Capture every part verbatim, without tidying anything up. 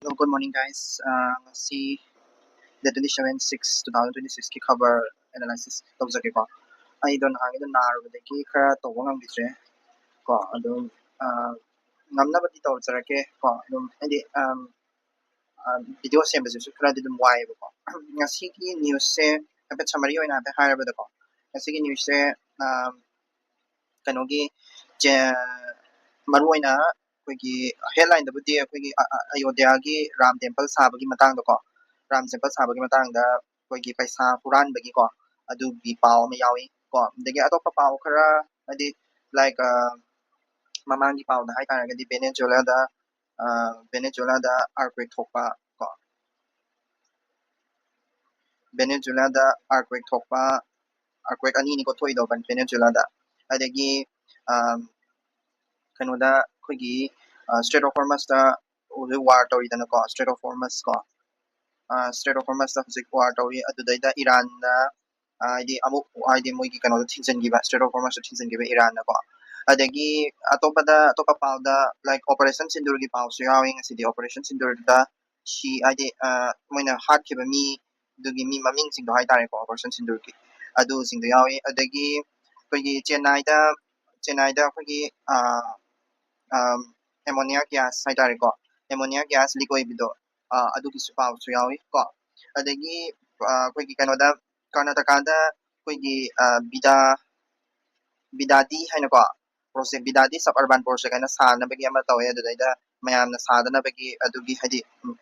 Hello, good morning, guys. Uh, ꯉꯁꯤ date twenty seven six two thousand twenty six ꯀꯤ ꯈꯕꯔ analysis ꯇꯧꯖꯒꯦꯀꯣ. ꯑꯩꯗꯣ ꯅꯍꯥꯟꯒꯤꯗꯣ ꯅꯥꯔꯨꯕꯗꯒꯤ ꯈꯔ ꯇꯧꯕ ꯉꯝꯈꯤꯗ꯭ꯔꯦ ꯀꯣ. ꯑꯗꯨꯝ ꯑ, ꯉꯝꯅꯕꯗꯤ ꯇꯧꯖꯔꯛꯀꯦ ꯀꯣ. ꯑꯗꯨꯝ ꯍꯥꯏꯗꯤ ꯑꯝ, ꯑ, video ꯁꯦꯝꯕꯁꯤꯁꯨ ꯈꯔꯗꯤ ꯑꯗꯨꯝ ꯋꯥꯏꯑꯦꯕꯀꯣ. ꯉꯁꯤꯒꯤ newsꯁꯦ ꯍꯥꯏꯐꯦꯠ summary ꯑꯣꯏꯅ ꯍꯥꯏꯐꯦꯠ ꯍꯥꯏꯔꯕꯗꯀꯣ, ꯉꯁꯤꯒꯤ newsꯁꯦ ꯑꯝ, ꯀꯩꯅꯣꯒꯤ ꯆꯦ-, ꯃꯔꯨ ꯑꯣꯏꯅ ꯑꯩꯈꯣꯏꯒꯤ headlineꯗꯕꯨꯗꯤ ꯑꯩꯈꯣꯏꯒꯤ ꯑ-, ꯑ-, ꯑꯌꯣꯙ꯭ꯌꯥꯒꯤ ꯔꯥꯝ temple ꯁꯥꯕꯒꯤ ꯃꯇꯥꯡꯗꯀꯣ, ꯔꯥꯝ temple ꯁꯥꯕꯒꯤ ꯃꯇꯥꯡꯗ ꯑꯩꯈꯣꯏꯒꯤ ꯄꯩꯁꯥ ꯍꯨꯔꯥꯟꯕꯒꯤ ꯀꯣ, ꯑꯗꯨꯒꯤ ꯄꯥꯎ ꯑꯃ ꯌꯥꯎꯏ ꯀꯣ. ꯑꯗꯒꯤ ꯑꯇꯣꯞꯄ ꯄꯥꯎ ꯈꯔ ꯍꯥꯏꯗꯤ like ꯑ, ꯃꯃꯥꯡꯒꯤ ꯄꯥꯎꯗ ꯍꯥꯏꯇꯥꯔꯒꯗꯤ ꯚꯦꯅꯦꯖꯨꯋꯦꯂꯥꯗ ꯑ, ꯚꯦꯅꯦꯖꯨꯋꯦꯂꯥꯗ earthquake ꯊꯣꯛꯄ ꯀꯣ, ꯚꯦꯅꯦꯖꯨꯋꯦꯂꯥꯗ earthquake ꯊꯣꯛꯄ, earthquake ꯑꯅꯤꯅꯤꯀꯣ ꯊꯣꯛꯏꯗꯣ ꯚꯦꯅꯦꯖꯨꯋꯦꯂꯥꯗ. ꯑꯗꯒꯤ ꯑ, ꯀꯩꯅꯣꯗ ꯑꯩꯈꯣꯏꯒꯤ Strait of Hormuzꯇ ꯍꯧꯖꯤꯛ war ꯇꯧꯔꯤꯗꯅꯀꯣ, Strait of Hormuz ꯀꯣ. Strait of Hormuzꯇ ꯍꯧꯖꯤꯛ war ꯇꯧꯔꯤ. ꯑꯗꯨꯗꯩꯗ ꯏꯔꯥꯟꯅ ꯑ, ꯍꯥꯏꯗꯤ ꯑꯃꯨꯛ ꯍꯥꯏꯗꯤ ꯃꯣꯏꯒꯤ ꯀꯩꯅꯣꯗꯣ ꯊꯤꯡꯖꯤꯟꯈꯤꯕ, Strait of Hormuzꯇ ꯊꯤꯡꯖꯤꯟꯈꯤꯕ ꯏꯔꯥꯟꯅꯀꯣ. ꯑꯗꯒꯤ ꯑꯇꯣꯞꯄꯗ, ꯑꯇꯣꯞꯄ ꯄꯥꯎꯗ like Operation Sindoorꯒꯤ ꯄꯥꯎꯁꯨ ꯌꯥꯎꯏ ꯉꯁꯤꯗꯤ. Operation Sindoorꯗ ꯁꯤ ꯍꯥꯏꯗꯤ ꯑ, ꯃꯣꯏꯅ ꯍꯥꯠꯈꯤꯕ ꯃꯤ, ꯑꯗꯨꯒꯤ ꯃꯤ ꯃꯃꯤꯡꯁꯤꯡꯗꯣ ꯍꯥꯏꯇꯥꯔꯦꯀꯣ, Operation Sindoorꯒꯤ ꯑꯗꯨꯁꯤꯡꯗꯣ ꯌꯥꯎꯏ. ꯑꯗꯒꯤ ꯑꯩꯈꯣꯏꯒꯤ ꯆꯦꯟꯅꯥꯏꯗ, ꯆꯦꯟꯅꯥꯏꯗ ꯑꯩꯈꯣꯏꯒꯤ ꯑ, ꯑ, ammonia gas ꯍꯥꯏꯇꯥꯔꯦꯀꯣ, ammonia gas leak ꯑꯣꯏꯕꯗꯣ ꯑ, ꯑꯗꯨꯒꯤꯁꯨ ꯄꯥꯎꯁꯨ ꯌꯥꯎꯏ ꯀꯣ. ꯑꯗꯒꯤ ꯑ, ꯑꯩꯈꯣꯏꯒꯤ ꯀꯩꯅꯣꯗ ꯀꯔꯅꯥꯇꯀꯥꯗ ꯑꯩꯈꯣꯏꯒꯤ ꯑ, ꯕꯤꯗꯥ ꯕꯤꯗꯥꯗꯤ ꯍꯥꯏꯅꯀꯣ, project, ꯕꯤꯗꯥꯗꯤ suburban project ꯍꯥꯏꯅ ꯁꯥꯅꯕꯒꯤ ꯑꯃ ꯇꯧꯋꯦ. ꯑꯗꯨꯗꯩꯗ ꯃꯌꯥꯝꯅ ꯁꯥꯗꯅꯕꯒꯤ ꯑꯗꯨꯒꯤ ꯍꯥꯏꯗꯤ ꯎꯝ,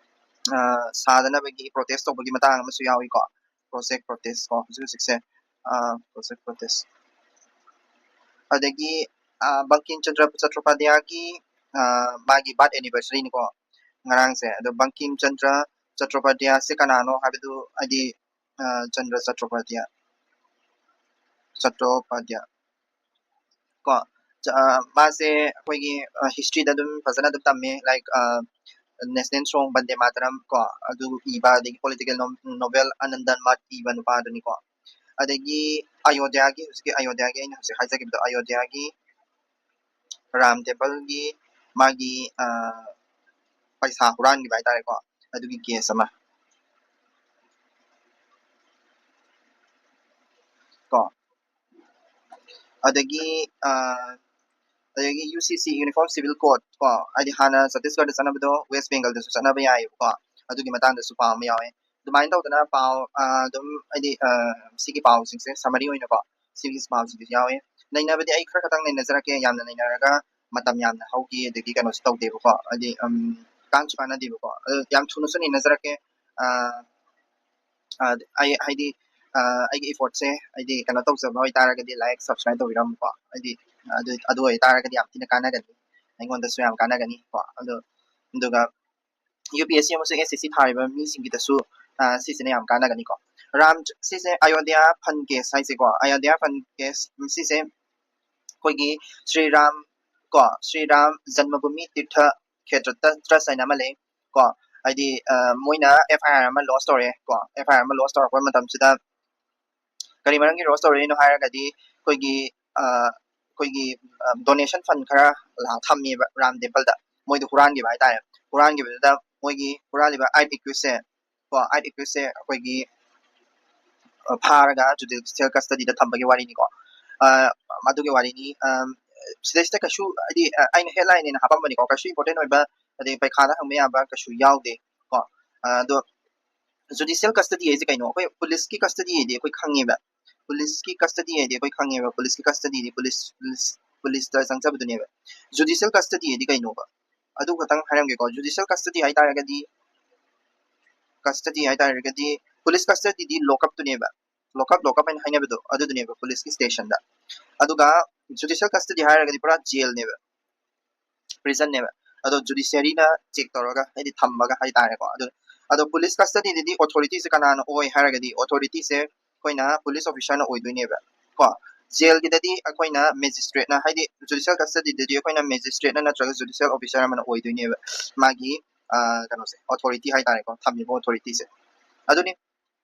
ꯑ, ꯁꯥꯗꯅꯕꯒꯤ protest ꯇꯧꯕꯒꯤ ꯃꯇꯥꯡ ꯑꯃꯁꯨ ꯌꯥꯎꯏꯀꯣ. Project protest ꯀꯣ ꯍꯧꯖꯤꯛ ꯍꯧꯖꯤꯛꯁꯦ. ꯑ, project protest. ꯑꯗꯒꯤ ꯑ, ꯕꯪꯀꯤꯝ ꯆꯟꯗ꯭ꯔ ꯆꯠꯇꯣꯄꯥꯙ꯭ꯌꯥꯒꯤ ꯑ, ꯃꯥꯒꯤ birth anniversaryꯅꯤꯀꯣ ꯉꯔꯥꯡꯁꯦ. ꯑꯗꯣ ꯕꯪꯀꯤꯝ ꯆꯟꯗ꯭ꯔ ꯆꯠꯇꯣꯄꯥꯙ꯭ꯌꯥꯁꯦ ꯀꯅꯥꯅꯣ ꯍꯥꯏꯕꯗꯨ ꯍꯥꯏꯗꯤ ꯑ, ꯆꯟꯗ꯭ꯔ ꯆꯠꯇꯣꯄꯥꯙ꯭ꯌꯥ, ꯆꯠꯇꯣꯄꯥꯙ꯭ꯌꯥ ꯀꯣ. ꯆ-, ꯑ, ꯃꯥꯁꯦ ꯑꯩꯈꯣꯏꯒꯤ ꯑ, historyꯗ ꯑꯗꯨꯝ ꯐꯖꯅ ꯑꯗꯨꯝ ꯇꯝꯃꯦ, like ꯑ, National Song, Vande Mataram ꯀꯣ, ꯑꯗꯨ ꯏꯕ, ꯑꯗꯒꯤ political nom-, novel ꯑꯅꯟꯗꯟ ꯃꯥꯔꯠ ꯏꯕ ꯅꯨꯄꯥꯗꯨꯅꯤꯀꯣ. ꯑꯗꯒꯤ ꯑꯌꯣꯙ꯭ꯌꯥꯒꯤ, ꯍꯧꯖꯤꯛꯀꯤ ꯑꯌꯣꯙ꯭ꯌꯥꯒꯤ ꯑꯩꯅ ꯍꯧꯖꯤꯛ ꯍꯥꯏꯖꯈꯤꯕꯗꯣ, ꯑꯌꯣꯙ꯭ꯌꯥꯒꯤ ꯔꯥꯝ templeꯒꯤ ꯃꯥꯒꯤ ꯑ, ꯄꯩꯁꯥ ꯍꯨꯔꯥꯟꯈꯤꯕ ꯍꯥꯏꯇꯥꯔꯦꯀꯣ, ꯑꯗꯨꯒꯤ ꯀꯦꯁ ꯑꯃ ꯀꯣ꯫ ꯑꯗꯒꯤ ꯑꯗꯒꯤ ꯌꯨ ꯁꯤ ꯁꯤ, ꯌꯨꯅꯤꯐꯣꯔꯝ ꯁꯤꯚꯤꯜ ꯀꯣꯗ ꯀꯣ, ꯍꯥꯏꯗꯤ ꯍꯥꯟꯅ ꯆꯇꯤꯁꯒꯔꯗ ꯆꯠꯅꯕꯗꯣ ꯋꯦꯁ ꯕꯦꯡꯒꯜꯗꯁꯨ ꯆꯠꯅꯕ ꯌꯥꯏꯑꯕꯀꯣ꯫ ꯑꯗꯨꯒꯤ ꯃꯇꯥꯡꯗꯁꯨ ꯄꯥꯎ ꯑꯃ ꯌꯥꯎꯋꯦ꯫ ꯑꯗꯨꯃꯥꯏꯅ ꯇꯧꯗꯅ ꯄꯥꯎ ꯑꯗꯨꯝ ꯍꯥꯏꯗꯤ ꯁꯤꯒꯤ ꯄꯥꯎꯁꯤꯡꯁꯦ ꯁꯃꯔꯤ ꯑꯣꯏꯅꯀꯣ, ꯁꯤꯒꯤ ꯄꯥꯎꯁꯤꯡꯁꯦ ꯌꯥꯎꯋꯦ꯫ ꯅꯩꯅꯕꯗꯤ ꯑꯩ ꯈꯔ ꯈꯛꯇꯪ ꯅꯩꯅꯖꯔꯛꯀꯦ, ꯌꯥꯝꯅ ꯅꯩꯅꯔꯒ ꯃꯇꯝ ꯌꯥꯝꯅ ꯍꯧꯈꯤ, ꯑꯗꯒꯤ ꯀꯩꯅꯣꯁꯨ ꯇꯧꯗꯦꯕꯀꯣ, ꯍꯥꯏꯗꯤ ꯀꯥꯟꯁꯨ ꯀꯥꯟꯅꯗꯦꯕꯀꯣ꯫ ꯑꯗꯨ ꯌꯥꯝ ꯊꯨꯅꯁꯨ ꯅꯩꯅꯖꯔꯛꯀꯦ꯫ ꯑꯩ ꯍꯥꯏꯗꯤ ꯑꯩꯒꯤ ꯏꯐꯣꯔꯠꯁꯦ ꯍꯥꯏꯗꯤ ꯀꯩꯅꯣ ꯇꯧꯖꯕ ꯑꯣꯏꯇꯥꯔꯒꯗꯤ ꯂꯥꯏꯛ ꯁꯕꯁꯀ꯭ꯔꯥꯏꯕ ꯇꯧꯕꯤꯔꯝꯃꯨꯀꯣ꯫ ꯍꯥꯏꯗꯤ ꯑꯗꯨ ꯑꯗꯨ ꯑꯣꯏꯇꯥꯔꯒꯗꯤ ꯌꯥꯝ ꯊꯤꯅ ꯀꯥꯟꯅꯒꯅꯤ, ꯑꯩꯉꯣꯟꯗꯁꯨ ꯌꯥꯝ ꯀꯥꯟꯅꯒꯅꯤ ꯀꯣ꯫ ꯑꯗꯣ ꯑꯗꯨꯒ ꯌꯨ ꯄꯤ ꯑꯦꯁ ꯁꯤ ꯑꯃꯁꯨꯡ ꯑꯦꯁ ꯑꯦꯁ ꯁꯤ ꯊꯥꯔꯤꯕ ꯃꯤꯁꯤꯡꯒꯤꯗꯁꯨ ꯁꯤꯁꯤꯅ ꯌꯥꯝ ꯀꯥꯟꯅꯒꯅꯤꯀꯣ꯫ ꯔꯥꯝ ꯁꯤꯁꯦ ꯑꯌꯣꯙ꯭ꯌꯥ ꯐꯟ ꯀꯦꯁ ꯍꯥꯏꯁꯦꯀꯣ, ꯑꯌꯣꯙ꯭ꯌꯥ ꯐꯟ ꯀꯦꯁ ꯁꯤꯁꯦ ꯑꯩꯈꯣꯏꯒꯤ ꯁ꯭ꯔꯤ ꯔꯥꯝ ꯀꯣ, ꯁ꯭ꯔꯤ ꯔꯥꯝ ꯖꯟꯃꯚꯨꯃꯤ ꯇꯤꯔꯊ ꯈꯦꯇ꯭ꯔ ꯇ꯭ꯔꯁ ꯍꯥꯏꯅ ꯑꯃ ꯂꯩ ꯀꯣ꯫ ꯍꯥꯏꯗꯤ ꯃꯣꯏꯅ ꯑꯦꯐ ꯑꯥꯏ ꯑꯥꯔ ꯑꯃ ꯂꯣꯟꯁ ꯇꯧꯔꯦ ꯀꯣ꯫ ꯑꯦꯐ ꯑꯥꯏ ꯑꯥꯔ ꯑꯃ ꯂꯣꯟꯁ ꯇꯧꯔꯛꯄ ꯃꯇꯝꯁꯤꯗ ꯀꯔꯤ ꯃꯔꯝꯒꯤ ꯂꯣꯟꯁ ꯇꯧꯔꯛꯏꯅꯣ ꯍꯥꯏꯔꯒꯗꯤ ꯑꯩꯈꯣꯏꯒꯤ ꯑꯩꯈꯣꯏꯒꯤ ꯗꯣꯅꯦꯁꯟ ꯐꯟ ꯈꯔ ꯊꯝꯃꯦꯕ ꯔꯥꯝ ꯇꯦꯝꯄꯜꯗ, ꯃꯣꯏꯗꯣ ꯍꯨꯔꯥꯟꯈꯤꯕ ꯍꯥꯏꯇꯥꯔꯦ꯫ ꯍꯨꯔꯥꯟꯈꯤꯕꯗꯨꯗ ꯃꯣꯏꯒꯤ ꯍꯨꯔꯥꯜꯂꯤꯕ ꯑꯥꯏꯠ ꯑꯦꯀ꯭ꯌꯨꯁꯁꯦ ꯀꯣ, ꯑꯥꯏꯠ ꯑꯦꯀ꯭ꯌꯨꯁꯁꯦ ꯑꯩꯈꯣꯏꯒꯤ ꯐꯥꯔꯒ ꯖꯨꯗꯤꯁꯤꯌꯦꯜ ꯀꯁꯇꯗꯤꯗ ꯊꯝꯕꯒꯤ ꯋꯥꯔꯤꯅꯤꯀꯣ꯫ ꯑꯗꯨꯒꯤ ꯋꯥꯔꯤꯅꯤ꯫ ꯁꯤꯗꯩꯁꯤꯗ ꯀꯩꯁꯨ ꯍꯥꯏꯗꯤ ꯑꯩꯅ ꯍꯦꯗꯂꯥꯏꯟ ꯑꯣꯏꯅ ꯍꯥꯞꯄꯝꯕꯅꯤꯀꯣ, ꯀꯩꯁꯨ ꯏꯝꯄꯣꯔꯇꯦꯟ ꯑꯣꯏꯕ ꯑꯗꯩ ꯄꯩꯈꯥꯗ ꯍꯪꯕ ꯌꯥꯕ ꯀꯩꯁꯨ ꯌꯥꯎꯗꯦ ꯀꯣ꯫ ꯑꯗꯣ ꯖꯨꯗꯤꯁꯤꯌꯦꯜ ꯀꯁꯇꯗꯤ ꯍꯥꯏꯁꯦ ꯀꯩꯅꯣ? ꯑꯩꯈꯣꯏ ꯄꯨꯂꯤꯁꯀꯤ ꯀꯁꯇꯗꯤ ꯍꯥꯏꯗꯤ ꯑꯩꯈꯣꯏ ꯈꯪꯉꯦꯕ꯫ ꯄꯨꯂꯤꯁꯀꯤ ꯀꯁꯇꯗꯤ ꯍꯥꯏꯗꯤ ꯑꯩꯈꯣꯏ ꯈꯪꯉꯦꯕ꯫ ꯄꯨꯂꯤꯁꯀꯤ ꯀꯁꯇꯗꯤꯗꯤ ꯄꯨꯂꯤꯁ ꯄꯨꯂꯤꯁ ꯄꯨꯂꯤꯁꯇ ꯆꯪꯖꯕꯗꯨꯅꯦꯕ꯫ ꯖꯨꯗꯤꯁꯤꯌꯦꯜ ꯀꯁꯇꯗꯤ ꯍꯥꯏꯗꯤ ꯀꯩꯅꯣꯕ? ꯑꯗꯨ ꯈꯛꯇꯪ ꯍꯥꯏꯔꯝꯒꯦꯀꯣ꯫ ꯖꯨꯗꯤꯁꯤꯌꯦꯜ ꯀꯁꯇꯗꯤ ꯍꯥꯏꯇꯥꯔꯒꯗꯤ ꯀꯁꯇꯗꯤ ꯍꯥꯏꯇꯥꯔꯒꯗꯤ ꯄꯨꯂꯤꯁ ꯀꯁꯇꯗꯤꯗꯤ ꯂꯣꯀꯞꯇꯨꯅꯦꯕ꯫ ꯂꯣꯀꯞ ꯂꯣꯀꯞ ꯍꯥꯏꯅ ꯍꯥꯏꯅꯕꯗꯣ ꯑꯗꯨꯗꯨꯅꯦꯕ ꯄꯨꯂꯤꯁꯀꯤ ꯁ꯭ꯇꯦꯁꯟꯗ꯫ ꯑꯗꯨꯒ ꯖꯨꯗꯤꯁꯤꯌꯦꯜ ꯀꯁꯇꯗꯤ ꯍꯥꯏꯔꯒꯗꯤ ꯄꯨꯔꯥ ꯖꯦꯜꯅꯦꯕ, ꯄ꯭ꯔꯤꯖꯟꯅꯦꯕ꯫ ꯑꯗꯣ ꯖꯨꯗꯤꯁꯤꯌꯔꯤꯅ ꯆꯦꯛ ꯇꯧꯔꯒ ꯍꯥꯏꯗꯤ ꯊꯝꯃꯒ ꯍꯥꯏꯇꯥꯔꯦꯀꯣ꯫ ꯑꯗꯨ ꯑꯗꯣ ꯄꯨꯂꯤꯁ ꯀꯁꯇꯗꯤꯗꯗꯤ ꯑꯣꯊꯣꯔꯤꯇꯤꯁꯦ ꯀꯅꯥꯅ ꯑꯣꯏ ꯍꯥꯏꯔꯒꯗꯤ ꯑꯣꯊꯣꯔꯤꯇꯤꯁꯦ ꯑꯩꯈꯣꯏꯅ ꯄꯨꯂꯤꯁ ꯑꯣꯐꯤꯁꯔꯅ ꯑꯣꯏꯗꯣꯏꯅꯦꯕ ꯀꯣ꯫ ꯖꯦꯜꯒꯤꯗꯗꯤ ꯑꯩꯈꯣꯏꯅ ꯃꯦꯖꯤꯁꯇ꯭ꯔꯦꯠꯅ ꯍꯥꯏꯗꯤ ꯖꯨꯗꯤꯁꯤꯌꯦꯜ ꯀꯁꯇꯗꯤꯗꯗꯤ ꯑꯩꯈꯣꯏꯅ ꯃꯦꯖꯤꯁꯇ꯭ꯔꯦꯠꯅ ꯅꯠꯇ꯭ꯔꯒ ꯖꯨꯗꯤꯁꯤꯌꯦꯜ ꯑꯣꯐꯤꯁꯔ ꯑꯃꯅ ꯑꯣꯏꯗꯣꯏꯅꯦꯕ ꯃꯥꯒꯤ ꯀꯩꯅꯣꯁꯦ, ꯑꯣꯊꯣꯔꯤꯇꯤ ꯍꯥꯏꯇꯥꯔꯦꯀꯣ, ꯊꯝꯃꯤꯕ ꯑꯣꯊꯣꯔꯤꯇꯤꯁꯦ꯫ ꯑꯗꯨꯅꯤ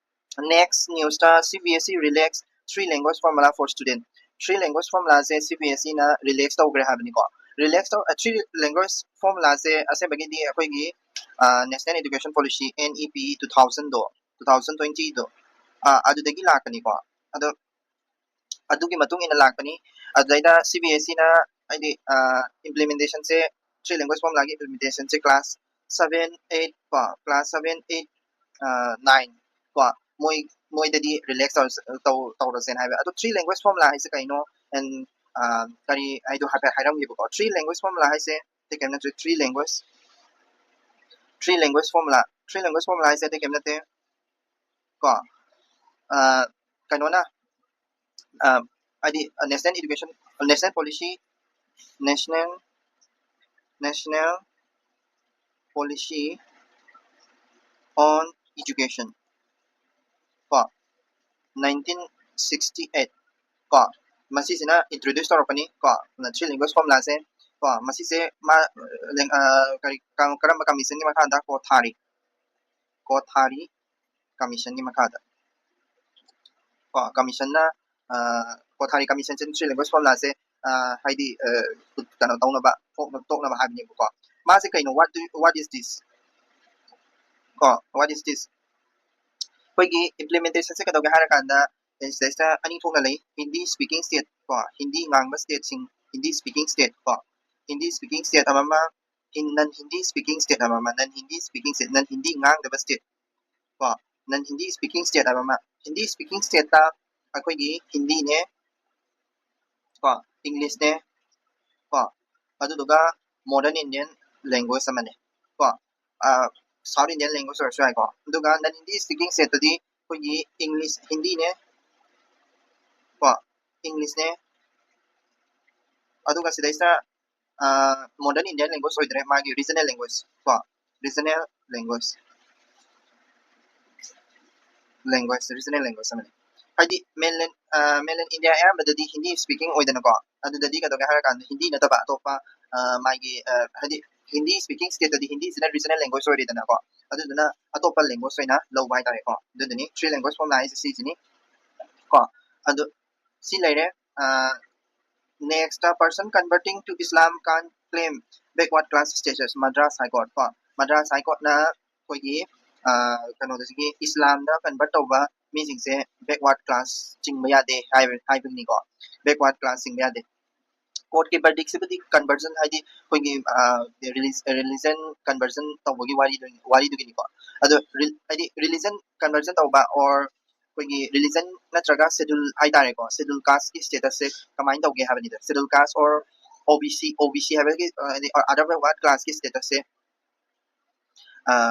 ꯅꯦꯛꯁ ꯅ꯭ꯌꯨꯁꯇ C B S E relax three language formula for student꯫ Three language formulaꯁꯦ ꯁꯤ ꯕꯤ ꯑꯦꯁ ꯏꯅ ꯔꯤꯂꯦꯛꯁ ꯇꯧꯈ꯭ꯔꯦ ꯍꯥꯏꯕꯅꯤꯀꯣ꯫ ꯔꯤꯂꯦꯛꯁ ꯇꯧ ꯊ꯭ꯔꯤ ꯂꯦꯡꯒ꯭ꯋꯦꯖ ꯐꯣꯔꯃꯨꯂꯥꯁꯦ ꯑꯁꯦꯡꯕꯒꯤꯗꯤ ꯑꯩꯈꯣꯏꯒꯤ national education policy, N E P, two thousand ꯗꯣ, two thousand twenty ꯗꯣ, ꯑꯗꯨꯗꯒꯤ ꯂꯥꯛꯀꯅꯤꯀꯣ꯫ ꯑꯗꯣ ꯑꯗꯨꯒꯤ ꯃꯇꯨꯡ ꯏꯟꯅ ꯂꯥꯛꯄꯅꯤ꯫ ꯑꯗꯨꯗꯩꯗ C B S E ꯅ, ꯍꯥꯏꯗꯤ, ꯏꯝꯄ꯭ꯂꯤꯃꯦꯟꯇꯦꯁꯟꯁꯦ, ꯊ꯭ꯔꯤ ꯂꯦꯡꯒ꯭ꯋꯦꯖ ꯐꯣꯔꯃꯨꯂꯥꯒꯤ ꯏꯝꯄ꯭ꯂꯤꯃꯦꯟꯇꯦꯁꯟꯁꯦ ꯀ꯭ꯂꯥꯁ ꯁꯚꯦꯟ, ꯑꯩꯠ ꯀꯣ, ꯀ꯭ꯂꯥꯁ ꯁꯚꯦꯟ, ꯑꯩꯠ, ꯅꯥꯏꯟ ꯀꯣ, ꯃꯣꯏ ꯃꯣꯏꯗꯗꯤ ꯔꯤꯂꯦꯛꯁ ꯇꯧꯔꯁꯦꯅ ꯍꯥꯏꯕ꯫ ꯑꯗꯣ ꯊ꯭ꯔꯤ ꯂꯦꯡꯒ꯭ꯋꯦꯖ ꯐꯣꯔꯃꯨꯂꯥ ꯍꯥꯏꯁꯦ ꯀꯩꯅꯣ, ꯑꯦꯟ ꯀꯔꯤ ꯍꯥꯏꯗꯣ ꯍꯥꯏꯐꯦꯠ ꯍꯥꯏꯔꯝꯒꯦꯕꯀꯣ꯫ ꯊ꯭ꯔꯤ ꯂꯦꯡꯒ꯭ꯋꯦꯖ ꯐꯣꯔꯃꯨꯂꯥ ꯍꯥꯏꯁꯦ ꯑꯇꯩ ꯀꯩꯝ ꯅꯠꯇ꯭ꯔꯦ꯫ Three language three language formula three language formula ꯍꯥꯏꯁꯦ ꯑꯇꯩ ꯀꯩꯝ ꯅꯠꯇꯦ ꯀꯣ꯫ ꯀꯩꯅꯣꯅ, ꯍꯥꯏꯗꯤ, national education national policy national national policy on education ꯀꯣ, ꯅꯥꯏꯟꯇꯤꯟ ꯁꯤꯛꯁꯇꯤ ꯑꯩꯠ ꯀꯣ, ꯃꯁꯤꯁꯤꯅ ꯏꯟꯇ꯭ꯔꯣꯗ꯭ꯌꯨꯁ ꯇꯧꯔꯛꯄꯅꯤ ꯀꯣ꯫ ꯊ꯭ꯔꯤ ꯂꯦꯡꯒ꯭ꯋꯦꯖ ꯐꯣꯔꯃꯨꯂꯥꯁꯦ ꯀꯣ, ꯃꯁꯤꯁꯦ ꯃꯥ ꯀꯔꯤ, ꯀꯔꯝꯕ ꯀꯃꯤꯁꯟꯒꯤ ꯃꯈꯥꯗ? ꯀꯣꯊꯥꯔꯤ ꯀꯣꯊꯥꯔꯤ ꯀꯃꯤꯁꯟꯒꯤ ꯃꯈꯥꯗ ꯀꯣ꯫ ꯀꯃꯤꯁꯟꯅ, ꯀꯣꯊꯥꯔꯤ ꯀꯃꯤꯁꯟꯁꯦ ꯊ꯭ꯔꯤ ꯂꯦꯡꯒ꯭ꯋꯦꯖ ꯐꯣꯔꯃꯨꯂꯥꯁꯦ, ꯍꯥꯏꯗꯤ, ꯀꯩꯅꯣ ꯇꯧꯅꯕ, ꯊꯣꯛꯅ ꯇꯣꯛꯅꯕ ꯍꯥꯏꯕꯅꯦꯕꯀꯣ꯫ ꯃꯥꯁꯦ ꯀꯩꯅꯣ? What do what is this ꯀꯣ? What is this? ꯑꯩꯈꯣꯏꯒꯤ ꯏꯝꯄ꯭ꯂꯤꯃꯦꯟꯇꯦꯁꯟꯁꯦ ꯀꯩꯗꯧꯒꯦ ꯍꯥꯏꯔꯀꯥꯟꯗ, ꯁꯤꯗꯩꯁꯤꯗ ꯑꯅꯤ ꯊꯣꯛꯅ ꯂꯩ: ꯍꯤꯟꯗꯤ ꯁ꯭ꯄꯤꯀꯤꯡ ꯁ꯭ꯇꯦꯠ ꯀꯣ, ꯍꯤꯟꯗꯤ ꯉꯥꯡꯕ ꯁ꯭ꯇꯦꯠꯁꯤꯡ, ꯍꯤꯟꯗꯤ ꯁ꯭ꯄꯤꯀꯤꯡ ꯁ꯭ꯇꯦꯠ ꯀꯣ, ꯍꯤꯟꯗꯤ ꯁ꯭ꯄꯤꯀꯤꯡ ꯁ꯭ꯇꯦꯠ ꯑꯃꯃ, ꯅꯟ ꯍꯤꯟꯗꯤ ꯁ꯭ꯄꯤꯀꯤꯡ ꯁ꯭ꯇꯦꯠ ꯑꯃꯃ, ꯅꯟ ꯍꯤꯟꯗꯤ ꯁ꯭ꯄꯤꯀꯤꯡ ꯁ꯭ꯇꯦꯠ, ꯅꯟ ꯍꯤꯟꯗꯤ ꯉꯥꯡꯗꯕ ꯁ꯭ꯇꯦꯠ ꯀꯣ, ꯅꯟ ꯍꯤꯟꯗꯤ ꯁ꯭ꯄꯤꯀꯤꯡ ꯁ꯭ꯇꯦꯠ ꯑꯃꯃ꯫ ꯍꯤꯟꯗꯤ ꯁ꯭ꯄꯤꯀꯤꯡ ꯁ꯭ꯇꯦꯠꯇ ꯑꯩꯈꯣꯏꯒꯤ ꯍꯤꯟꯗꯤꯅꯦ ꯀꯣ, ꯏꯪꯂꯤꯁꯅꯦ ꯀꯣ, ꯑꯗꯨꯗꯨꯒ ꯃꯣꯗꯔꯟ ꯏꯟꯗꯤꯌꯟ ꯂꯦꯡꯒ꯭ꯋꯦꯖ ꯑꯃꯅꯦ ꯀꯣ, ꯁꯥꯎꯠ ꯏꯟꯗꯤꯌꯟ ꯂꯦꯡꯒ꯭ꯋꯦꯖ ꯑꯣꯏꯔꯁꯨ ꯌꯥꯏꯀꯣ꯫ ꯑꯗꯨꯒ ꯅꯟ ꯍꯤꯟꯗꯤ ꯁ꯭ꯄꯤꯀꯤꯡ ꯁ꯭ꯇꯦꯠꯇꯗꯤ ꯑꯩꯈꯣꯏꯒꯤ ꯏꯪꯂꯤꯁ, ꯍꯤꯟꯗꯤꯅꯦ ꯀꯣ, ꯏꯪꯂꯤꯁꯅꯦ, ꯑꯗꯨꯒ ꯁꯤꯗꯩꯁꯤꯗ ꯃꯣꯗꯔꯟ ꯏꯟꯗꯤꯌꯟ ꯂꯦꯡꯒ꯭ꯋꯦꯖ ꯑꯣꯏꯗ꯭ꯔꯦ, ꯃꯥꯒꯤ ꯔꯤꯖꯅꯦꯜ ꯂꯦꯡꯒ꯭ꯋꯦꯖ ꯀꯣ, regional language language regional language ꯑꯃꯅꯤ꯫ ꯍꯥꯏꯗꯤ ꯃꯦꯟꯂꯦꯟ ꯃꯦꯟꯂꯦꯟ ꯏꯟꯗꯤꯌꯥ ꯑꯌꯥꯝꯕꯗꯗꯤ ꯍꯤꯟꯗꯤ ꯁ꯭ꯄꯤꯀꯤꯡ ꯑꯣꯏꯗꯅꯀꯣ꯫ ꯑꯗꯨꯗꯗꯤ ꯀꯩꯗꯧꯒꯦ ꯍꯥꯏꯔꯀꯥꯟꯗ ꯍꯤꯟꯗꯤ ꯅꯠꯇꯕ ꯑꯇꯣꯞꯄ, ꯃꯥꯒꯤ, ꯍꯥꯏꯗꯤ ꯍꯤꯟꯗꯤ ꯁ꯭ꯄꯤꯀꯤꯡ ꯁ꯭ꯇꯦꯠꯇꯗꯤ ꯍꯤꯟꯗꯤꯁꯤꯅ ꯔꯤꯖꯅꯦꯜ ꯂꯦꯡꯒ꯭ꯋꯦꯖ ꯑꯣꯏꯔꯦꯗꯅꯀꯣ꯫ ꯑꯗꯨꯗꯨꯅ ꯑꯇꯣꯞꯄ ꯂꯦꯡꯒ꯭ꯋꯦꯖ ꯑꯣꯏꯅ ꯂꯧꯕ ꯍꯥꯏꯇꯥꯔꯦꯀꯣ꯫ ꯑꯗꯨꯗꯨꯅꯤ ꯊ꯭ꯔꯤ ꯂꯦꯡꯒ꯭ꯋꯦꯖ ꯐꯣꯔꯃꯨꯂꯥ ꯍꯥꯏꯁꯦ ꯁꯤꯁꯤꯅꯤ ꯀꯣ꯫ ꯑꯗꯨ ꯁꯤ ꯂꯩꯔꯦ꯫ Next, a person converting to Islam can't claim backward class status, Madras High Court ꯀꯣ꯫ Madras High Courtꯅ ꯑꯩꯈꯣꯏꯒꯤ ꯀꯩꯅꯣꯗꯁꯤꯒꯤ ꯏꯁꯂꯥꯝꯗ ꯀꯟꯚꯔꯠ ꯇꯧꯕ ꯃꯤꯁꯤꯡꯁꯦ backward class ꯆꯤꯡꯕ ꯌꯥꯗꯦ ꯍꯥꯏꯕ ꯍꯥꯏꯕꯅꯤꯀꯣ꯫ Backward class ꯆꯤꯡꯕ ꯌꯥꯗꯦ꯫ ꯀꯣꯔꯠꯀꯤ ꯕꯔꯗꯤꯛꯁꯤꯕꯨꯗꯤ ꯀꯟꯚꯔꯖꯟ ꯍꯥꯏꯗꯤ ꯑꯩꯈꯣꯏꯒꯤ religion conversion ꯇꯧꯕꯒꯤ ꯋꯥꯔꯤꯗꯨ ꯋꯥꯔꯤꯗꯨꯒꯤꯅꯤꯀꯣ꯫ ꯑꯗꯣ ꯍꯥꯏꯗꯤ religion conversion ꯇꯧꯕ or ꯑꯩꯈꯣꯏꯒꯤ religion ꯅꯠꯇ꯭ꯔꯒ ꯁꯦꯗꯨꯜ ꯍꯥꯏꯇꯥꯔꯦꯀꯣ, ꯁꯦꯗꯨꯜ ꯀꯥꯁꯀꯤ ꯁ꯭ꯇꯦꯇꯁꯁꯦ ꯀꯃꯥꯏꯅ ꯇꯧꯒꯦ ꯍꯥꯏꯕꯅꯤꯗ꯫ Schedule caste or OBC, OBC ꯍꯥꯏꯕꯒꯤ ꯍꯥꯏꯗꯤ other backward classꯀꯤ ꯁ꯭ꯇꯦꯇꯁꯁꯦ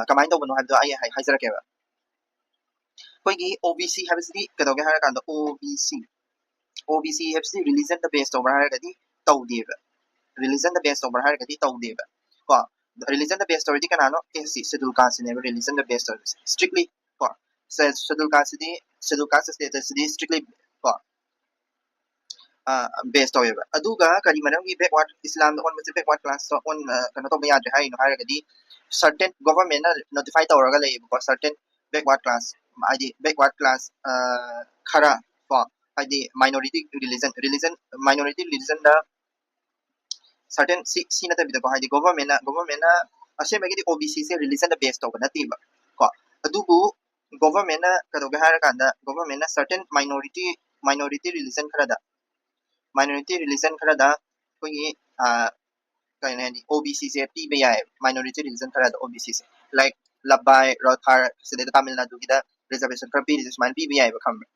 ꯀꯃꯥꯏꯅ ꯇꯧꯕꯅꯣ ꯍꯥꯏꯕꯗꯣ ꯑꯩ ꯍꯥꯏꯖꯔꯛꯀꯦꯕ꯫ ꯑꯩꯈꯣꯏꯒꯤ OBC ꯍꯥꯏꯕꯁꯤꯗꯤ ꯀꯩꯗꯧꯒꯦ ꯍꯥꯏꯔꯀꯥꯟꯗ OBC, OBC ꯍꯥꯏꯕꯁꯤꯗꯤ religionꯗ base ꯇꯧꯕ꯭ꯔꯥ ꯍꯥꯏꯔꯒꯗꯤ ꯇꯧꯗꯦꯕ꯫ Religionꯗ base ꯇꯧꯕ꯭ꯔꯥ ꯍꯥꯏꯔꯒꯗꯤ ꯇꯧꯗꯦꯕ ꯀꯣ꯫ Religionꯗ base ꯇꯧꯔꯗꯤ ꯀꯅꯥꯅꯣ? SC, Schedule casteꯁꯤꯅꯦꯕ religionꯗ base ꯇꯧꯔꯤꯁꯦ strictly ꯀꯣ꯫ Schedule casteꯁꯤꯗꯤ, Schedule caste statusꯁꯤꯗꯤ strictly ꯀꯣ base ꯇꯧꯋꯦꯕ꯫ ꯑꯗꯨꯒ ꯀꯔꯤ ꯃꯔꯝꯒꯤ backward, ꯏꯁꯂꯥꯝꯗ ꯑꯣꯟꯕꯁꯦ backward classꯇ ꯑꯣꯟ ꯀꯩꯅꯣ ꯇꯧꯕ ꯌꯥꯗ꯭ꯔꯦ ꯍꯥꯏꯔꯤꯅꯣ ꯍꯥꯏꯔꯒꯗꯤ certain governmentꯅ notify ꯇꯧꯔꯒ ꯂꯩꯌꯦꯕꯀꯣ, certain backward class, ꯍꯥꯏꯗꯤ backward class ꯈꯔ ꯀꯣ, ꯍꯥꯏꯗꯤ minority religion, religion, minority religionꯗ certain ꯁꯤ ꯁꯤ ꯅꯠꯇꯕꯤꯗꯀꯣ, ꯍꯥꯏꯗꯤ governmentꯅ, governmentꯅ ꯑꯁꯦꯡꯕꯒꯤꯗꯤ OBCꯁꯦ religionꯗ base ꯇꯧꯕ ꯅꯠꯇꯦꯕ ꯀꯣ꯫ ꯑꯗꯨꯕꯨ governmentꯅ ꯀꯩꯗꯧꯒꯦ ꯍꯥꯏꯔꯀꯥꯟꯗ governmentꯅ certain minority, minority religion ꯈꯔꯗ, minority religion ꯈꯔꯗ ꯑꯩꯈꯣꯏꯒꯤ ꯀꯩꯅꯣ ꯍꯥꯏꯗꯤ OBCꯁꯦ ꯄꯤꯕ ꯌꯥꯏ, minority religion ꯈꯔꯗ OBCꯁꯦ, like ꯂꯕꯥꯏ, ꯔꯣꯊꯥꯔ, ꯁꯤꯗꯩꯗ ꯇꯥꯃꯤꯜ ꯅꯥꯗꯨꯒꯤꯗ reservation ꯈꯔ ꯄꯤꯔꯤꯁꯦ ꯁꯨꯃꯥꯏꯅ ꯄꯤꯕ ꯌꯥꯏꯑꯕ, ꯈꯪꯕ꯭ꯔꯥ?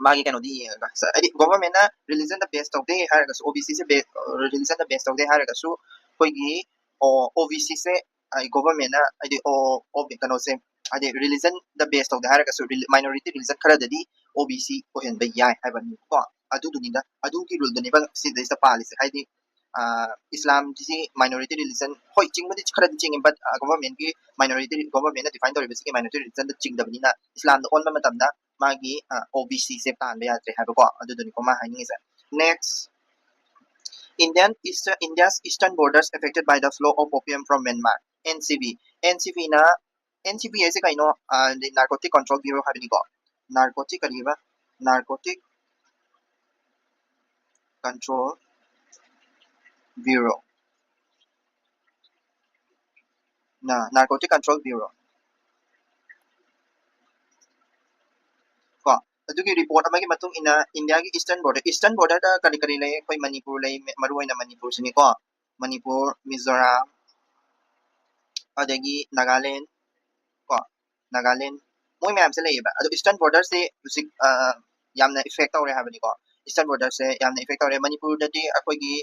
ꯃꯥꯒꯤ ꯀꯩꯅꯣꯗꯤ ꯌꯦꯡꯉꯒ ꯍꯥꯏꯗꯤ governmentꯅ religionꯗ base ꯇꯧꯗꯦ ꯍꯥꯏꯔꯒꯁꯨ, OBCꯁꯦ religionꯗ base ꯇꯧꯗꯦ ꯍꯥꯏꯔꯒꯁꯨ ꯑꯩꯈꯣꯏꯒꯤ OBCꯁꯦ ꯍꯥꯏꯗꯤ governmentꯅ ꯍꯥꯏꯗꯤ ꯀꯩꯅꯣꯁꯦ ꯍꯥꯏꯗꯤ religionꯗ base ꯇꯧꯗꯦ ꯍꯥꯏꯔꯒꯁꯨ minority religion ꯈꯔꯗꯗꯤ OBC ꯑꯣꯏꯍꯟꯕ ꯌꯥꯏ ꯍꯥꯏꯕꯅꯤꯀꯣ꯫ ꯑꯗꯨꯗꯨꯅꯤꯗ, ꯑꯗꯨꯒꯤ ruleꯗꯨꯅꯦꯕ ꯁꯤꯗꯩꯁꯤꯗ ꯄꯥꯜꯂꯤꯁꯦ꯫ ꯍꯥꯏꯗꯤ ꯏꯁꯂꯥꯝꯁꯤ minority religion, ꯍꯣꯏ, ꯆꯤꯡꯕꯗꯤ ꯈꯔꯗꯤ ꯆꯤꯡꯉꯤ, but governmentꯀꯤ minority, governmentꯅ define ꯇꯧꯔꯤꯕꯁꯤꯒꯤ minority religionꯗ ꯆꯤꯡꯗꯕꯅꯤꯅ ꯏꯁꯂꯥꯝꯗ ꯑꯣꯟꯕ ꯃꯇꯝꯗ ꯃꯥꯒꯤ OBCꯁꯦ ꯄꯥꯟꯕ ꯌꯥꯗ꯭ꯔꯦ ꯍꯥꯏꯕꯀꯣ꯫ ꯑꯗꯨꯗꯨꯅꯤꯀꯣ ꯃꯥ ꯍꯥꯏꯅꯤꯡꯉꯤꯁꯦ꯫ Next, Indian Eastern, India's eastern borders affected by the flow of opium from Myanmar, NCB꯫ NCBꯅ, NCB ꯍꯥꯏꯁꯦ ꯀꯩꯅꯣ? Narcotic Control Bureau ꯍꯥꯏꯕꯅꯤꯀꯣ꯫ Narcotic ꯀꯔꯤꯕ? Narcotic Control Bureau, Narcotic Control Bureau. ꯀꯣ, ꯑꯗꯨꯒꯤ ꯔꯤꯄꯣꯔꯠ ꯑꯃꯒꯤ ꯃꯇꯨꯡ ꯏꯟꯅ ꯏꯟꯗꯤꯌꯥꯒꯤ ꯏꯁꯇꯔꯟ ꯕꯣꯔꯗꯔ, ꯏꯁꯇꯔꯟ ꯕꯣꯔꯗꯔꯗ ꯀꯔꯤ ꯀꯔꯤ ꯂꯩ? ꯑꯩꯈꯣꯏ ꯃꯅꯤꯄꯨꯔ ꯂꯩ, ꯃꯔꯨ ꯑꯣꯏꯅ ꯃꯅꯤꯄꯨꯔꯁꯤꯅꯤꯀꯣ꯫ ꯃꯅꯤꯄꯨꯔ, ꯃꯤꯖꯣꯔꯥꯝ, ꯑꯗꯒꯤ ꯅꯥꯒꯥꯂꯦꯟ, ꯀꯣ, ꯅꯥꯒꯥꯂꯦꯟ, ꯃꯣꯏ ꯃꯌꯥꯝꯁꯦ ꯂꯩꯌꯦꯕ꯫ ꯑꯗꯣ ꯏꯁꯇꯔꯟ ꯕꯣꯔꯗꯔꯁꯦ ꯍꯧꯖꯤꯛ ꯌꯥꯝꯅ ꯏꯐꯦꯛ ꯇꯧꯔꯦ ꯍꯥꯏꯕꯅꯤꯀꯣ꯫ ꯏꯁꯇꯔꯟ ꯕꯣꯔꯗꯔꯁꯦ ꯌꯥꯝꯅ ꯏꯐꯦꯛ ꯇꯧꯔꯦ꯫ ꯃꯅꯤꯄꯨꯔꯗꯗꯤ ꯑꯩꯈꯣꯏꯒꯤ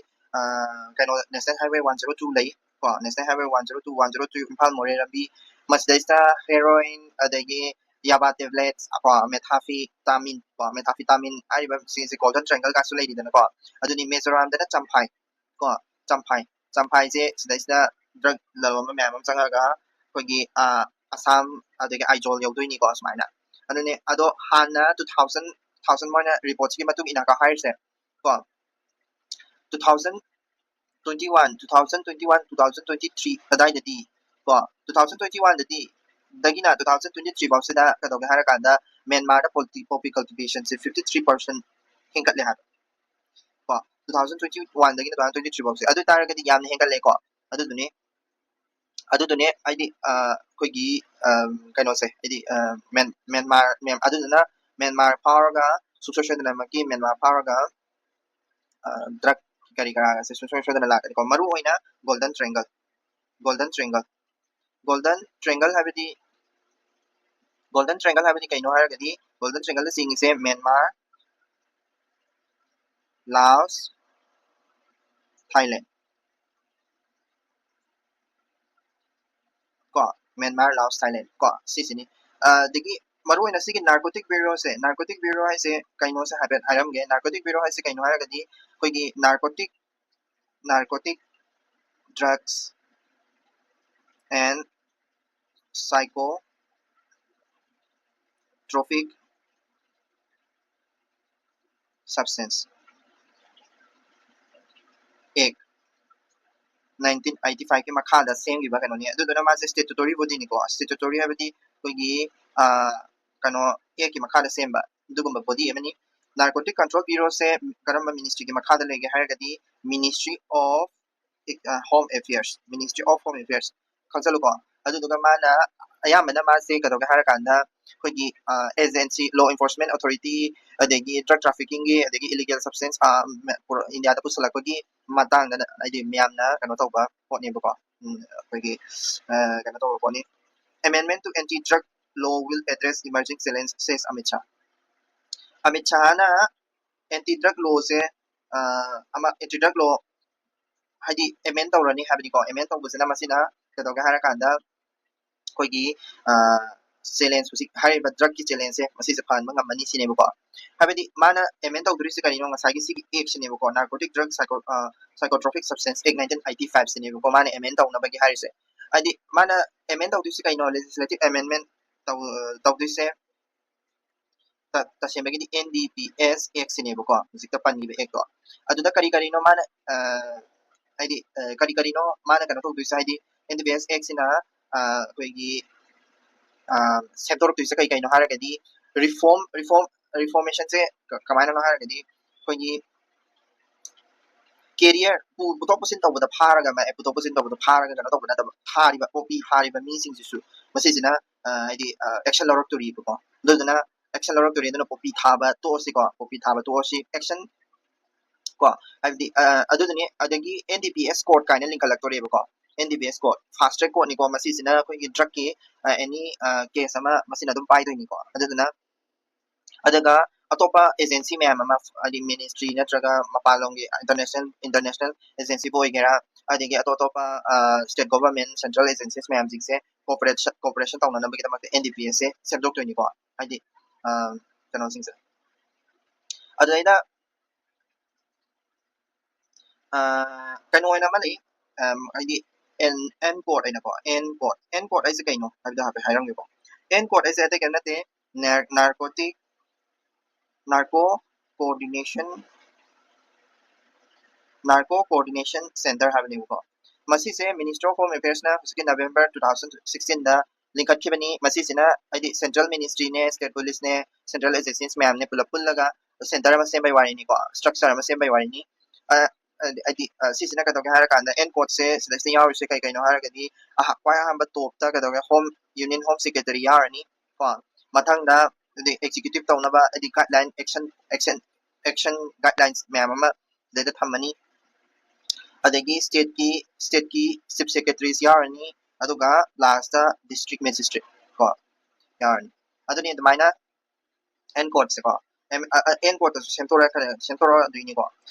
ꯀꯩꯅꯣ, National Highway one zero two ꯂꯩ, ꯀꯣ, National Highway one zero two, one zero two, Imphal ꯃꯣꯔꯦ ꯂꯝꯕꯤ, ꯃꯁꯤꯗꯩꯁꯤꯗ ꯍꯦꯔꯣꯏꯟ, ꯑꯗꯒꯤ ꯌꯥꯕꯥ ꯇꯦꯕ꯭ꯂꯦꯠꯁ, ꯀꯣ, ꯃꯦꯊꯥꯐꯤ ꯇꯥꯃꯤꯟ, ꯀꯣ, ꯃꯦꯊꯥꯐꯤ ꯇꯥꯃꯤꯟ ꯍꯥꯏꯔꯤꯕ ꯁꯤꯡꯁꯦ ꯒꯣꯜꯗꯟ ꯇ꯭ꯔꯦꯡꯒꯜꯒꯁꯨ ꯂꯩꯔꯤꯗꯅꯀꯣ꯫ ꯑꯗꯨꯅꯤ ꯃꯤꯖꯣꯔꯥꯝꯗꯅ ꯆꯝꯐꯥꯏ, ꯀꯣ, ꯆꯝꯐꯥꯏ, ꯆꯝꯐꯥꯏꯁꯦ ꯁꯤꯗꯩꯁꯤꯗ ꯗ꯭ꯔꯒ ꯂꯂꯣꯟꯕ ꯃꯌꯥꯝ ꯑꯃ ꯆꯪꯉꯒ ꯑꯩꯈꯣꯏꯒꯤ ꯑꯁꯥꯝ, ꯑꯗꯒꯤ ꯑꯥꯏꯖꯣꯜ ꯌꯧꯗꯣꯏꯅꯤꯀꯣ, ꯁꯨꯃꯥꯏꯅ꯫ ꯑꯗꯨꯅꯦ, ꯑꯗꯣ ꯍꯥꯟꯅ two thousand, two thousand ꯃꯣꯏꯅ ꯔꯤꯄꯣꯔꯠꯁꯤꯒꯤ ꯃꯇꯨꯡ ꯏꯟꯅ ꯍꯥꯏꯔꯤꯁꯦ, ꯀꯣ, two thousand twenty one, two thousand twenty one, two thousand twenty three ꯑꯗꯥꯏꯗꯗꯤ, ꯀꯣ, two thousand twenty one ꯗꯗꯤ, ꯗꯒꯤꯅ two thousand twenty three ꯐꯥꯎꯁꯤꯗ ꯀꯩꯗꯧꯒꯦ ꯍꯥꯏꯔꯀꯥꯟꯗ ꯃ꯭ꯌꯥꯟꯃꯥꯔꯗ ꯄꯣꯄꯤ ꯀꯜꯇꯤꯚꯦꯁꯟꯁꯦ fifty three percent ꯍꯦꯟꯒꯠꯂꯦ ꯍꯥꯏꯕ, ꯀꯣ, two thousand twenty one ꯗꯒꯤꯅ two thousand twenty three ꯐꯥꯎꯁꯦ꯫ ꯑꯗꯨ ꯑꯣꯏꯇꯥꯔꯒꯗꯤ ꯌꯥꯝꯅ ꯍꯦꯟꯒꯠꯂꯦꯀꯣ꯫ ꯑꯗꯨꯗꯨꯅꯤ, ꯑꯗꯨꯗꯨꯅꯦ ꯍꯥꯏꯗꯤ ꯑꯩꯈꯣꯏꯒꯤ ꯀꯩꯅꯣꯁꯦ, ꯍꯥꯏꯗꯤ ꯃ꯭ꯌꯥꯟꯃꯥꯔ, ꯑꯗꯨꯗꯨꯅ ꯃ꯭ꯌꯥꯟꯃꯥꯔ ꯐꯥꯎꯔꯒ ꯁꯨꯡꯁꯣꯏ ꯁꯣꯏꯗꯅꯃꯛꯀꯤ ꯃ꯭ꯌꯥꯟꯃꯥꯔ ꯐꯥꯎꯔꯒ ꯗ꯭ꯔꯒ ꯀꯔꯤ ꯀꯔꯥꯁꯦ ꯁꯨꯡꯁꯣꯏ ꯁꯣꯏꯗꯅ ꯂꯥꯛꯀꯅꯤꯀꯣ꯫ ꯃꯔꯨ ꯑꯣꯏꯅ golden triangle, golden triangle, golden triangle ꯍꯥꯏꯕꯗꯤ, ꯒꯣꯜꯗꯟ ꯇ꯭ꯔꯦꯡꯒꯜ ꯍꯥꯏꯕꯗꯤ ꯀꯩꯅꯣ ꯍꯥꯏꯔꯒꯗꯤ, ꯒꯣꯜꯗꯟ ꯇ꯭ꯔꯦꯡꯒꯜꯗ ꯆꯤꯡꯉꯤꯁꯦ ꯃ꯭ꯌꯥꯟꯃꯥꯔ, ꯂꯥꯑꯣꯁ, ꯊꯥꯏꯂꯦꯟ, ꯀꯣ, ꯃ꯭ꯌꯥꯟꯃꯥꯔ, ꯂꯥꯑꯣꯁ, ꯊꯥꯏꯂꯦꯟ, ꯀꯣ, ꯁꯤꯁꯤꯅꯤ꯫ ꯑꯗꯒꯤ ꯃꯔꯨꯑꯣꯏꯅ ꯁꯤꯒꯤ ꯅꯥꯔꯀꯣꯇꯤꯛ ꯕ꯭ꯌꯨꯔꯣꯁꯦ, ꯅꯥꯔꯀꯣꯇꯤꯛ ꯕ꯭ꯌꯨꯔꯣ ꯍꯥꯏꯁꯦ ꯀꯩꯅꯣꯁꯦ ꯍꯥꯏꯐꯦꯠ ꯍꯥꯏꯔꯝꯒꯦ꯫ ꯅꯥꯔꯀꯣꯇꯤꯛ ꯕ꯭ꯌꯨꯔꯣ ꯍꯥꯏꯁꯦ ꯀꯩꯅꯣ ꯍꯥꯏꯔꯒꯗꯤ, ꯑꯩꯈꯣꯏꯒꯤ ꯅꯥꯔꯀꯣꯇꯤꯛ, narcotic drugs and psychotropic substance Act, nineteen eighty five ꯀꯤ ꯃꯈꯥꯗ ꯁꯦꯝꯈꯤꯕ ꯀꯩꯅꯣꯅꯤ꯫ ꯑꯗꯨꯗꯨꯅ ꯃꯥꯁꯦ statutory bodyꯅꯤꯀꯣ꯫ Statutory ꯍꯥꯏꯕꯗꯤ ꯑꯩꯈꯣꯏꯒꯤ ꯀꯩꯅꯣ, Actꯀꯤ ꯃꯈꯥꯗ ꯁꯦꯝꯕ ꯑꯗꯨꯒꯨꯝꯕ body ꯑꯃꯅꯤ꯫ Narcotic Control Bureau ꯁꯦ ꯀꯔꯝꯕ ministry ꯒꯤ ꯃꯈꯥꯗ ꯂꯩꯒꯦ ꯍꯥꯏꯔꯒꯗꯤ Ministry of Home Affairs, Ministry of Home Affairs ꯈꯪꯖꯜꯂꯨꯀꯣ꯫ ꯑꯗꯨꯗꯨꯒ ꯃꯥꯅ ꯑꯌꯥꯝꯕꯅ ꯃꯥꯁꯦ ꯀꯩꯗꯧꯒꯦ ꯍꯥꯏꯔꯀꯥꯟꯗ ꯑꯩꯈꯣꯏꯒꯤ agency, law enforcement authority, ꯑꯗꯒꯤ drug trafficking ꯒꯤ, ꯑꯗꯒꯤ illegal substance ꯏꯟꯗꯤꯌꯥꯗ ꯄꯨꯁꯜꯂꯛꯄꯒꯤ ꯃꯇꯥꯡꯗ ꯍꯥꯏꯗꯤ ꯃꯌꯥꯝꯅ ꯀꯩꯅꯣ ꯇꯧꯕ ꯄꯣꯠꯅꯦꯕꯀꯣ꯫ ꯑꯩꯈꯣꯏꯒꯤ ꯀꯩꯅꯣ ꯇꯧꯕ ꯄꯣꯠꯅꯤ꯫ Amendment to anti drug law will address emerging challenge, says Amit Shah. Amit ꯁꯍꯥꯅ anti drug law ꯁꯦ ꯑꯃ anti drug law ꯍꯥꯏꯗꯤ amend ꯇꯧꯔꯅꯤ ꯍꯥꯏꯕꯅꯤꯀꯣ꯫ Amend ꯇꯧꯕꯁꯤꯅ ꯃꯁꯤꯅ ꯀꯩꯗꯧꯒꯦ ꯍꯥꯏꯔꯀꯥꯟꯗ ꯑꯩꯈꯣꯏꯒꯤ challenge, ꯍꯧꯖꯤꯛ ꯍꯥꯏꯔꯤꯕ drug ꯀꯤ challenge ꯁꯦ ꯃꯁꯤꯁꯦ ꯐꯍꯟꯕ ꯉꯝꯃꯅꯤ ꯁꯤꯅꯦꯕꯀꯣ꯫ ꯍꯥꯏꯕꯗꯤ ꯃꯥꯅ amend ꯇꯧꯗꯣꯏꯁꯦ ꯀꯔꯤꯅꯣ? ꯉꯁꯥꯏꯒꯤ ꯁꯤꯒꯤ act ꯁꯤꯅꯦꯕꯀꯣ, Narcotic Drug Psycho Psychotropic Substance Act nineteen eighty five ꯁꯤꯅꯦꯕꯀꯣ ꯃꯥꯅ amend ꯇꯧꯅꯕꯒꯤ ꯍꯥꯏꯔꯤꯁꯦ꯫ ꯍꯥꯏꯗꯤ ꯃꯥꯅ amend ꯇꯧꯗꯣꯏꯁꯦ ꯀꯩꯅꯣ? Legislative amendment ꯇꯧ ꯇꯧꯗꯣꯏꯁꯦ ꯇꯁꯦꯡꯕꯒꯤꯗꯤ N D P S Act ꯁꯤꯅꯦꯕꯀꯣ, ꯍꯧꯖꯤꯛꯇ ꯄꯟꯈꯤꯕ act ꯇꯣ꯫ ꯑꯗꯨꯗ ꯀꯔꯤ ꯀꯔꯤꯅꯣ ꯃꯥꯅ ꯍꯥꯏꯗꯤ ꯀꯔꯤ ꯀꯔꯤꯅꯣ ꯃꯥꯅ ꯀꯩꯅꯣ ꯇꯧꯗꯣꯏꯁꯦ? ꯍꯥꯏꯗꯤ N D P S Act ꯁꯤꯅ ꯑꯩꯈꯣꯏꯒꯤ ꯁꯦꯝꯗꯣꯔꯛꯇꯣꯏꯁꯦ ꯀꯩ ꯀꯩꯅꯣ ꯍꯥꯏꯔꯒꯗꯤ reform reform reformation ꯁꯦ ꯀꯃꯥꯏꯅꯅꯣ ꯍꯥꯏꯔꯒꯗꯤ ꯑꯩꯈꯣꯏꯒꯤ carrier ꯄꯨꯊꯣꯛ ꯄꯨꯁꯤꯟ ꯇꯧꯕꯗ ꯐꯥꯔꯒ ꯄꯨꯊꯣꯛ ꯄꯨꯁꯤꯟ ꯇꯧꯕꯗ ꯐꯥꯔꯒ ꯀꯩꯅꯣ ꯇꯧꯕ ꯅꯠꯇꯕ, ꯐꯥꯔꯤꯕ poppy ꯐꯥꯔꯤꯕ ꯃꯤꯁꯤꯡꯁꯤꯁꯨ ꯃꯁꯤꯁꯤꯅ ꯍꯥꯏꯗꯤ action ꯂꯧꯔꯛꯇꯣꯔꯤꯕꯀꯣ꯫ ꯑꯗꯨꯗꯨꯅ action ꯂꯧꯔꯛꯇꯣꯔꯤ꯫ ꯑꯗꯨꯅ poppy ꯊꯥꯕ ꯇꯣꯛꯑꯁꯤꯀꯣ, poppy ꯊꯥꯕ ꯇꯣꯛꯑꯁꯤ꯫ Action ꯀꯣ ꯍꯥꯏꯕꯗꯤ ꯑꯗꯨꯗꯨꯅꯤ꯫ ꯑꯗꯒꯤ N D P S court ꯀꯥꯏꯅ ꯂꯤꯡꯈꯠꯂꯛꯇꯣꯔꯦꯕꯀꯣ꯫ N D P S court fast track court ꯅꯤꯀꯣ꯫ ꯃꯁꯤꯁꯤꯅ ꯑꯩꯈꯣꯏꯒꯤ drug ꯀꯤ any case ꯑꯃ ꯃꯁꯤꯅ ꯑꯗꯨꯝ ꯄꯥꯏꯗꯣꯏꯅꯤꯀꯣ꯫ ꯑꯗꯨꯗꯨꯅ ꯑꯗꯨꯒ ꯑꯇꯣꯞꯄ agency ꯃꯌꯥꯝ ꯑꯃ ꯍꯥꯏꯗꯤ ministry ꯅꯠꯇ꯭ꯔꯒ ꯃꯄꯥꯟꯂꯣꯝꯒꯤ international international agency ꯕꯨ ꯑꯣꯏꯒꯦꯔꯥ, ꯑꯗꯒꯤ ꯑꯇꯣꯞ ꯑꯇꯣꯞꯄ state government, central agencies ꯃꯌꯥꯝꯁꯤꯡꯁꯦ cooperation cooperation ꯇꯧꯅꯅꯕꯒꯤꯗꯃꯛꯇ N D P S ꯁꯦ ꯁꯦꯝꯗꯣꯛꯇꯣꯏꯅꯤꯀꯣ꯫ ꯍꯥꯏꯗꯤ ꯀꯩꯅꯣꯁꯤꯡꯁꯦ꯫ ꯑꯗꯨꯗꯩꯗ ꯀꯩꯅꯣ ꯑꯣꯏꯅ ꯑꯃ ꯂꯩ, ꯍꯥꯏꯗꯤ N N court ꯍꯥꯏꯅꯀꯣ꯫ N court, N court ꯍꯥꯏꯁꯦ ꯀꯩꯅꯣ ꯍꯥꯏꯕꯗꯣ ꯍꯥꯏꯐꯦꯠ ꯍꯥꯏꯔꯝꯒꯦꯀꯣ꯫ N court ꯍꯥꯏꯁꯦ ꯑꯇꯩ ꯀꯩꯝ ꯅꯠꯇꯦ, narcotic narco coordination narco coordination center ꯍꯥꯏꯕꯅꯦꯕꯀꯣ꯫ ꯃꯁꯤꯁꯦ Ministry of Home Affairs ꯅ ꯍꯧꯖꯤꯛꯀꯤ November two thousand sixteen ꯗ ꯂꯤꯡꯈꯠꯈꯤꯕꯅꯤ꯫ ꯃꯁꯤꯁꯤꯅ ꯍꯥꯏꯗꯤ central ministry ꯅꯦ, state police ꯅꯦ, central agencies ꯃꯌꯥꯝꯅꯦ ꯄꯨꯂꯞ ꯄꯨꯜꯂꯒ ꯁꯦꯟꯇꯔ ꯑꯃ ꯁꯦꯝꯕꯩ ꯋꯥꯔꯤꯅꯤꯀꯣ, ꯁ꯭ꯇ꯭ꯔꯛꯆꯔ ꯑꯃ ꯁꯦꯝꯕꯩ ꯋꯥꯔꯤꯅꯤ꯫ ꯑ, ꯑ, ꯍꯥꯏꯗꯤ, ꯑ, ꯁꯤꯁꯤꯅ ꯀꯩꯗꯧꯒꯦ ꯍꯥꯏꯔꯀꯥꯟꯗ, ꯑꯦꯟ ꯀꯣꯔꯠꯁꯦ ꯁꯤꯗꯩꯁꯤꯗ ꯌꯥꯎꯔꯤꯁꯦ ꯀꯩ ꯀꯩꯅꯣ ꯍꯥꯏꯔꯒꯗꯤ, ꯑꯍ-, ꯈ꯭ꯋꯥꯏ ꯑꯍꯥꯟꯕ ꯇꯣꯞꯇ ꯀꯩꯗꯧꯒꯦ, ꯍꯣꯝ, ꯌꯨꯅꯤꯌꯟ ꯍꯣꯝ ꯁꯦꯀ꯭ꯔꯦꯇꯔꯤ ꯌꯥꯎꯔꯅꯤ ꯀꯣ꯫ ꯃꯊꯪꯗ ꯑꯦꯛꯖꯤꯀ꯭ꯌꯨꯇꯤꯚ ꯇꯧꯅꯕ ꯍꯥꯏꯗꯤ guideline, action, action, action guidelines ꯃꯌꯥꯝ ꯑꯃ ꯁꯤꯗꯩꯗ ꯊꯝꯃꯅꯤ꯫ ꯑꯗꯒꯤ ꯁ꯭ꯇꯦꯠꯀꯤ, ꯁ꯭ꯇꯦꯠꯀꯤ ꯆꯤꯐ ꯁꯦꯀ꯭ꯔꯦꯇꯔꯤꯁ ꯌꯥꯎꯔꯅꯤ, ꯑꯗꯨꯒ ꯂꯥꯁꯇ ꯗꯤꯁꯇ꯭ꯔꯤꯛ ꯃꯦꯖꯤꯁꯇ꯭ꯔꯦꯠ ꯀꯣ ꯌꯥꯎꯔꯅꯤ꯫ ꯑꯗꯨꯅꯤ ꯑꯗꯨꯃꯥꯏꯅ ꯑꯦꯟ ꯀꯣꯔꯠꯁꯦꯀꯣ, ꯑꯦꯟ ꯀꯣꯔꯠꯇꯁꯨ ꯁꯦꯝꯗꯣꯔꯛ-, ꯁꯦꯝꯗꯣꯔꯛꯑꯗꯣꯏꯅꯤꯀꯣ꯫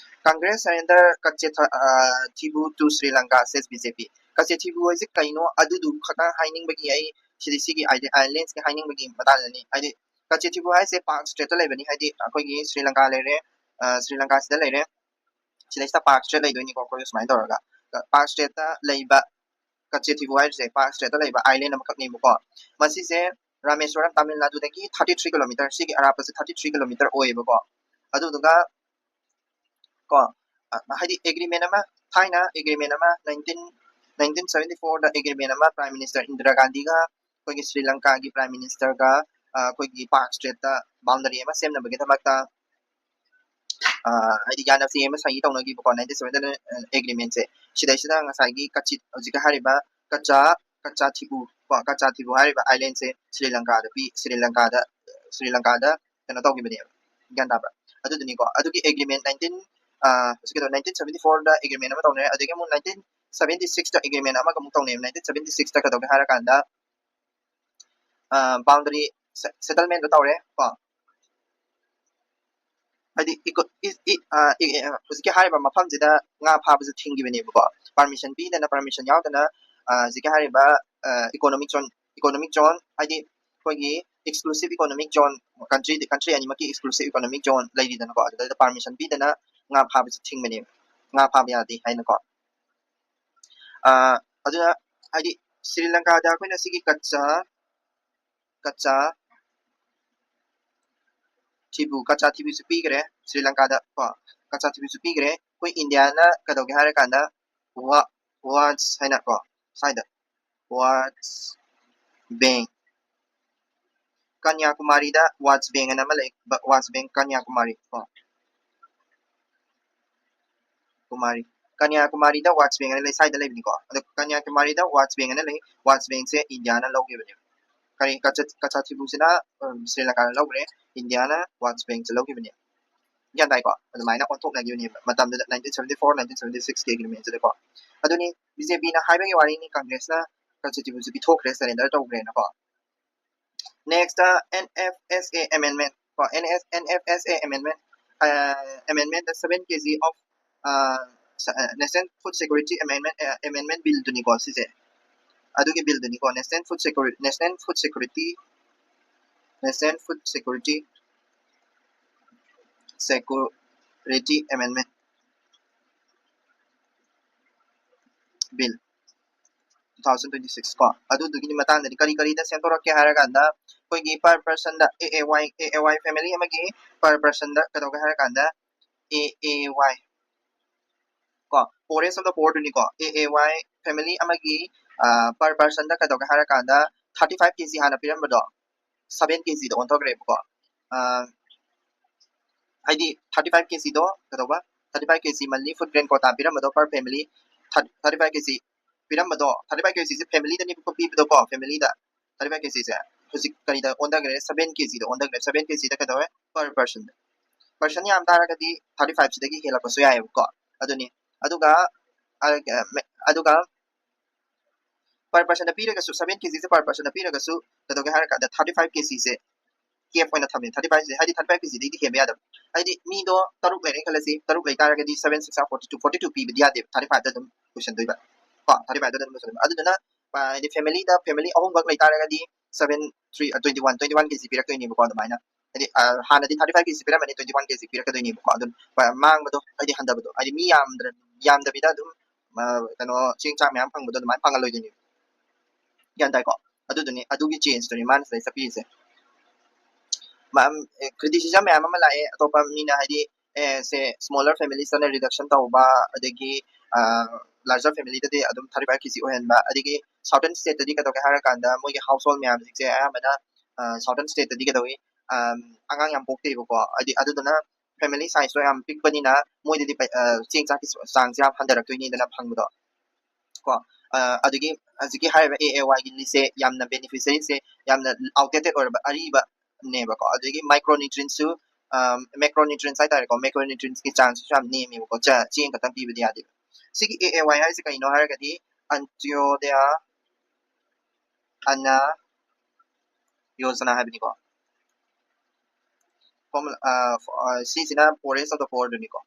Congress surrender Kache Tha-, ꯑ, Thibu to Sri Lanka, says B J P꯫ ꯀꯆꯦ ꯊꯤꯕꯨ ꯍꯥꯏꯁꯦ ꯀꯩꯅꯣ, ꯑꯗꯨꯗꯨ ꯈꯛꯇꯪ ꯍꯥꯏꯅꯤꯡꯕꯒꯤ ꯑꯩ ꯁꯤꯗꯤ ꯁꯤꯒꯤ ꯑꯥꯏꯂꯦꯟꯁꯀꯤ ꯍꯥꯏꯅꯤꯡꯕꯒꯤ ꯃꯇꯥꯡꯗꯅꯤ꯫ ꯍꯥꯏꯗꯤ ꯀꯆꯦ ꯊꯤꯕꯨ ꯍꯥꯏꯁꯦ ꯄꯥꯛ ꯁ꯭ꯇꯦꯠꯇ ꯂꯩꯕꯅꯤ, ꯍꯥꯏꯗꯤ ꯑꯩꯈꯣꯏꯒꯤ ꯁ꯭ꯔꯤ ꯂꯪꯀꯥ ꯂꯩꯔꯦ, ꯑ, ꯁ꯭ꯔꯤ ꯂꯪꯀꯥꯁꯤꯗ ꯂꯩꯔꯦ, ꯁꯤꯗꯩꯁꯤꯗ ꯄꯥꯛ ꯁ꯭ꯇꯦꯠ ꯂꯩꯗꯣꯏꯅꯤꯀꯣ ꯑꯩꯈꯣꯏ ꯁꯨꯃꯥꯏꯅ ꯇꯧꯔꯒ꯫ ꯄꯥꯛ ꯁ꯭ꯇꯦꯠꯇ ꯂꯩꯕ ꯀꯆꯦ ꯊꯤꯕꯨ ꯍꯥꯏꯔꯤꯁꯦ ꯄꯥꯛ ꯁ꯭ꯇꯦꯠꯇ ꯂꯩꯕ ꯑꯥꯏꯂꯦꯟ ꯑꯃꯈꯛꯅꯤꯕꯀꯣ꯫ ꯃꯁꯤꯁꯦ Rameswaram, Tamil ꯅꯥꯗꯨꯗꯒꯤ thirty three kilometer, ꯁꯤꯒꯤ ꯑꯔꯥꯞꯄꯁꯦ thirty three kilometer ꯑꯣꯏꯌꯦꯕꯀꯣ꯫ ꯑꯗꯨꯗꯨꯒ ꯀꯣ, ꯑ, ꯍꯥꯏꯗꯤ ꯑꯦꯒ꯭ꯔꯤꯃꯦꯟ ꯑꯃ, ꯊꯥꯏꯅ ꯑꯦꯒ꯭ꯔꯤꯃꯦꯟ ꯑꯃ nineteen, nineteen seventy fourꯗ ꯑꯦꯒ꯭ꯔꯤꯃꯦꯟ ꯑꯃ ꯄ꯭ꯔꯥꯏꯝ ꯃꯤꯅꯤꯁꯇꯔ ꯏꯟꯗꯤꯔꯥ ꯒꯥꯟꯙꯤꯒ ꯑꯩꯈꯣꯏꯒꯤ ꯁ꯭ꯔꯤ ꯂꯪꯀꯥꯒꯤ ꯄ꯭ꯔꯥꯏꯝ ꯃꯤꯅꯤꯁꯇꯔꯒ, ꯑ, ꯑꯩꯈꯣꯏꯒꯤ ꯄꯥꯛ ꯁ꯭ꯇꯦꯠꯇ ꯕꯥꯎꯟꯗꯔꯤ ꯑꯃ ꯁꯦꯝꯅꯕꯒꯤꯗꯃꯛꯇ, ꯑ, ꯍꯥꯏꯗꯤ ꯌꯥꯅꯕꯁꯤ ꯑꯃ ꯁꯍꯤ ꯇꯧꯅꯈꯤꯕꯀꯣ, nineteen seventy ꯑꯦꯒ꯭ꯔꯤꯃꯦꯟꯁꯦ꯫ ꯁꯤꯗꯩꯁꯤꯗ ꯉꯁꯥꯏꯒꯤ ꯀꯆꯤꯠ, ꯍꯧꯖꯤꯛꯀ ꯍꯥꯏꯔꯤꯕ ꯀꯆꯥ, ꯀꯆꯥ ꯊꯤꯕꯨ ꯀꯣ, ꯀꯆꯥ ꯊꯤꯕꯨ ꯍꯥꯏꯔꯤꯕ ꯑꯥꯏꯂꯦꯟꯁꯦ ꯁ꯭ꯔꯤ ꯂꯪꯀꯥꯗ ꯄꯤ, ꯁ꯭ꯔꯤ ꯂꯪꯀꯥꯗ, ꯁ꯭ꯔꯤ ꯂꯪꯀꯥꯗ ꯀꯩꯅꯣ ꯇꯧꯈꯤꯕꯅꯦꯕ꯫ ꯒ꯭ꯌꯥꯟ ꯇꯥꯕ꯭ꯔꯥ? ꯑꯗꯨꯗꯨꯅꯤꯀꯣ꯫ ꯑꯗꯨꯒꯤ ꯑꯦꯒ꯭ꯔꯤꯃꯦꯟ nineteen, ꯑ, ꯍꯧꯖꯤꯛꯀꯤꯗꯣ nineteen seventy fourꯗ ꯑꯦꯒ꯭ꯔꯤꯃꯦꯟ ꯑꯃ ꯇꯧꯅꯔꯦ, ꯑꯗꯒꯤ ꯑꯃꯨꯛ nineteen seventy sixꯇ ꯑꯦꯒ꯭ꯔꯤꯃꯦꯟ ꯑꯃꯒ ꯑꯃꯨꯛ ꯇꯧꯅꯩ꯫ Nineteen seventy sixꯇ ꯀꯩꯗꯧꯒꯦ ꯍꯥꯏꯔꯀꯥꯟꯗ, ꯑ, ꯕꯥꯎꯟꯗꯔꯤ ꯁꯦ-, ꯁꯦꯇꯜꯃꯦꯟꯗꯣ ꯇꯧꯔꯦ ꯀꯣ꯫ ꯍꯥꯏꯗꯤ ꯏꯀꯣ-, ꯏ-, ꯏ-, ꯑ, ꯏ-, ꯑ, ꯍꯧꯖꯤꯛꯀꯤ ꯍꯥꯏꯔꯤꯕ ꯃꯐꯝꯁꯤꯗ ꯉꯥ ꯐꯥꯕꯁꯦ ꯊꯤꯡꯈꯤꯕꯅꯦꯕꯀꯣ꯫ ꯄꯥꯔꯃꯤꯁꯟ ꯄꯤꯗꯅ, ꯄꯥꯔꯃꯤꯁꯟ ꯌꯥꯎꯗꯅ, ꯑ, ꯍꯧꯖꯤꯛꯀꯤ ꯍꯥꯏꯔꯤꯕ, ꯑ, ꯏꯀꯣꯅꯣꯃꯤꯛ ꯖꯣꯟ, ꯏꯀꯣꯅꯣꯃꯤꯛ ꯖꯣꯟ ꯍꯥꯏꯗꯤ ꯑꯩꯈꯣꯏꯒꯤ exclusive economic zone, country, country ꯑꯅꯤꯃꯛꯀꯤ exclusive economic zone ꯂꯩꯔꯤꯗꯅꯀꯣ, ꯑꯗꯨꯗꯩꯗ ꯄꯥꯔꯃꯤꯁꯟ ꯄꯤꯗꯅ ꯉꯥ ꯐꯥꯕꯁꯦ ꯊꯤꯡꯕꯅꯦꯕ, ꯉꯥ ꯐꯥꯕ ꯌꯥꯗꯦ ꯍꯥꯏꯅꯀꯣ꯫ ꯑ, ꯑꯗꯨꯅ ꯍꯥꯏꯗꯤ ꯁ꯭ꯔꯤ ꯂꯪꯀꯥꯗ ꯑꯩꯈꯣꯏꯅ ꯁꯤꯒꯤ ꯀꯆꯥ, ꯀꯆꯥ ꯊꯤꯕꯨ, ꯀꯆꯥ ꯊꯤꯕꯨꯁꯨ ꯄꯤꯈ꯭ꯔꯦ ꯁ꯭ꯔꯤ ꯂꯪꯀꯥꯗ ꯀꯣ, ꯀꯆꯥ ꯊꯤꯕꯨꯁꯨ ꯄꯤꯈ꯭ꯔꯦ꯫ ꯑꯩꯈꯣꯏ ꯏꯟꯗꯤꯌꯥꯅ ꯀꯩꯗꯧꯒꯦ ꯍꯥꯏꯔꯀꯥꯟꯗ ꯋꯥ-, ꯋꯥꯠꯁ ꯍꯥꯏꯅ ꯀꯣ, ꯁ꯭ꯋꯥꯏꯗ ꯋꯥꯠꯁ ꯕꯦꯡ, ꯀꯟꯌꯥꯀꯨꯃꯥꯔꯤꯗ ꯋꯥꯠꯁ ꯕꯦꯡ ꯑꯅ ꯑꯃ ꯂꯩ꯫ ꯋꯥꯠꯁ ꯕꯦꯡ ꯀꯟꯌꯥꯀꯨꯃꯥꯔꯤ ꯀꯣ꯫ ꯀꯨꯃꯥꯔꯤ ꯀꯟꯌꯥꯀꯨꯃꯥꯔꯤꯗ ꯋꯥꯠꯁ ꯕꯦꯡ ꯑꯅ ꯂꯩ, ꯁ꯭ꯋꯥꯏꯗ ꯂꯩꯕꯅꯤꯀꯣ꯫ ꯑꯗꯣ ꯀꯟꯌꯥꯀꯨꯃꯥꯔꯤꯗ ꯋꯥꯠꯁ ꯕꯦꯡ ꯑꯅ ꯂꯩ꯫ ꯋꯥꯠꯁ ꯕꯦꯡꯁꯦ ꯏꯟꯗꯤꯌꯥꯅ ꯂꯧꯈꯤꯕꯅꯦꯕ꯫ ꯀꯔꯤ ꯀꯆ- ꯀꯆꯥꯊꯤꯕꯨꯁꯤꯅ ꯎꯝ, ꯁ꯭ꯔꯤꯂꯪꯀꯥꯅ ꯂꯧꯈ꯭ꯔꯦ꯫ ꯏꯟꯗꯤꯌꯥꯅ ꯋꯥꯠꯁ ꯕꯦꯡꯁꯦ ꯂꯧꯈꯤꯕꯅꯦ꯫ ꯒ꯭ꯌꯥꯟ ꯇꯥꯏꯀꯣ? ꯑꯗꯨꯃꯥꯏꯅ ꯑꯣꯟꯊꯣꯛꯅꯈꯤꯕꯅꯦꯕ ꯃꯇꯝꯗꯨꯗ, nineteen seventy four, nineteen seventy six ꯀꯤ ꯑꯦꯒ꯭ꯔꯤꯃꯦꯟꯁꯤꯗꯀꯣ꯫ ꯑꯗꯨꯅꯤ ꯕꯤ ꯖꯦ ꯄꯤꯅ ꯍꯥꯏꯕꯒꯤ ꯋꯥꯔꯤꯅꯤ, ꯀꯪꯒ꯭ꯔꯦꯁꯅ ꯀꯆꯥꯊꯤꯕꯨꯁꯤ ꯄꯤꯊꯣꯛꯈ꯭ꯔꯦ, surrender ꯇꯧꯈ꯭ꯔꯦꯅꯀꯣ꯫ Next, N F S A amendment ꯀꯣ, N F S A amendment, amendment the seven K G of National Food Security Amendment, Amendment Bill ꯗꯨꯅꯤꯀꯣ ꯁꯤꯁꯦ꯫ ꯑꯗꯨꯒꯤ bill ꯗꯨꯅꯤꯀꯣ, National Food Security, National Food Security, National Food Security, Security Amendment Bill two thousand twenty six ꯀꯣ꯫ ꯑꯗꯨꯗꯨꯒꯤ ꯃꯇꯥꯡꯗꯗꯤ ꯀꯔꯤ ꯀꯔꯤꯗ ꯁꯦꯝꯗꯣꯔꯛꯀꯦ ꯍꯥꯏꯔꯀꯥꯟꯗ, ꯑꯩꯈꯣꯏꯒꯤ per person the, A A Y, A A Y family ꯑꯃꯒꯤ per person ꯗ ꯀꯩꯗꯧꯒꯦ ꯍꯥꯏꯔꯀꯥꯟꯗ, A A Y ꯀꯣ, poorest of the poor ꯗꯨꯅꯤꯀꯣ, A A Y family ꯑꯃꯒꯤ per person ꯗ ꯀꯩꯗꯧꯒꯦ ꯍꯥꯏꯔꯀꯥꯟꯗ, thirty five K G ꯍꯥꯟꯅ ꯄꯤꯔꯝꯕꯗꯣ seven K G ꯗ ꯑꯣꯟꯊꯣꯛꯈ꯭ꯔꯦꯕꯀꯣ꯫ ꯍꯥꯏꯗꯤ thirty five K G ꯗꯣ ꯀꯩꯗꯧꯕ, thirty five K G monthly food grain quota ꯄꯤꯔꯝꯕꯗꯣ per family, thirty five K G ꯄꯤꯔꯝꯕꯗꯣ, thirty five K G ꯁꯦ family ꯗꯅꯦꯕꯀꯣ ꯄꯤꯕꯗꯣꯀꯣ, family ꯗ thirty five K G ꯁꯦ ꯍꯧꯖꯤꯛ ꯀꯔꯤꯗ ꯑꯣꯟꯊꯈ꯭ꯔꯦ? Seven K G ꯗ ꯑꯣꯟꯊꯈ꯭ꯔꯦ꯫ Seven K G ꯗ ꯀꯩꯗꯧꯋꯦ? Per person ꯗ꯫ Person ꯌꯥꯝ ꯇꯥꯔꯒꯗꯤ thirty five ꯁꯤꯗꯒꯤ ꯍꯦꯜꯂꯛꯄꯁꯨ ꯌꯥꯏꯑꯕꯀꯣ꯫ ꯑꯗꯨꯅꯤ꯫ ꯑꯗꯨꯒ ꯑꯗꯨꯒ per person ꯗ ꯄꯤꯔꯒꯁꯨ, seven K G ꯁꯦ per person ꯗ ꯄꯤꯔꯒꯁꯨ ꯀꯩꯗꯧꯒꯦ ꯍꯥꯏꯔ ꯀꯥꯟꯗ, thirty five K G ꯁꯦ cap ꯑꯣꯏꯅ ꯊꯝꯃꯦ꯫ Thirty five ꯁꯦ, ꯍꯥꯏꯗꯤ thirty five K G ꯗꯒꯤꯗꯤ ꯍꯦꯟꯕ ꯌꯥꯗꯕ꯫ ꯍꯥꯏꯗꯤ ꯃꯤꯗꯣ ꯇꯔꯨꯛ ꯂꯩꯔꯦ ꯈꯜꯂꯁꯤ, ꯇꯔꯨꯛ ꯂꯩ ꯇꯥꯔꯒꯗꯤ seven six are forty two, forty two ꯄꯤꯕꯗꯤ ꯌꯥꯗꯦꯕ, thirty five ꯗ ꯑꯗꯨꯝ ꯂꯣꯏꯁꯟꯗꯣꯏꯕ ꯀꯣ, thirty five ꯗ ꯑꯗꯨꯝ ꯂꯣꯏꯁꯟꯗꯣꯏꯕ꯫ ꯑꯗꯨꯗꯨꯅ ꯍꯥꯏꯗꯤ family ꯗ family ꯑꯍꯨꯝꯈꯛ ꯂꯩ ꯇꯥꯔꯒꯗꯤ seven three, twenty one, twenty one K G ꯄꯤꯔꯛꯇꯣꯏꯅꯦꯕꯀꯣ꯫ ꯑꯗꯨꯃꯥꯏꯅ ꯍꯥꯏꯗꯤ ꯍꯥꯟꯅꯗꯤ thirty five K G ꯄꯤꯔꯝꯕꯅꯤ, twenty one K G ꯄꯤꯔꯛꯀꯗꯣꯏꯅꯦꯕꯀꯣ꯫ ꯑꯗꯨꯝ ꯃꯥꯡꯕꯗꯣ, ꯍꯥꯏꯗꯤ ꯍꯟꯊꯕꯗꯣ, ꯍꯥꯏꯗꯤ ꯃꯤ ꯌꯥꯝꯗ꯭ꯔ ꯌꯥꯝꯗꯕꯤꯗ ꯑꯗꯨꯝ ꯀꯩꯅꯣ ꯆꯦꯡ ꯆꯥꯛ ꯃꯌꯥꯝ ꯐꯪꯕꯗꯣ ꯑꯗꯨꯃꯥꯏꯅ ꯐꯪꯍꯜꯂꯣꯏꯗꯣꯏꯅꯦꯕ꯫ ꯒ꯭ꯌꯥꯟ ꯇꯥꯏꯀꯣ? ꯑꯗꯨꯗꯨꯅꯤ, ꯑꯗꯨꯒꯤ change ꯇꯨꯅꯤ ꯃꯥꯅ ꯁꯤꯗꯩ ꯆꯠꯄꯤꯔꯤꯁꯦ꯫ Criticism ꯃꯌꯥꯝ ꯑꯃ ꯂꯥꯛꯑꯦ, ꯑꯇꯣꯞꯄ ꯃꯤꯅ ꯍꯥꯏꯗꯤ, ꯑꯦ, ꯁꯦ, smaller families ꯇꯅ reduction ꯇꯧꯕ, ꯑꯗꯒꯤ larger family ꯗꯗꯤ ꯑꯗꯨꯝ thirty five K G ꯑꯣꯏꯍꯟꯕ, ꯑꯗꯒꯤ southern state ꯇꯗꯤ ꯀꯩꯗꯧꯒꯦ ꯍꯥꯏꯔꯀꯥꯟꯗ ꯃꯣꯏꯒꯤ household ꯃꯌꯥꯝꯁꯤꯡꯁꯦ ꯑꯌꯥꯝꯕꯅ ꯁꯥꯎꯗꯔꯟ ꯁ꯭ꯇꯦꯠꯇꯗꯤ ꯀꯩꯗꯧꯏ, ꯑꯉꯥꯡ ꯌꯥꯝ ꯄꯣꯛꯇꯦꯕꯀꯣ꯫ ꯍꯥꯏꯗꯤ ꯑꯗꯨꯗꯨꯅ ꯐꯦꯃꯤꯂꯤ ꯁꯥꯏꯖꯇꯣ ꯌꯥꯝ ꯄꯤꯛꯄꯅꯤꯅ ꯃꯣꯏꯗꯗꯤ ꯆꯦꯡ ꯆꯥꯛꯀꯤ ꯆꯥꯡꯁꯦ ꯌꯥꯝ ꯍꯟꯊꯔꯛꯇꯣꯏꯅꯤꯗꯅ ꯐꯪꯕꯗꯣ꯫ ꯀꯣ ꯑꯗꯒꯤ ꯍꯧꯖꯤꯛꯀꯤ ꯍꯥꯏꯔꯤꯕ ꯑꯦ ꯑꯦ ꯋꯥꯏꯒꯤ ꯂꯤꯁꯁꯦ ꯌꯥꯝꯅ ꯕꯦꯅꯤꯐꯤꯁꯔꯤꯁꯦ ꯌꯥꯝꯅ ꯑꯥꯎꯠꯗꯦꯇꯦꯠ ꯑꯣꯏꯔꯕ ꯑꯔꯤꯕꯅꯦꯕꯀꯣ꯫ ꯑꯗꯒꯤ ꯃꯥꯏꯀ꯭ꯔꯣꯅ꯭ꯌꯨꯇ꯭ꯔꯤꯟꯁꯨ ꯃꯦꯀ꯭ꯔꯣꯅ꯭ꯌꯨꯇ꯭ꯔꯤꯟꯁ ꯍꯥꯏꯇꯥꯔꯦꯀꯣ, ꯃꯦꯀ꯭ꯔꯣꯅ꯭ꯌꯨꯇ꯭ꯔꯤꯟꯁꯀꯤ ꯆꯥꯡꯁꯤꯁꯨ ꯌꯥꯝ ꯅꯦꯝꯃꯦꯕꯀꯣ꯫ ꯆꯦꯡ ꯈꯛꯇꯪ ꯄꯤꯕꯗꯤ ꯌꯥꯗꯦꯕ꯫ ꯁꯤꯒꯤ ꯑꯦ ꯑꯦ ꯋꯥꯏ ꯍꯥꯏꯔꯤꯁꯦ ꯀꯩꯅꯣ ꯍꯥꯏꯔꯒꯗꯤ ꯑꯟꯇ꯭ꯌꯣꯗꯌꯥ ꯑꯟꯅ ꯌꯣꯖꯅꯥ ꯍꯥꯏꯕꯅꯤꯀꯣ꯫ ꯁꯤꯁꯤꯅ ꯄꯣꯔꯦꯁ ꯑꯣꯐ ꯗ ꯄꯣꯔꯗꯨꯅꯤꯀꯣ꯫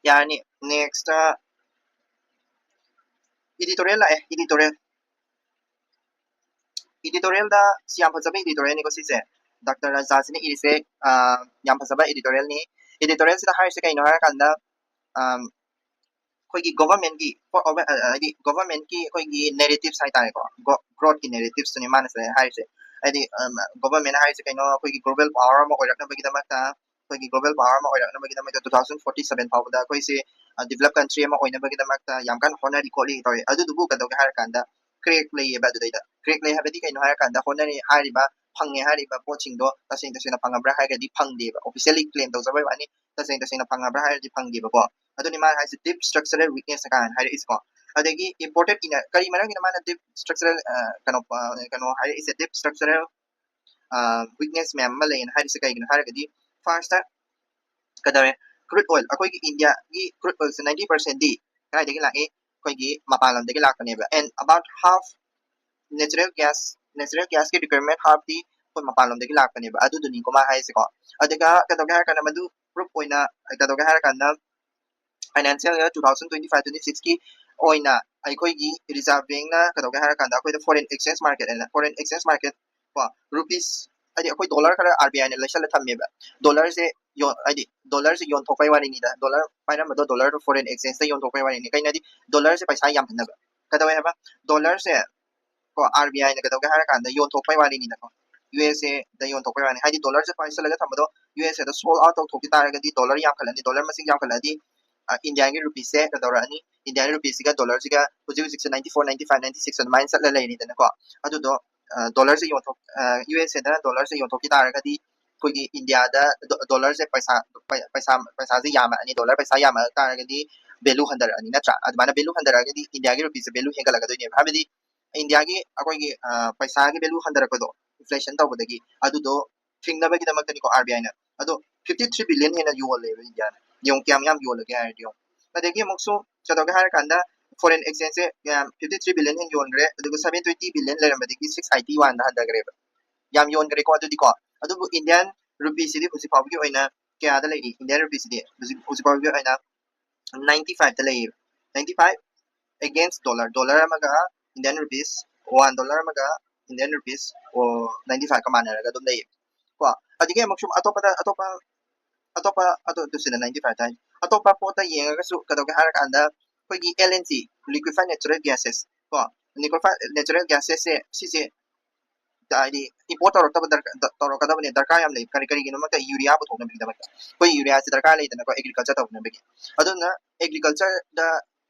ꯌꯥꯔꯅꯤ꯫ ꯅꯦꯛꯁꯇ ꯏꯗꯤꯇꯣꯔꯤꯌꯦꯜ ꯂꯥꯛꯑꯦ꯫ ꯏꯗꯤꯇꯣꯔꯤꯌꯦꯜ ꯏꯗꯤꯇꯣꯔꯤꯌꯦꯜꯗ ꯁꯤ ꯌꯥꯝ ꯐꯖꯕ ꯏꯗꯤꯇꯣꯔꯤꯌꯦꯜꯅꯤꯀꯣ ꯁꯤꯁꯦ꯫ ꯗꯥꯛꯇꯔ ꯔꯖꯥꯁꯤꯅ ꯏꯔꯤꯁꯦ ꯌꯥꯝ ꯐꯖꯕ ꯏꯗꯤꯇꯣꯔꯤꯌꯦꯜꯅꯤ꯫ ꯏꯗꯤꯇꯣꯔꯤꯌꯦꯜꯁꯤꯗ ꯍꯥꯏꯔꯤꯁꯦ ꯀꯩꯅꯣ ꯍꯥꯏꯔꯀꯥꯟꯗ ꯑꯩꯈꯣꯏꯒꯤ ꯒꯣꯚꯔꯟꯃꯦꯟꯠꯀꯤ ꯍꯥꯏꯗꯤ ꯒꯣꯚꯔꯟꯃꯦꯟꯠꯀꯤ ꯑꯩꯈꯣꯏꯒꯤ ꯅꯦꯔꯦꯇꯤꯚꯁ ꯍꯥꯏꯇꯥꯔꯦꯀꯣ꯫ ꯒ꯭ꯔꯣꯠꯀꯤ ꯅꯦꯔꯦꯇꯤꯚꯁꯇꯨꯅꯤ ꯃꯥꯅ ꯁꯤꯗ ꯍꯥꯏꯔꯤꯁꯦ꯫ ꯍꯥꯏꯗꯤ ꯒꯣꯚꯔꯟꯃꯦꯟꯠꯅ ꯍꯥꯏꯔꯤꯁꯦ ꯀꯩꯅꯣ, ꯑꯩꯈꯣꯏꯒꯤ ꯒ꯭ꯂꯣꯕꯦꯜ ꯄꯥꯋꯔ ꯑꯃ ꯑꯣꯏꯔꯛꯅꯕꯒꯤꯗꯃꯛꯇ ꯑꯩꯈꯣꯏꯒꯤ ꯒ꯭ꯂꯣꯕꯦꯜ ꯄꯥꯋꯔ ꯑꯃ ꯑꯣꯏꯔꯛꯅꯕꯒꯤꯗꯃꯛꯇ two thousand forty seven ꯐꯥꯎꯕꯗ ꯑꯩꯈꯣꯏꯁꯦ ꯗꯤꯕꯂꯞ ꯀꯟꯇ꯭ꯔꯤ ꯑꯃ ꯑꯣꯏꯅꯕꯒꯤꯗꯃꯛꯇ ꯌꯥꯝ ꯀꯟꯅ ꯍꯣꯠꯅꯔꯤ ꯈꯣꯠꯂꯤ ꯇꯧꯔꯤ꯫ ꯑꯗꯨꯗꯨꯕꯨ ꯀꯩꯗꯧꯒꯦ ꯍꯥꯏꯔꯀꯥꯟꯗ ꯀ꯭ꯔꯦꯛ ꯂꯩꯌꯦꯕ꯫ ꯑꯗꯨꯗꯩꯗ ꯀ꯭ꯔꯦꯛ ꯂꯩ ꯍꯥꯏꯕꯗꯤ ꯀꯩꯅꯣ ꯍꯥꯏꯔꯀꯥꯟꯗ ꯍꯣꯠꯅꯔꯤ ꯍꯥꯏꯔꯤꯕ ꯐꯪꯉꯦ ꯍꯥꯏꯔꯤꯕ ꯄꯣꯠꯁꯤꯡꯗꯣ ꯇꯁꯦꯡ ꯇꯁꯦꯡꯅ ꯐꯪꯉꯕ꯭ꯔꯥ ꯍꯥꯏꯔꯒꯗꯤ ꯐꯪꯗꯦꯕ꯫ ꯑꯣꯐꯤꯁꯤꯌꯦꯜꯂꯤ ꯀ꯭ꯂꯦꯝ ꯇꯧꯖꯕꯩ ꯋꯥꯅꯤ, ꯇꯁꯦꯡ ꯇꯁꯦꯡꯅ ꯐꯪꯉꯕ꯭ꯔꯥ ꯍꯥꯏꯔꯗꯤ ꯐꯪꯗꯦꯕꯀꯣ꯫ ꯑꯗꯨꯅꯤ ꯃꯥꯅ ꯍꯥꯏꯁꯦ ꯗꯤꯞ ꯁ꯭ꯇ꯭ꯔꯛꯆꯔꯦꯜ ꯋꯤꯛꯅꯦꯁ ꯀꯥꯏꯅ ꯍꯥꯏꯔꯛꯏꯁꯦꯀꯣ꯫ ꯑꯗꯒꯤ ꯏꯝꯄꯣꯔꯇꯦꯟ ꯏꯅ ꯀꯔꯤ ꯃꯔꯝꯒꯤꯅꯣ ꯃꯥꯅ ꯗꯤꯞ ꯁ꯭ꯇ꯭ꯔꯛꯆꯔꯦꯜ ꯀꯩꯅꯣ ꯀꯩꯅꯣ ꯍꯥꯏꯔꯛꯏꯁꯦ? ꯗꯤꯞ ꯁ꯭ꯇ꯭ꯔꯛꯆꯔꯦꯜ ꯋꯤꯛꯅꯦꯁ ꯃꯌꯥꯝ ꯑꯃ ꯂꯩꯌꯦꯅ ꯍꯥꯏꯔꯤꯁꯦ ꯀꯩꯒꯤꯅꯣ ꯍꯥꯏꯔꯒꯗꯤ ꯐꯥꯔꯁꯇ ꯀꯩꯗꯧꯔꯦ, ꯀ꯭ꯔꯨꯗ ꯑꯣꯏꯜ, ꯑꯩꯈꯣꯏꯒꯤ ꯏꯟꯗꯤꯌꯥꯒꯤ ꯀ꯭ꯔꯨꯗ ꯑꯣꯏꯜꯁꯦ ninety percentꯗꯤ ꯀꯗꯥꯏꯗꯒꯤ ꯂꯥꯛꯏ? ꯑꯩꯈꯣꯏꯒꯤ ꯃꯄꯥꯟ ꯂꯝꯗꯒꯤ ꯂꯥꯛꯄꯅꯦꯕ꯫ And about half natural gas natural gasꯀꯤ requirement halfꯗꯤ ꯑꯩꯈꯣꯏ ꯃꯄꯥꯟ ꯂꯝꯗꯒꯤ ꯂꯥꯛꯄꯅꯦꯕ꯫ ꯑꯗꯨꯗꯨꯅꯤꯀꯣ ꯃꯥ ꯍꯥꯏꯁꯦꯀꯣ꯫ ꯑꯗꯨꯒ ꯀꯩꯗꯧꯒꯦ ꯍꯥꯏꯔ ꯀꯥꯟꯗ ꯃꯗꯨ ꯄ꯭ꯔꯨꯐ ꯑꯣꯏꯅ ꯀꯩꯗꯧꯒꯦ ꯍꯥꯏꯔ ꯀꯥꯟꯗ financial year two thousand twenty five twenty sixꯀꯤ ꯑꯣꯏꯅ ꯑꯩꯈꯣꯏꯒꯤ ꯔꯤꯖꯥꯔꯚ ꯕꯦꯡꯛꯅ ꯀꯩꯗꯧꯒꯦ ꯍꯥꯏꯔ ꯀꯥꯟꯗ ꯑꯩꯈꯣꯏꯗ foreign exchange market ꯍꯥꯏꯅ, foreign exchange market ꯀꯣ, ꯔꯨꯄꯤꯁ ꯍꯥꯏꯗꯤ ꯑꯩꯈꯣꯏ ꯗꯣꯂꯔ ꯈꯔ ꯑꯥꯔ ꯕꯤ ꯑꯥꯏꯅ ꯂꯩꯁꯜꯂ ꯊꯝꯃꯦꯕ꯫ ꯗꯣꯂꯔꯁꯦ ꯌꯣꯟ ꯍꯥꯏꯗꯤ ꯗꯣꯂꯔꯁꯦ ꯌꯣꯟꯊꯣꯛꯄꯩ ꯋꯥꯔꯤꯅꯤꯗ꯫ ꯗꯣꯂꯔ ꯄꯥꯏꯔꯝꯕꯗꯣ ꯗꯣꯂꯔꯗꯣ ꯐꯣꯔꯦꯟ ꯑꯦꯛꯁꯆꯦꯟꯖꯇ ꯌꯣꯟꯊꯣꯛꯄꯩ ꯋꯥꯔꯤꯅꯤ꯫ ꯀꯩꯅꯣ ꯍꯥꯏꯗꯤ ꯗꯣꯂꯔꯁꯦ ꯄꯩꯁꯥ ꯌꯥꯝꯍꯟꯅꯕ꯫ ꯀꯩꯗꯧꯋꯦ ꯍꯥꯏꯕ? ꯗꯣꯂꯔꯁꯦ ꯀꯣ ꯑꯥꯔ ꯕꯤ ꯑꯥꯏꯅ ꯀꯩꯗꯧꯒꯦ ꯍꯥꯏꯔ ꯀꯥꯟꯗ ꯌꯣꯟꯊꯣꯛꯄꯩ ꯋꯥꯔꯤꯅꯤꯗꯀꯣ, ꯌꯨ ꯑꯦꯁ ꯑꯦꯗ ꯌꯣꯟꯊꯣꯛꯄꯩ ꯋꯥꯔꯤꯅꯤ꯫ ꯍꯥꯏꯗꯤ ꯗꯣꯂꯔꯁꯦ ꯄꯥꯏꯁꯜꯂꯒ ꯊꯝꯕꯗꯣ ꯌꯨ ꯑꯦꯁ ꯑꯦꯗ ꯁꯣꯜ ꯑꯥꯎꯠ ꯇꯧꯊꯣꯛꯈꯤ ꯇꯥꯔꯒꯗꯤ ꯗꯣꯂꯔ ꯌꯥꯝꯈꯠꯂꯅꯤ꯫ ꯗꯣꯂꯔ ꯃꯁꯤꯡ ꯌꯥꯝꯈꯠꯂꯛꯑꯗꯤ ꯏꯟꯗꯤꯌꯥꯒꯤ ꯔꯨꯄꯤꯁꯦ ꯀꯩꯗꯧꯔꯛꯑꯅꯤ? ꯏꯟꯗꯤꯌꯥꯒꯤ ꯔꯨꯄꯤꯁꯤꯒ ꯗꯣꯂꯔꯁꯤꯒ ꯍꯧꯖꯤꯛ ꯍꯧꯖꯤꯛꯁꯦ ninety four ninety five ninety six ꯑꯗꯨꯃꯥꯏꯅ ꯆꯠꯂ ꯂꯩꯔꯤꯗꯅꯀꯣ꯫ ꯑꯗꯨꯗꯣ ꯗꯣꯂꯔꯁꯦ ꯌꯣꯟꯊꯣꯛ ꯌꯨ ꯑꯦꯁ ꯑꯦꯗ ꯗꯣꯂꯔꯁꯦ ꯌꯣꯟꯊꯣꯛꯈꯤ ꯇꯥꯔꯒꯗꯤ ꯑꯩꯈꯣꯏꯒꯤ ꯏꯟꯗꯤꯌꯥꯗ ꯗꯣꯂꯔꯁꯦ ꯄꯩꯁꯥ ꯄꯩꯁꯥ ꯄꯩꯁꯥꯁꯦ ꯌꯥꯝꯃꯛꯑꯅꯤ, ꯗꯣꯂꯔ ꯄꯩꯁꯥ ꯌꯥꯝꯃꯛ ꯇꯥꯔꯒꯗꯤ ꯚꯦꯂꯨ ꯍꯟꯊꯔꯛꯑꯅꯤ ꯅꯠꯇ꯭ꯔꯥ? ꯑꯗꯨꯃꯥꯏꯅ ꯚꯦꯂꯨ ꯍꯟꯊꯔꯛꯑꯒꯗꯤ ꯏꯟꯗꯤꯌꯥꯒꯤ ꯔꯨꯄꯤꯁꯦ ꯚꯦꯂꯨ ꯍꯦꯟꯒꯠꯂꯛꯀꯗꯣꯏꯅꯦꯕ꯫ ꯍꯥꯏꯕꯗꯤ ꯏꯟꯗꯤꯌꯥꯒꯤ ꯑꯩꯈꯣꯏꯒꯤ ꯄꯩꯁꯥꯒꯤ ꯚꯦꯂꯨ ꯍꯟꯊꯔꯛꯄꯗꯣ, ꯏꯟꯐ꯭ꯂꯦꯁꯟ ꯇꯧꯕꯗꯒꯤ, ꯑꯗꯨꯗꯣ ꯊꯤꯡꯅꯕꯒꯤꯗꯃꯛꯇꯅꯤꯀꯣ ꯑꯥꯔ ꯕꯤ ꯑꯥꯏꯅ꯫ ꯑꯗꯣ ꯐꯤꯐꯇꯤ ꯊ꯭ꯔꯤ ꯕꯤꯂꯤꯌꯟ ꯍꯦꯟꯅ ꯌꯣꯜꯂꯦꯕ ꯏꯟꯗꯤꯌꯥꯅ꯫ ꯌꯦꯡꯉꯨ ꯀꯌꯥꯝ ꯌꯥꯝ ꯌꯣꯜꯂꯒꯦ ꯍꯥꯏꯔꯗꯤ ꯌꯦꯡꯉꯨ꯫ ꯑꯗꯒꯤ ꯑꯃꯨꯛꯁꯨ ꯀꯩꯗꯧꯒꯦ ꯍꯥꯏꯔꯀꯥꯟꯗ ꯐꯣꯔꯦꯟ ꯑꯦꯛꯁꯆꯦꯟꯖꯁꯦ ꯐꯤꯐꯇꯤ ꯊ꯭ꯔꯤ ꯕꯤꯂꯤꯌꯟ ꯍꯦꯟꯅ ꯌꯣꯟꯈ꯭ꯔꯦ, ꯑꯗꯨꯒ ꯁꯚꯦꯟ ꯇ꯭ꯋꯦꯟꯇꯤ ꯕꯤꯂꯤꯌꯟ ꯂꯩꯔꯝꯕꯗꯒꯤ ꯁꯤꯛꯁ ꯑꯥꯏꯇꯤ ꯋꯥꯟꯗ ꯍꯟꯊꯈ꯭ꯔꯦꯕ꯫ ꯌꯥꯝ ꯌꯣꯟꯈ꯭ꯔꯦꯀꯣ ꯑꯗꯨꯗꯤꯀꯣ꯫ ꯑꯗꯨꯕꯨ ꯏꯟꯗꯤꯌꯥꯟ ꯔꯨꯄꯤꯁꯤꯗꯤ ꯍꯧꯖꯤꯛ ꯐꯥꯎꯕꯒꯤ ꯑꯣꯏꯅ ꯀꯌꯥꯗ ꯂꯩꯔꯤ? ꯏꯟꯗꯤꯌꯥꯟ ꯔꯨꯄꯤꯁꯤꯗꯤ ꯍꯧꯖꯤꯛ ꯍꯧꯖꯤꯛ ꯐꯥꯎꯕꯒꯤ ꯑꯣꯏꯅ ꯅꯥꯏꯟꯇꯤ ꯐꯥꯏꯚꯇ ꯂꯩꯌꯦꯕ꯫ Ninety five against dollar, dollar ꯑꯃꯒ ꯏꯟꯗꯤꯌꯥꯟ ꯔꯨꯄꯤꯁ, ꯋꯥꯟ ꯗꯣꯂꯔ ꯑꯃꯒ ꯏꯟꯗꯤꯌꯥꯟ ꯔꯨꯄꯤꯁ ꯅꯥꯏꯟꯇꯤ ꯐꯥꯏꯚꯀ ꯃꯥꯟꯅꯔꯒ ꯑꯗꯨꯝ ꯂꯩꯌꯦꯕ ꯀꯣ꯫ ꯑꯗꯒꯤ ꯑꯃꯨꯛꯁꯨ ꯑꯇꯣꯞꯄꯗ ꯑꯇꯣꯞꯄ ꯑꯇꯣꯞꯄ ꯑꯗꯨ ꯑꯗꯨꯁꯤꯅ ꯅꯥꯏꯟꯇꯤ ꯐꯥꯏꯚ ꯍꯥꯏ꯫ ꯑꯇꯣꯞꯄ ꯄꯣꯠꯇ ꯌꯦꯡꯉꯒꯁꯨ ꯀꯩꯗꯧꯒꯦ ꯍꯥꯏꯔꯀꯥꯟꯗ ꯑꯩꯈꯣꯏꯒꯤ ꯑꯦꯜ ꯑꯦꯟ ꯖꯤ, ꯂꯤꯀ꯭ꯋꯤꯐꯥꯏ ꯅꯦꯆꯔꯦꯜ ꯒ꯭ꯌꯥꯁꯦꯁ ꯀꯣ꯫ ꯂꯤꯀ꯭ꯋꯤꯐꯥꯏ ꯅꯦꯆꯔꯦꯜ ꯒ꯭ꯌꯥꯁꯦꯁꯁꯦ ꯁꯤꯁꯦ ꯍꯥꯏꯗꯤ ꯏꯝꯄꯣꯔꯠ ꯇꯧꯔꯛꯇꯕ ꯗꯔꯀꯥꯔ ꯇꯧꯔꯛꯀꯗꯕꯅꯦ, ꯗꯔꯀꯥꯔ ꯌꯥꯝ ꯂꯩ꯫ ꯀꯔꯤ ꯀꯔꯤꯒꯤꯅꯣ ꯃꯇꯝꯗ ꯌꯨꯔꯤꯌꯥ ꯄꯨꯊꯣꯛꯅꯕꯒꯤꯗꯃꯛꯇ ꯑꯩꯈꯣꯏ ꯌꯨꯔꯤꯌꯥꯁꯦ ꯗꯔꯀꯥꯔ ꯂꯩꯗꯅꯀꯣ ꯑꯦꯒ꯭ꯔꯤꯀꯜꯆꯔ ꯇꯧꯅꯕꯒꯤ꯫ ꯑꯗꯨꯅ ꯑꯦꯒ꯭ꯔꯤꯀꯜꯆꯔꯗ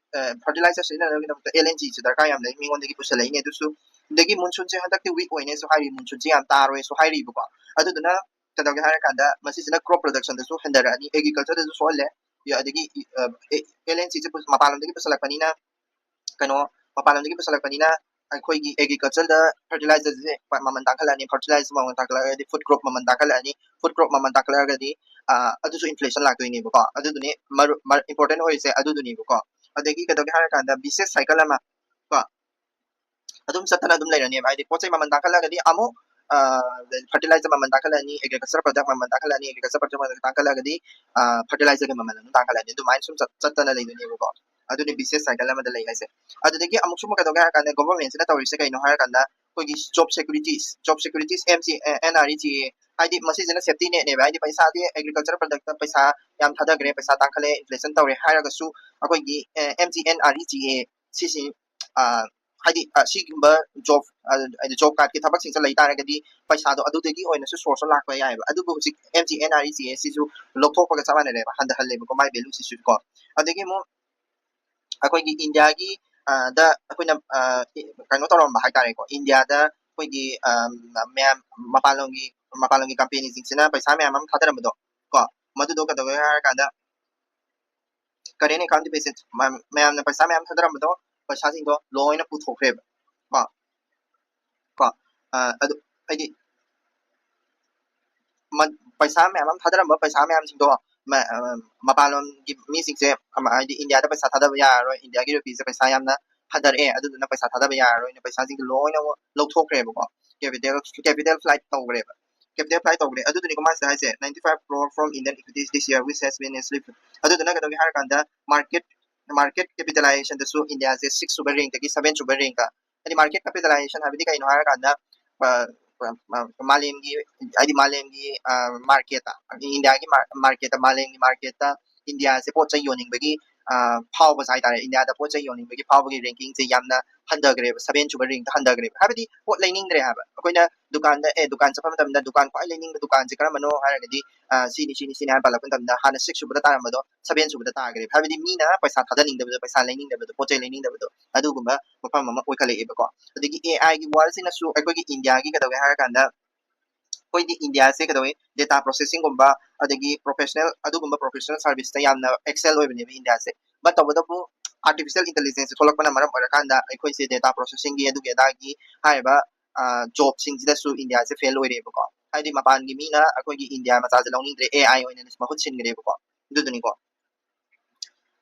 ꯐꯔꯇꯤꯂꯥꯏꯖꯔ ꯁꯤꯖꯤꯟꯅꯅꯕꯒꯤꯗꯃꯛꯇ ꯑꯦꯜ ꯑꯦꯟ ꯖꯤꯁꯦ ꯗꯔꯀꯥꯔ ꯌꯥꯝ ꯂꯩ, ꯃꯤꯉꯣꯟꯗꯒꯤ ꯄꯨꯁꯜꯂꯛꯏꯅꯦ꯫ ꯑꯗꯨꯁꯨ ꯑꯗꯒꯤ ꯃꯨꯟꯁꯨꯟꯁꯦ ꯍꯟꯗꯛꯇꯤ ꯋꯤꯛ ꯑꯣꯏꯅꯦꯁꯨ ꯍꯥꯏꯔꯤ, ꯃꯨꯟꯁꯨꯟꯁꯦ ꯌꯥꯝ ꯇꯥꯔꯣꯏꯁꯨ ꯍꯥꯏꯔꯤꯕꯀꯣ꯫ ꯑꯗꯨꯗꯨꯅ ꯀꯩꯗꯧꯒꯦ ꯍꯥꯏꯔꯀꯥꯟꯗ ꯃꯁꯤꯁꯤꯅ ꯀ꯭ꯔꯣꯞ ꯄ꯭ꯔꯗꯛꯁꯟꯗꯁꯨ ꯍꯟꯊꯔꯛꯑꯅꯤ, ꯑꯦꯒ꯭ꯔꯤꯀꯜꯆꯔꯗꯁꯨ ꯁꯣꯛꯍꯜꯂꯦ꯫ ꯑꯗꯒꯤ ꯑꯦꯜ ꯑꯦꯟ ꯖꯤꯁꯦ ꯃꯄꯥꯟ ꯂꯝꯗꯒꯤ ꯄꯨꯁꯜꯂꯛꯄꯅꯤꯅ ꯀꯩꯅꯣ ꯃꯄꯥꯟ ꯂꯝꯗꯒꯤ ꯄꯨꯁꯜꯂꯛꯄꯅꯤꯅ ꯑꯩꯈꯣꯏꯒꯤ ꯑꯦꯒ꯭ꯔꯤꯀꯜꯆꯔꯗ ꯐꯔꯇꯤꯂꯥꯏꯖꯔꯁꯦ ꯃꯃꯜ ꯇꯥꯡꯈꯠꯂꯛꯑꯅꯤ, ꯐꯔꯇꯤꯂꯥꯏꯖꯔ ꯃꯃꯜ ꯇꯥꯡꯈꯠꯂꯛꯑꯒꯗꯤ ꯐꯨꯗ ꯀ꯭ꯔꯣꯞ ꯃꯃꯜ ꯇꯥꯡꯈꯠꯂꯛꯑꯅꯤ, ꯐꯨꯗ ꯀ꯭ꯔꯣꯞ ꯃꯃꯜ ꯇꯥꯡꯈꯠꯂꯛꯑꯒꯗꯤ ꯑꯗꯨꯁꯨ ꯏꯟꯐ꯭ꯂꯦꯁꯟ ꯂꯥꯛꯇꯣꯏꯅꯦꯕꯀꯣ꯫ ꯑꯗꯨꯗꯨꯅꯤ ꯏꯝꯄꯣꯔꯇꯦꯟ ꯑꯣꯏꯔꯤꯁꯦ ꯑꯗꯨꯗꯨꯅꯦꯕꯀꯣ꯫ ꯑꯗꯒꯤ ꯀꯩꯗꯧꯒꯦ ꯍꯥꯏꯔꯀꯥꯟꯗ ꯕꯤꯁꯦꯁ ꯁꯥꯏꯀꯜ ꯑꯃ ꯀꯣ ꯑꯗꯨꯝ ꯆꯠꯇꯅ ꯑꯗꯨꯝ ꯂꯩꯔꯅꯦꯕ꯫ ꯍꯥꯏꯗꯤ ꯄꯣꯠ ꯆꯩ ꯃꯃꯜ ꯇꯥꯡꯈꯠꯂꯒꯗꯤ ꯑꯃꯨꯛ ꯐꯔꯇꯤꯂꯥꯏꯖꯔ ꯃꯃꯜ ꯇꯥꯡꯈꯠꯂꯅꯤ, ꯑꯦꯒ꯭ꯔꯤꯀꯜꯆꯔ ꯄ꯭ꯔꯗꯛ ꯃꯃꯜ ꯇꯥꯡꯈꯠꯂꯅꯤ, ꯑꯦꯒ꯭ꯔꯤꯀꯜꯆꯔ ꯄ꯭ꯔꯗꯛ ꯃꯃꯜ ꯇꯥꯡꯈꯠꯂꯒꯗꯤ ꯐꯔꯇꯤꯂꯥꯏꯖꯔꯒꯤ ꯃꯃꯜ ꯑꯗꯨꯝ ꯇꯥꯡꯈꯠꯂꯅꯤ꯫ ꯑꯗꯨꯃꯥꯏꯅ ꯁꯨꯝ ꯆꯠ- ꯆꯠꯇꯅ ꯂꯩꯗꯣꯏꯅꯦꯕꯀꯣ꯫ ꯑꯗꯨꯅꯤ ꯕꯤꯁꯦꯁ ꯁꯥꯏꯀꯜ ꯑꯃꯗ ꯂꯩ ꯍꯥꯏꯁꯦ꯫ ꯑꯗꯨꯗꯒꯤ ꯑꯃꯨꯛꯁꯨ ꯑꯃꯨꯛ ꯀꯩꯗꯧꯒꯦ ꯍꯥꯏꯔ ꯀꯥꯟꯗ ꯒꯣꯚꯔꯟꯃꯦꯟꯠꯁꯤꯅ ꯇꯧꯔꯤꯁꯦ ꯀꯩꯅꯣ ꯍꯥꯏꯔ ꯀꯥꯟꯗ ꯑꯩꯈꯣꯏꯒꯤ job securities, job securities M G N R E G A, ꯍꯥꯏꯗꯤ ꯃꯁꯤꯁꯤꯅ ꯁꯦꯐꯇꯤ ꯅꯦꯠꯅꯦꯕ꯫ ꯍꯥꯏꯗꯤ ꯄꯩꯁꯥꯗꯤ ꯑꯦꯒ꯭ꯔꯤꯀꯜꯆꯔ ꯄ꯭ꯔꯗꯛꯇ ꯄꯩꯁꯥ ꯌꯥꯝ ꯊꯥꯗꯈ꯭ꯔꯦ, ꯄꯩꯁꯥ ꯇꯥꯡꯈꯠꯂꯦ, ꯏꯟꯐ꯭ꯂꯦꯁꯟ ꯇꯧꯔꯦ ꯍꯥꯏꯔꯒꯁꯨ ꯑꯩꯈꯣꯏꯒꯤ M G N R E G A ꯁꯤꯁꯤ ꯍꯥꯏꯗꯤ ꯁꯤꯒꯨꯝꯕ ꯖꯣꯕ ꯍꯥꯏꯗꯤ ꯖꯣꯕ ꯀꯥꯔꯗꯀꯤ ꯊꯕꯛꯁꯤꯡꯁꯦ ꯂꯩ ꯇꯥꯔꯒꯗꯤ ꯄꯩꯁꯥꯗꯣ ꯑꯗꯨꯗꯒꯤ ꯑꯣꯏꯅꯁꯨ ꯁꯣꯔꯁꯇꯣ ꯂꯥꯛꯄ ꯌꯥꯏꯑꯕ꯫ ꯑꯗꯨꯕꯨ ꯍꯧꯖꯤꯛ M G N R E G A ꯁꯤꯁꯨ ꯂꯧꯊꯣꯛꯄꯒ ꯆꯞ ꯃꯥꯟꯅꯔꯦꯕ, ꯍꯟꯊꯍꯜꯂꯦꯕꯀꯣ ꯃꯥꯏ ꯚꯦꯂꯨꯁꯤꯁꯨ ꯀꯣ꯫ ꯑꯗꯒꯤ ꯑꯃꯨꯛ ꯑꯩꯈꯣꯏꯒꯤ ꯏꯟꯗꯤꯌꯥꯒꯤ ꯗ ꯑꯩꯈꯣꯏꯅ ꯀꯩꯅꯣ ꯇꯧꯔꯝꯕ ꯍꯥꯏꯇꯥꯔꯦꯀꯣ, ꯏꯟꯗꯤꯌꯥꯗ ꯑꯩꯈꯣꯏꯒꯤ ꯃꯌꯥꯝ ꯃꯄꯥꯟꯂꯣꯝꯒꯤ ꯃꯄꯥꯟꯂꯣꯝꯒꯤ ꯀꯝꯄꯦꯅꯤꯁꯤꯡꯁꯤꯅ ꯄꯩꯁꯥ ꯃꯌꯥꯝ ꯑꯃ ꯊꯥꯗꯔꯝꯕꯗꯣ ꯀꯣ, ꯃꯗꯨꯗꯣ ꯀꯩꯗꯧꯒꯦ ꯍꯥꯏꯔꯀꯥꯟꯗ current account deficit ꯃꯌꯥꯝꯅ ꯄꯩꯁꯥ ꯃꯌꯥꯝ ꯊꯥꯗꯔꯝꯕꯗꯣ ꯄꯩꯁꯥꯁꯤꯡꯗꯣ ꯂꯣꯏꯅ ꯄꯨꯊꯣꯛꯈ꯭ꯔꯦꯕ ꯀꯣ ꯀꯣ ꯑꯗꯨ ꯍꯥꯏꯗꯤ ꯄꯩꯁꯥ ꯃꯌꯥꯝ ꯑꯃ ꯊꯥꯗꯔꯝꯕ ꯄꯩꯁꯥ ꯃꯌꯥꯝꯁꯤꯡꯗꯣ ꯃꯄꯥꯟꯂꯣꯝꯒꯤ ꯃꯤꯁꯤꯡꯁꯦ ꯍꯥꯏꯗꯤ ꯏꯟꯗꯤꯌꯥꯗ ꯄꯩꯁꯥ ꯊꯥꯗꯕ ꯌꯥꯔꯔꯣꯏ, ꯏꯟꯗꯤꯌꯥꯒꯤ ꯔꯨꯄꯤꯁꯦ ꯄꯩꯁꯥ ꯌꯥꯝꯅ ꯍꯟꯊꯔꯛꯑꯦ, ꯑꯗꯨꯗꯨꯅ ꯄꯩꯁꯥ ꯊꯥꯗꯕ ꯌꯥꯔꯔꯣꯏꯅ ꯄꯩꯁꯥꯁꯤꯡꯗꯣ ꯂꯣꯏꯅ ꯂꯧꯊꯣꯛꯈ꯭ꯔꯦꯕꯀꯣ꯫ capital capital flight ꯇꯧꯈ꯭ꯔꯦꯕ꯫ capital flight ꯇꯧꯈ꯭ꯔꯦ꯫ ꯑꯗꯨꯗꯨꯅꯤ ꯀꯃꯥꯏꯅ ꯍꯥꯏꯁꯦ, ninety five crore from Indian equities this year, which has been nicely. ꯑꯗꯨꯗꯨꯅ ꯀꯩꯗꯧꯒꯦ ꯍꯥꯏꯔꯀꯥꯟꯗ market market capitalization ꯗꯁꯨ ꯏꯟꯗꯤꯌꯥꯁꯦ six ꯁꯨꯕ rank ꯇꯒꯤ seven ꯁꯨꯕ rank ꯇ, ꯍꯥꯏꯗꯤ market capitalization ꯍꯥꯏꯕꯗꯤ ꯀꯩꯅꯣ ꯍꯥꯏꯔꯀꯥꯟꯗ ꯃꯥꯂꯦꯝꯒꯤ ꯍꯥꯏꯗꯤ ꯃꯥꯂꯦꯝꯒꯤ market ꯇ, ꯏꯟꯗꯤꯌꯥꯒꯤ market ꯇ, ꯃꯥꯂꯦꯝꯒꯤ market ꯇ ꯏꯟꯗꯤꯌꯥꯁꯦ ꯄꯣꯠ ꯆꯩ ꯌꯣꯟꯅꯤꯡꯕꯒꯤ ꯐꯥꯎꯕꯁꯦ ꯍꯥꯏꯇꯥꯔꯦ, ꯏꯟꯗꯤꯌꯥꯗ ꯄꯣꯠ ꯆꯩ ꯌꯣꯟꯅꯤꯡꯕꯒꯤ ꯐꯥꯎꯕꯒꯤ ranking ꯁꯦ ꯌꯥꯝꯅ ꯍꯟꯊꯈ꯭ꯔꯦꯕ, seven ꯁꯨꯕ rank ꯇ ꯍꯟꯊꯈ꯭ꯔꯦꯕ꯫ ꯍꯥꯏꯕꯗꯤ ꯄꯣꯠ ꯂꯩꯅꯤꯡꯗ꯭ꯔꯦ ꯍꯥꯏꯕ꯫ ꯑꯩꯈꯣꯏꯅ ꯗꯨꯀꯥꯟꯗ ꯑꯦ ꯗꯨꯀꯥꯟ ꯆꯠꯄ ꯃꯇꯝꯗ ꯗꯨꯀꯥꯟ ꯈ꯭ꯋꯥꯏ ꯂꯩꯅꯤꯡꯕ ꯗꯨꯀꯥꯟꯁꯦ ꯀꯔꯝꯕꯅꯣ ꯍꯥꯏꯔꯒꯗꯤ ꯁꯤꯅꯤ ꯁꯤꯅꯤ ꯁꯤꯅꯤ ꯍꯥꯏꯅ ꯄꯥꯜꯂꯛꯄ ꯃꯇꯝꯗ ꯍꯥꯟꯅ six ꯁꯨꯕꯗ ꯇꯥꯔꯝꯕꯗꯣ seven ꯁꯨꯕꯗ ꯇꯥꯈ꯭ꯔꯦꯕ꯫ ꯍꯥꯏꯕꯗꯤ ꯃꯤꯅ ꯄꯩꯁꯥ ꯊꯥꯗꯅꯤꯡꯗꯕꯗꯣ, ꯄꯩꯁꯥ ꯂꯩꯅꯤꯡꯗꯕꯗꯣ, ꯄꯣꯠ ꯆꯩ ꯂꯩꯅꯤꯡꯗꯕꯗꯣ, ꯑꯗꯨꯒꯨꯝꯕ ꯃꯐꯝ ꯑꯃ ꯑꯣꯏꯈꯠꯂꯛꯑꯦꯕꯀꯣ꯫ ꯑꯗꯒꯤ A I ꯒꯤ world ꯁꯤꯅꯁꯨ ꯑꯩꯈꯣꯏꯒꯤ ꯏꯟꯗꯤꯌꯥꯒꯤ ꯀꯩꯗꯧꯒꯦ ꯍꯥꯏꯔꯀꯥꯟꯗ ꯑꯩꯈꯣꯏꯒꯤ ꯏꯟꯗꯤꯌꯥꯁꯦ ꯀꯩꯗꯧꯋꯤ, data processing ꯒꯨꯝꯕ ꯑꯗꯒꯤ professional ꯑꯗꯨꯒꯨꯝꯕ professional service ꯇ ꯌꯥꯝꯅ excel ꯑꯣꯏꯕꯅꯦꯕ ꯏꯟꯗꯤꯌꯥꯁꯦ꯫ But ꯇꯧꯕꯇꯕꯨ artificial intelligence ꯁꯦ ꯊꯣꯛꯂꯛꯄꯅ ꯃꯔꯝ ꯑꯣꯏꯔꯀꯥꯟꯗ ꯑꯩꯈꯣꯏꯁꯦ data processing ꯒꯤ ꯑꯗꯨꯒꯤ ꯑꯗꯥꯒꯤ ꯍꯥꯏꯔꯤꯕ job ꯁꯤꯡꯁꯤꯗꯁꯨ ꯏꯟꯗꯤꯌꯥꯁꯦ fail ꯑꯣꯏꯔꯦꯕꯀꯣ꯫ ꯍꯥꯏꯗꯤ ꯃꯄꯥꯟꯒꯤ ꯃꯤꯅ ꯑꯩꯈꯣꯏꯒꯤ ꯏꯟꯗꯤꯌꯥ ꯃꯆꯥꯁꯦ ꯂꯧꯅꯤꯡꯗ꯭ꯔꯦ, A I ꯑꯣꯏꯅ ꯃꯍꯨꯠ ꯁꯤꯟꯈ꯭ꯔꯦꯕꯀꯣ꯫ ꯑꯗꯨꯗꯨꯅꯤꯀꯣ꯫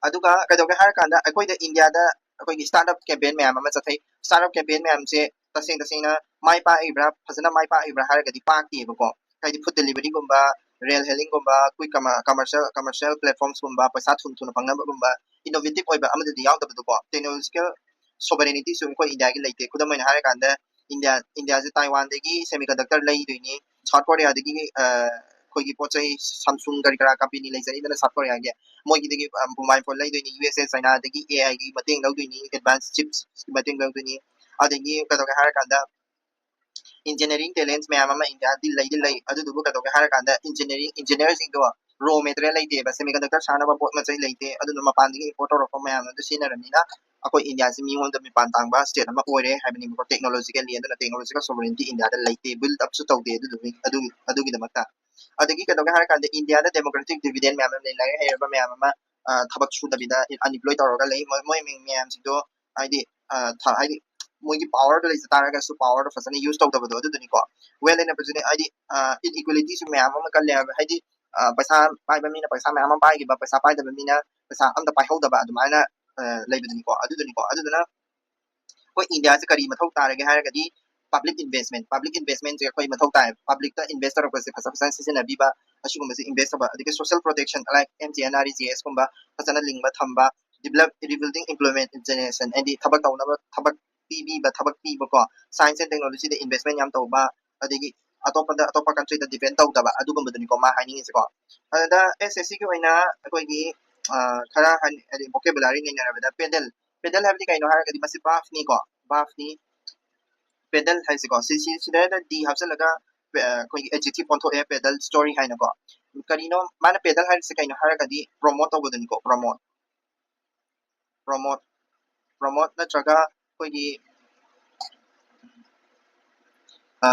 ꯑꯗꯨꯒ ꯀꯩꯗꯧꯒꯦ ꯍꯥꯏꯔꯀꯥꯟꯗ ꯑꯩꯈꯣꯏꯗ ꯏꯟꯗꯤꯌꯥꯗ ꯑꯩꯈꯣꯏꯒꯤ startup campaign ꯃꯌꯥꯝ ꯑꯃ ꯆꯠꯊꯩ꯫ Startup campaign ꯃꯌꯥꯝꯁꯦ ꯇꯁꯦꯡ ꯇꯁꯦꯡꯅ ꯃꯥꯏ ꯄꯥꯛꯏꯕ꯭ꯔꯥ, ꯐꯖꯅ ꯃꯥꯏ ꯄꯥꯛꯏꯕ꯭ꯔꯥ ꯍꯥꯏꯔꯒꯗꯤ ꯄꯥꯛꯇꯦꯕꯀꯣ꯫ ꯍꯥꯏꯗꯤ food delivery ꯒꯨꯝꯕ, ride hailing ꯒꯨꯝꯕ, quick commercial commercial platforms ꯒꯨꯝꯕ, ꯄꯩꯁꯥ ꯊꯨꯅ ꯊꯨꯅ ꯐꯪꯅꯕꯒꯨꯝꯕ innovative ꯑꯣꯏꯕ ꯑꯃꯗꯗꯤ ꯌꯥꯎꯗꯕꯗꯣꯀꯣ꯫ Technological sovereignty ꯁꯨ ꯑꯩꯈꯣꯏ ꯏꯟꯗꯤꯌꯥꯒꯤ ꯂꯩꯇꯦ꯫ ꯈꯨꯗꯝ ꯑꯣꯏꯅ ꯍꯥꯏꯔꯀꯥꯟꯗ ꯏꯟꯗꯤꯌꯥ ꯏꯟꯗꯤꯌꯥꯁꯦ ꯇꯥꯏꯋꯥꯟꯗꯒꯤ semiconductor ꯂꯩꯗꯣꯏꯅꯤ, ꯁꯥꯎꯠ ꯀꯣꯔꯤꯌꯥꯗꯒꯤ ꯑꯩꯈꯣꯏꯒꯤ ꯄꯣꯠ ꯆꯩ Samsung ꯀꯔꯤ ꯀꯔꯥ ꯀꯝꯄꯦꯅꯤ ꯂꯩꯖꯔꯤꯗꯅ ꯁꯥꯎꯠ ꯀꯣꯔꯤꯌꯥꯒꯤ, ꯃꯣꯏꯒꯤꯗꯒꯤ mobile phone ꯂꯩꯗꯣꯏꯅꯤ, U S A ꯆꯥꯏꯅꯥꯗꯒꯤ A I ꯒꯤ ꯃꯇꯦꯡ ꯂꯧꯗꯣꯏꯅꯤ, advance chips ꯀꯤ ꯃꯇꯦꯡ ꯂꯧꯗꯣꯏꯅꯤ꯫ ꯑꯗꯒꯤ ꯀꯩꯗꯧꯒꯦ ꯍꯥꯏꯔꯀꯥꯟꯗ engineering talents ꯃꯌꯥꯝ ꯑꯃ ꯏꯟꯗꯤꯌꯥꯗꯤ ꯂꯩꯗꯤ ꯂꯩ, ꯑꯗꯨꯗꯨꯕꯨ ꯀꯩꯗꯧꯒꯦ ꯍꯥꯏꯔꯀꯥꯟꯗ engineering engineer ꯁꯤꯡꯗꯣ raw material ꯂꯩꯇꯦꯕ, semiconductor ꯁꯥꯅꯕ ꯄꯣꯠ ꯃꯆꯩ ꯂꯩꯇꯦ, ꯑꯗꯨꯅ ꯃꯄꯥꯟꯗꯒꯤ import ꯇꯧꯔꯛꯄ ꯃꯌꯥꯝ ꯑꯗꯨ ꯁꯤꯖꯤꯟꯅꯔꯕꯅꯤꯅ ꯑꯩꯈꯣꯏ ꯏꯟꯗꯤꯌꯥꯁꯤ ꯃꯤꯉꯣꯟꯗ ꯃꯤꯄꯥꯟ ꯇꯥꯡꯕ state ꯑꯃ ꯑꯣꯏꯔꯦ ꯍꯥꯏꯕꯅꯦꯕꯀꯣ, technologically꯫ ꯑꯗꯨꯅ technological sovereignty ꯏꯟꯗꯤꯌꯥꯗ ꯂꯩꯇꯦ, build up ꯁꯨ ꯇꯧꯗꯦ ꯑꯗꯨꯗꯨꯒꯤ ꯑꯗꯨꯒꯤ ꯑꯗꯨꯒꯤꯗꯃꯛꯇ꯫ ꯑꯗꯒꯤ ꯀꯩꯗꯧꯒꯦ ꯍꯥꯏꯔ ꯀꯥꯟꯗ ꯏꯟꯗꯤꯌꯥꯗ demographic dividend ꯃꯌꯥꯝ ꯑꯃ ꯂꯩ, ꯂꯥꯏꯔꯤꯛ ꯍꯩꯔꯕ ꯃꯌꯥꯝ ꯑꯃ ꯑ, ꯊꯕꯛ ꯁꯨꯗꯕꯤꯗ unemployed ꯇꯧꯔꯒ ꯂꯩ꯫ ꯃꯣꯏ ꯃꯣꯏ ꯃꯤ- ꯃꯌꯥꯝꯁꯤꯡꯗꯣ ꯍꯥꯏꯗꯤ ꯑ, ꯊ- ꯍꯥꯏꯗꯤ ꯃꯣꯏꯒꯤ power ꯗꯣ ꯂꯩꯖ ꯇꯥꯔꯒꯁꯨ power ꯗꯣ ꯐꯖꯅ use ꯇꯧꯗꯕꯗꯣ ꯑꯗꯨꯗꯨꯅꯤꯀꯣ꯫ Wealth and opportunity ꯍꯥꯏꯗꯤ ꯑ, inequality ꯁꯨ ꯃꯌꯥꯝ ꯑꯃ ꯀꯜꯂꯦ ꯍꯥꯏꯕ, ꯍꯥꯏꯗꯤ ꯑ, ꯄꯩꯁꯥ ꯄꯥꯏꯕ ꯃꯤꯅ ꯄꯩꯁꯥ ꯃꯌꯥꯝ ꯑꯃ ꯄꯥꯏꯈꯤꯕ, ꯄꯩꯁꯥ ꯄꯥꯏꯗꯕ ꯃꯤꯅ ꯄꯩꯁꯥ ꯑꯝꯇ ꯄꯥꯏꯍꯧꯗꯕ ꯑꯗꯨꯃꯥꯏꯅ ꯑ, ꯂꯩꯕꯗꯨꯅꯤꯀꯣ꯫ ꯑꯗꯨꯗꯨꯅꯤꯀꯣ꯫ ꯑꯗꯨꯗꯨꯅ ꯑꯩꯈꯣꯏ ꯏꯟꯗꯤꯌꯥꯁꯦ ꯀꯔꯤ ꯃꯊꯧ ꯇꯥꯔꯒꯦ ꯍꯥꯏꯔꯒꯗꯤ public investment, public investment ꯁꯦ ꯑꯩꯈꯣꯏ ꯃꯊꯧ ꯇꯥꯏ꯫ Public ꯇ invest ꯇꯧꯔꯛꯄꯁꯦ ꯐꯖ ꯐꯖꯅ ꯁꯤꯖꯤꯟꯅꯕꯤꯕ, ꯑꯁꯤꯒꯨꯝꯕꯁꯦ invest ꯇꯧꯕ, ꯑꯗꯒꯤ social protection like M G N R E G S ꯀꯨꯝꯕ ꯐꯖꯅ ꯂꯤꯡꯕ ꯊꯝꯕ, develop rebuilding employment generation ꯍꯥꯏꯗꯤ ꯊꯕꯛ ꯇꯧꯅꯕ ꯊꯕꯛ ꯄꯤꯕꯤꯕ, ꯊꯕꯛ ꯄꯤꯕꯀꯣ, science and technology the investment ꯌꯥꯝ ꯇꯧꯕ, ꯑꯗꯒꯤ ꯑꯇꯣꯞꯄꯗ ꯑꯇꯣꯞꯄ country ꯗ depend ꯇꯧꯗꯕ ꯑꯗꯨꯒꯨꯝꯕꯗꯨꯅꯤꯀꯣ ꯃꯥ ꯍꯥꯏꯅꯤꯡꯉꯤꯁꯦꯀꯣ꯫ ꯑꯗꯨꯗ S S C ꯒꯤ ꯑꯣꯏꯅ ꯑꯩꯈꯣꯏꯒꯤ ꯑ, ꯈꯔ ꯍꯥꯏ- ꯍꯥꯏꯗꯤ vocabulary ꯅꯩꯅꯔꯕꯗ pedal, pedal ꯍꯥꯏꯕꯗꯤ ꯀꯩꯅꯣ ꯍꯥꯏꯔꯒꯗꯤ ꯃꯁꯤ verb ꯅꯤꯀꯣ, verb ꯅꯤ꯫ Pedal ꯍꯥꯏꯁꯤꯀꯣ ꯁꯤ ꯁꯤ ꯁꯤꯗ D ꯍꯥꯞꯆꯤꯜꯂꯒ ꯑ, ꯑꯩꯈꯣꯏꯒꯤ adjective ꯑꯣꯟꯊꯣꯛꯑꯦ, pedal story ꯍꯥꯏꯅꯀꯣ꯫ ꯀꯔꯤꯅꯣ ꯃꯥꯅ pedal ꯍꯥꯏꯔꯤꯁꯦ ꯀꯩꯅꯣ ꯍꯥꯏꯔꯒꯗꯤ promote ꯇꯧꯕꯗꯨꯅꯤꯀꯣ, promote, promote, promote ꯅꯠꯇ꯭ꯔꯒ ꯑꯩꯈꯣꯏꯒꯤ ꯑ,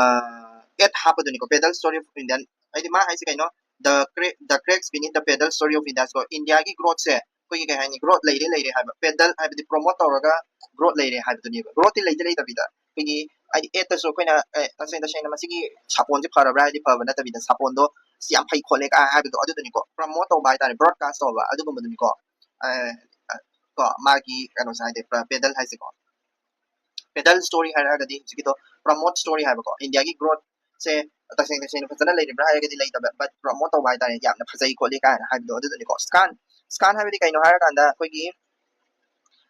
at ꯍꯥꯞꯄꯗꯨꯅꯤꯀꯣ, pedal story of Indian꯫ ꯍꯥꯏꯗꯤ ꯃꯥ ꯍꯥꯏꯁꯦ ꯀꯩꯅꯣ, the cra- the cracks beneath the pedal story of India ꯀꯣ, ꯏꯟꯗꯤꯌꯥꯒꯤ growth ꯁꯦ ꯑꯩꯈꯣꯏꯒꯤ ꯀꯩ ꯍꯥꯏꯅꯤ, growth ꯂꯩꯔꯦ ꯂꯩꯔꯦ ꯍꯥꯏꯕ, pedal ꯍꯥꯏꯕꯗꯤ promote ꯇꯧꯔꯒ growth ꯂꯩꯔꯦ ꯍꯥꯏꯕꯗꯨꯅꯦꯕ꯫ Growth ꯇꯤ ꯂꯩꯇ ꯂꯩꯇꯕꯤꯗ ꯑꯩꯈꯣꯏꯒꯤ ꯍꯥꯏꯗꯤ at ꯇꯁꯨ ꯑꯩꯈꯣꯏꯅ ꯑꯦ, ꯇꯁꯦꯡ ꯇꯁꯦꯡꯅ ꯃꯁꯤꯒꯤ ꯁꯥꯄꯣꯟꯁꯦ ꯐꯔꯕ꯭ꯔꯥ ꯍꯥꯏꯗꯤ ꯐꯕ ꯅꯠꯇꯕꯤꯗ ꯁꯥꯄꯣꯟꯗꯣ ꯁꯤ ꯌꯥꯝ ꯐꯩ ꯈꯣꯠꯂꯦ ꯀꯥꯏ ꯍꯥꯏꯕꯗꯣ ꯑꯗꯨꯗꯨꯅꯤꯀꯣ, promote ꯇꯧꯕ ꯍꯥꯏꯇꯥꯔꯦ, broadcast ꯇꯧꯕ ꯑꯗꯨꯒꯨꯝꯕꯗꯨꯅꯤꯀꯣ꯫ ꯑ, ꯑ, ꯀꯣ ꯃꯥꯒꯤ ꯀꯩꯅꯣꯁꯦ ꯍꯥꯏꯗꯤ pedal ꯍꯥꯏꯁꯦꯀꯣ꯫ Pedal story ꯍꯥꯏꯔꯒꯗꯤ ꯍꯧꯖꯤꯛꯀꯤꯗꯣ promote story ꯍꯥꯏꯕꯀꯣ, ꯏꯟꯗꯤꯌꯥꯒꯤ growth ꯁꯦ ꯇꯁꯦꯡ ꯇꯁꯦꯡꯅ ꯐꯖꯅ ꯂꯩꯔꯤꯕ꯭ꯔꯥ ꯍꯥꯏꯔꯒꯗꯤ ꯂꯩꯇꯕ, but promote ꯇꯧꯕ ꯍꯥꯏꯇꯥꯔꯦ, ꯌꯥꯝꯅ ꯐꯖꯩ ꯈꯣꯠꯂꯤ ꯀꯥꯏꯅ ꯍꯥꯏꯕꯗꯣ ꯑꯗꯨꯗꯨꯅꯤꯀꯣ꯫ Scant, scant ꯍꯥꯏꯕꯗꯤ ꯀꯩꯅꯣ ꯍꯥꯏꯔꯀꯥꯟꯗ ꯑꯩꯈꯣꯏꯒꯤ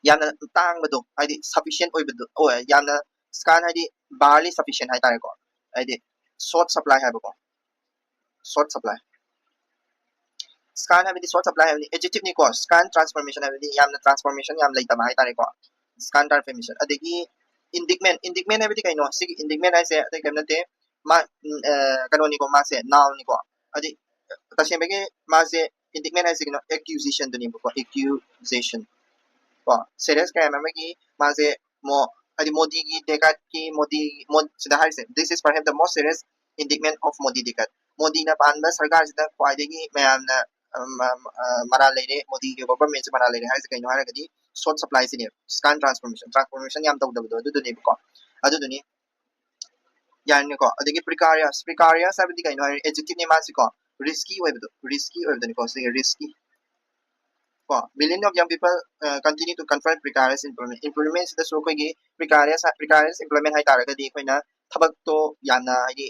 ꯌꯥꯝꯅ ꯇꯥꯡꯕꯗꯣ, ꯍꯥꯏꯗꯤ sufficient ꯑꯣꯏꯕꯗꯣ, ꯑꯣ, ꯌꯥꯝꯅ scant ꯍꯥꯏꯗꯤ barely sufficient ꯍꯥꯏꯇꯥꯔꯦꯀꯣ, ꯍꯥꯏꯗꯤ short supply ꯍꯥꯏꯕꯀꯣ, short supply꯫ Scant ꯍꯥꯏꯕꯗꯤ short supply ꯍꯥꯏꯕꯗꯤ adjective ꯅꯤꯀꯣ, scant transformation ꯍꯥꯏꯕꯗꯤ ꯌꯥꯝꯅ transformation ꯌꯥꯝ ꯂꯩꯇꯕ ꯍꯥꯏꯇꯥꯔꯦꯀꯣ, scant transformation꯫ ꯑꯗꯒꯤ indignant, indignant ꯍꯥꯏꯕꯗꯤ ꯀꯩꯅꯣ? ꯁꯤꯒꯤ indignant ꯍꯥꯏꯁꯦ ꯑꯇꯩ ꯀꯩꯝ ꯅꯠꯇꯦ, ꯃꯥ ꯎꯝ, ꯑ, ꯀꯩꯅꯣꯅꯤꯀꯣ, ꯃꯥꯁꯦ noun ꯅꯤꯀꯣ꯫ ꯍꯥꯏꯗꯤ ꯇꯁꯦꯡꯕꯒꯤ ꯃꯥꯁꯦ indignant ꯍꯥꯏꯁꯦ ꯀꯩꯅꯣ? Accusation ꯗꯨꯅꯦꯕꯀꯣ, accusation꯫ ꯀꯣ, ꯁꯦꯔꯦꯁ ꯀꯌꯥꯝ ꯑꯃꯒꯤ ꯃꯥꯁꯦ ꯃꯣ ꯍꯥꯏꯗꯤ ꯃꯣꯗꯤꯒꯤ ꯗꯦꯀꯥꯠꯀꯤ ꯃꯣꯗꯤ ꯃꯣ- ꯁꯤꯗ ꯍꯥꯏꯔꯤꯁꯦ, "This is perhaps the most serious indictment of Modi decade." ꯃꯣꯗꯤꯅ ꯄꯥꯟꯕ ꯁꯔꯀꯥꯔꯁꯤꯗ ꯈ꯭ꯋꯥꯏꯗꯒꯤ ꯃꯌꯥꯝꯅ ꯃꯔꯥꯜ ꯂꯩꯔꯦ, ꯃꯣꯗꯤꯒꯤ ꯒꯣꯚꯔꯟꯃꯦꯟꯁꯦ ꯃꯔꯥꯜ ꯂꯩꯔꯦ ꯍꯥꯏꯔꯤꯁꯦ ꯀꯩꯅꯣ ꯍꯥꯏꯔꯒꯗꯤ, ꯁꯣꯔꯠ ꯁꯄ꯭ꯂꯥꯏꯁꯤꯅꯦ, ꯁ꯭ꯀꯥꯟ ꯇ꯭ꯔꯥꯟꯁꯐꯣꯔꯃꯦꯁꯟ ꯇ꯭ꯔꯥꯟꯁꯐꯣꯔꯃꯦꯁꯟ ꯌꯥꯝ ꯇꯧꯗꯕꯗꯣ ꯑꯗꯨꯗꯨꯅꯦꯕꯀꯣ꯫ ꯑꯗꯨꯗꯨꯅꯤ, ꯌꯥꯔꯅꯤꯀꯣ꯫ ꯑꯗꯒꯤ precarious, precarious ꯍꯥꯏꯕꯗꯤ ꯀꯩꯅꯣ ꯍꯥꯏꯔꯦ, adjectiveꯅꯦ ꯃꯥꯁꯤꯀꯣ, ꯔꯤꯁꯀꯤ ꯑꯣꯏꯕꯗꯣ, ꯔꯤꯁꯀꯤ ꯑꯣꯏꯕꯗꯨꯅꯤꯀꯣ ꯁꯤꯒꯤ ꯔꯤꯁꯀꯤ꯫ ꯀꯣ, million of young people continue to confront precarious employment. Employmentꯁꯤꯗꯁꯨ ꯑꯩꯈꯣꯏꯒꯤ precarious precarious employment ꯍꯥꯏꯇꯥꯔꯒꯗꯤ ꯑꯩꯈꯣꯏꯅ ꯊꯕꯛꯇꯣ ꯌꯥꯝꯅ ꯍꯥꯏꯗꯤ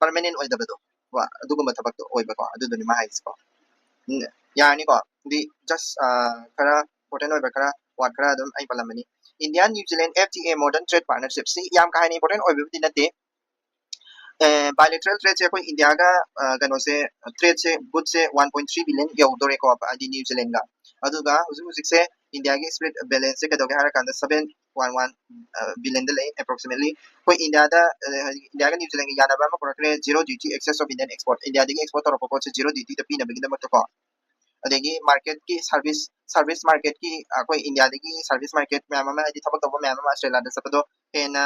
permanent ꯑꯣꯏꯗꯕꯗꯣ, ꯀꯣ, ꯑꯗꯨꯒꯨꯝꯕ ꯊꯕꯛꯇꯣ ꯑꯣꯏꯕꯀꯣ, ꯑꯗꯨꯗꯨꯅꯤ ꯃꯥ ꯍꯥꯏꯁꯤꯀꯣ꯫ ꯌꯥꯔꯅꯤꯀꯣ꯫ ꯑꯗꯨꯗꯤ just ꯈꯔ important ꯑꯣꯏꯕ ꯈꯔ, word ꯈꯔ ꯑꯗꯨꯝ ꯑꯩ ꯄꯜꯂꯝꯕꯅꯤ꯫ India New Zealand F T A modern trade partnership ꯁꯤ ꯌꯥꯝ ꯀꯥ ꯍꯦꯟꯅ important ꯑꯣꯏꯕꯕꯨꯗꯤ ꯅꯠꯇꯦ꯫ Bilateral tradeꯁꯦ ꯑꯩꯈꯣꯏ ꯏꯟꯗꯤꯌꯥꯒ ꯀꯩꯅꯣꯁꯦ, tradeꯁꯦ, goodꯁꯦ one point three billion ꯌꯧꯗꯣꯔꯦꯀꯣ, ꯍꯥꯏꯗꯤ ꯅ꯭ꯌꯨ ꯖꯤꯂꯦꯟꯒ꯫ ꯑꯗꯨꯒ ꯍꯧꯖꯤꯛ ꯍꯧꯖꯤꯛꯁꯦ ꯏꯟꯗꯤꯌꯥꯒꯤ trade balanceꯁꯦ ꯀꯩꯗꯧꯒꯦ ꯍꯥꯏꯔꯀꯥꯟꯗ seven one one billionꯗ ꯂꯩ approximately꯫ ꯑꯩꯈꯣꯏ ꯏꯟꯗꯤꯌꯥꯗ ꯏꯟꯗꯤꯌꯥꯒ ꯅ꯭ꯌꯨ ꯖꯤꯂꯦꯟꯒ ꯌꯥꯅꯕ ꯑꯃ ꯄꯨꯔꯛꯈ꯭ꯔꯦ, zero duty access of Indian export, ꯏꯟꯗꯤꯌꯥꯗꯒꯤ export ꯇꯧꯔꯛꯄ ꯄꯣꯠꯁꯦ zero dutyꯗ ꯄꯤꯅꯕꯒꯤꯗꯃꯛꯇꯀꯣ꯫ ꯑꯗꯒꯤ marketꯀꯤ service service marketꯀꯤ ꯑꯩꯈꯣꯏ ꯏꯟꯗꯤꯌꯥꯗꯒꯤ service market ꯃꯌꯥꯝ ꯑꯃ, ꯍꯥꯏꯗꯤ ꯊꯕꯛ ꯇꯧꯕ ꯃꯌꯥꯝ ꯑꯃ ꯑꯁꯇ꯭ꯔꯦꯂꯤꯌꯥꯗ ꯆꯠꯄꯗꯣ ꯍꯦꯟꯅ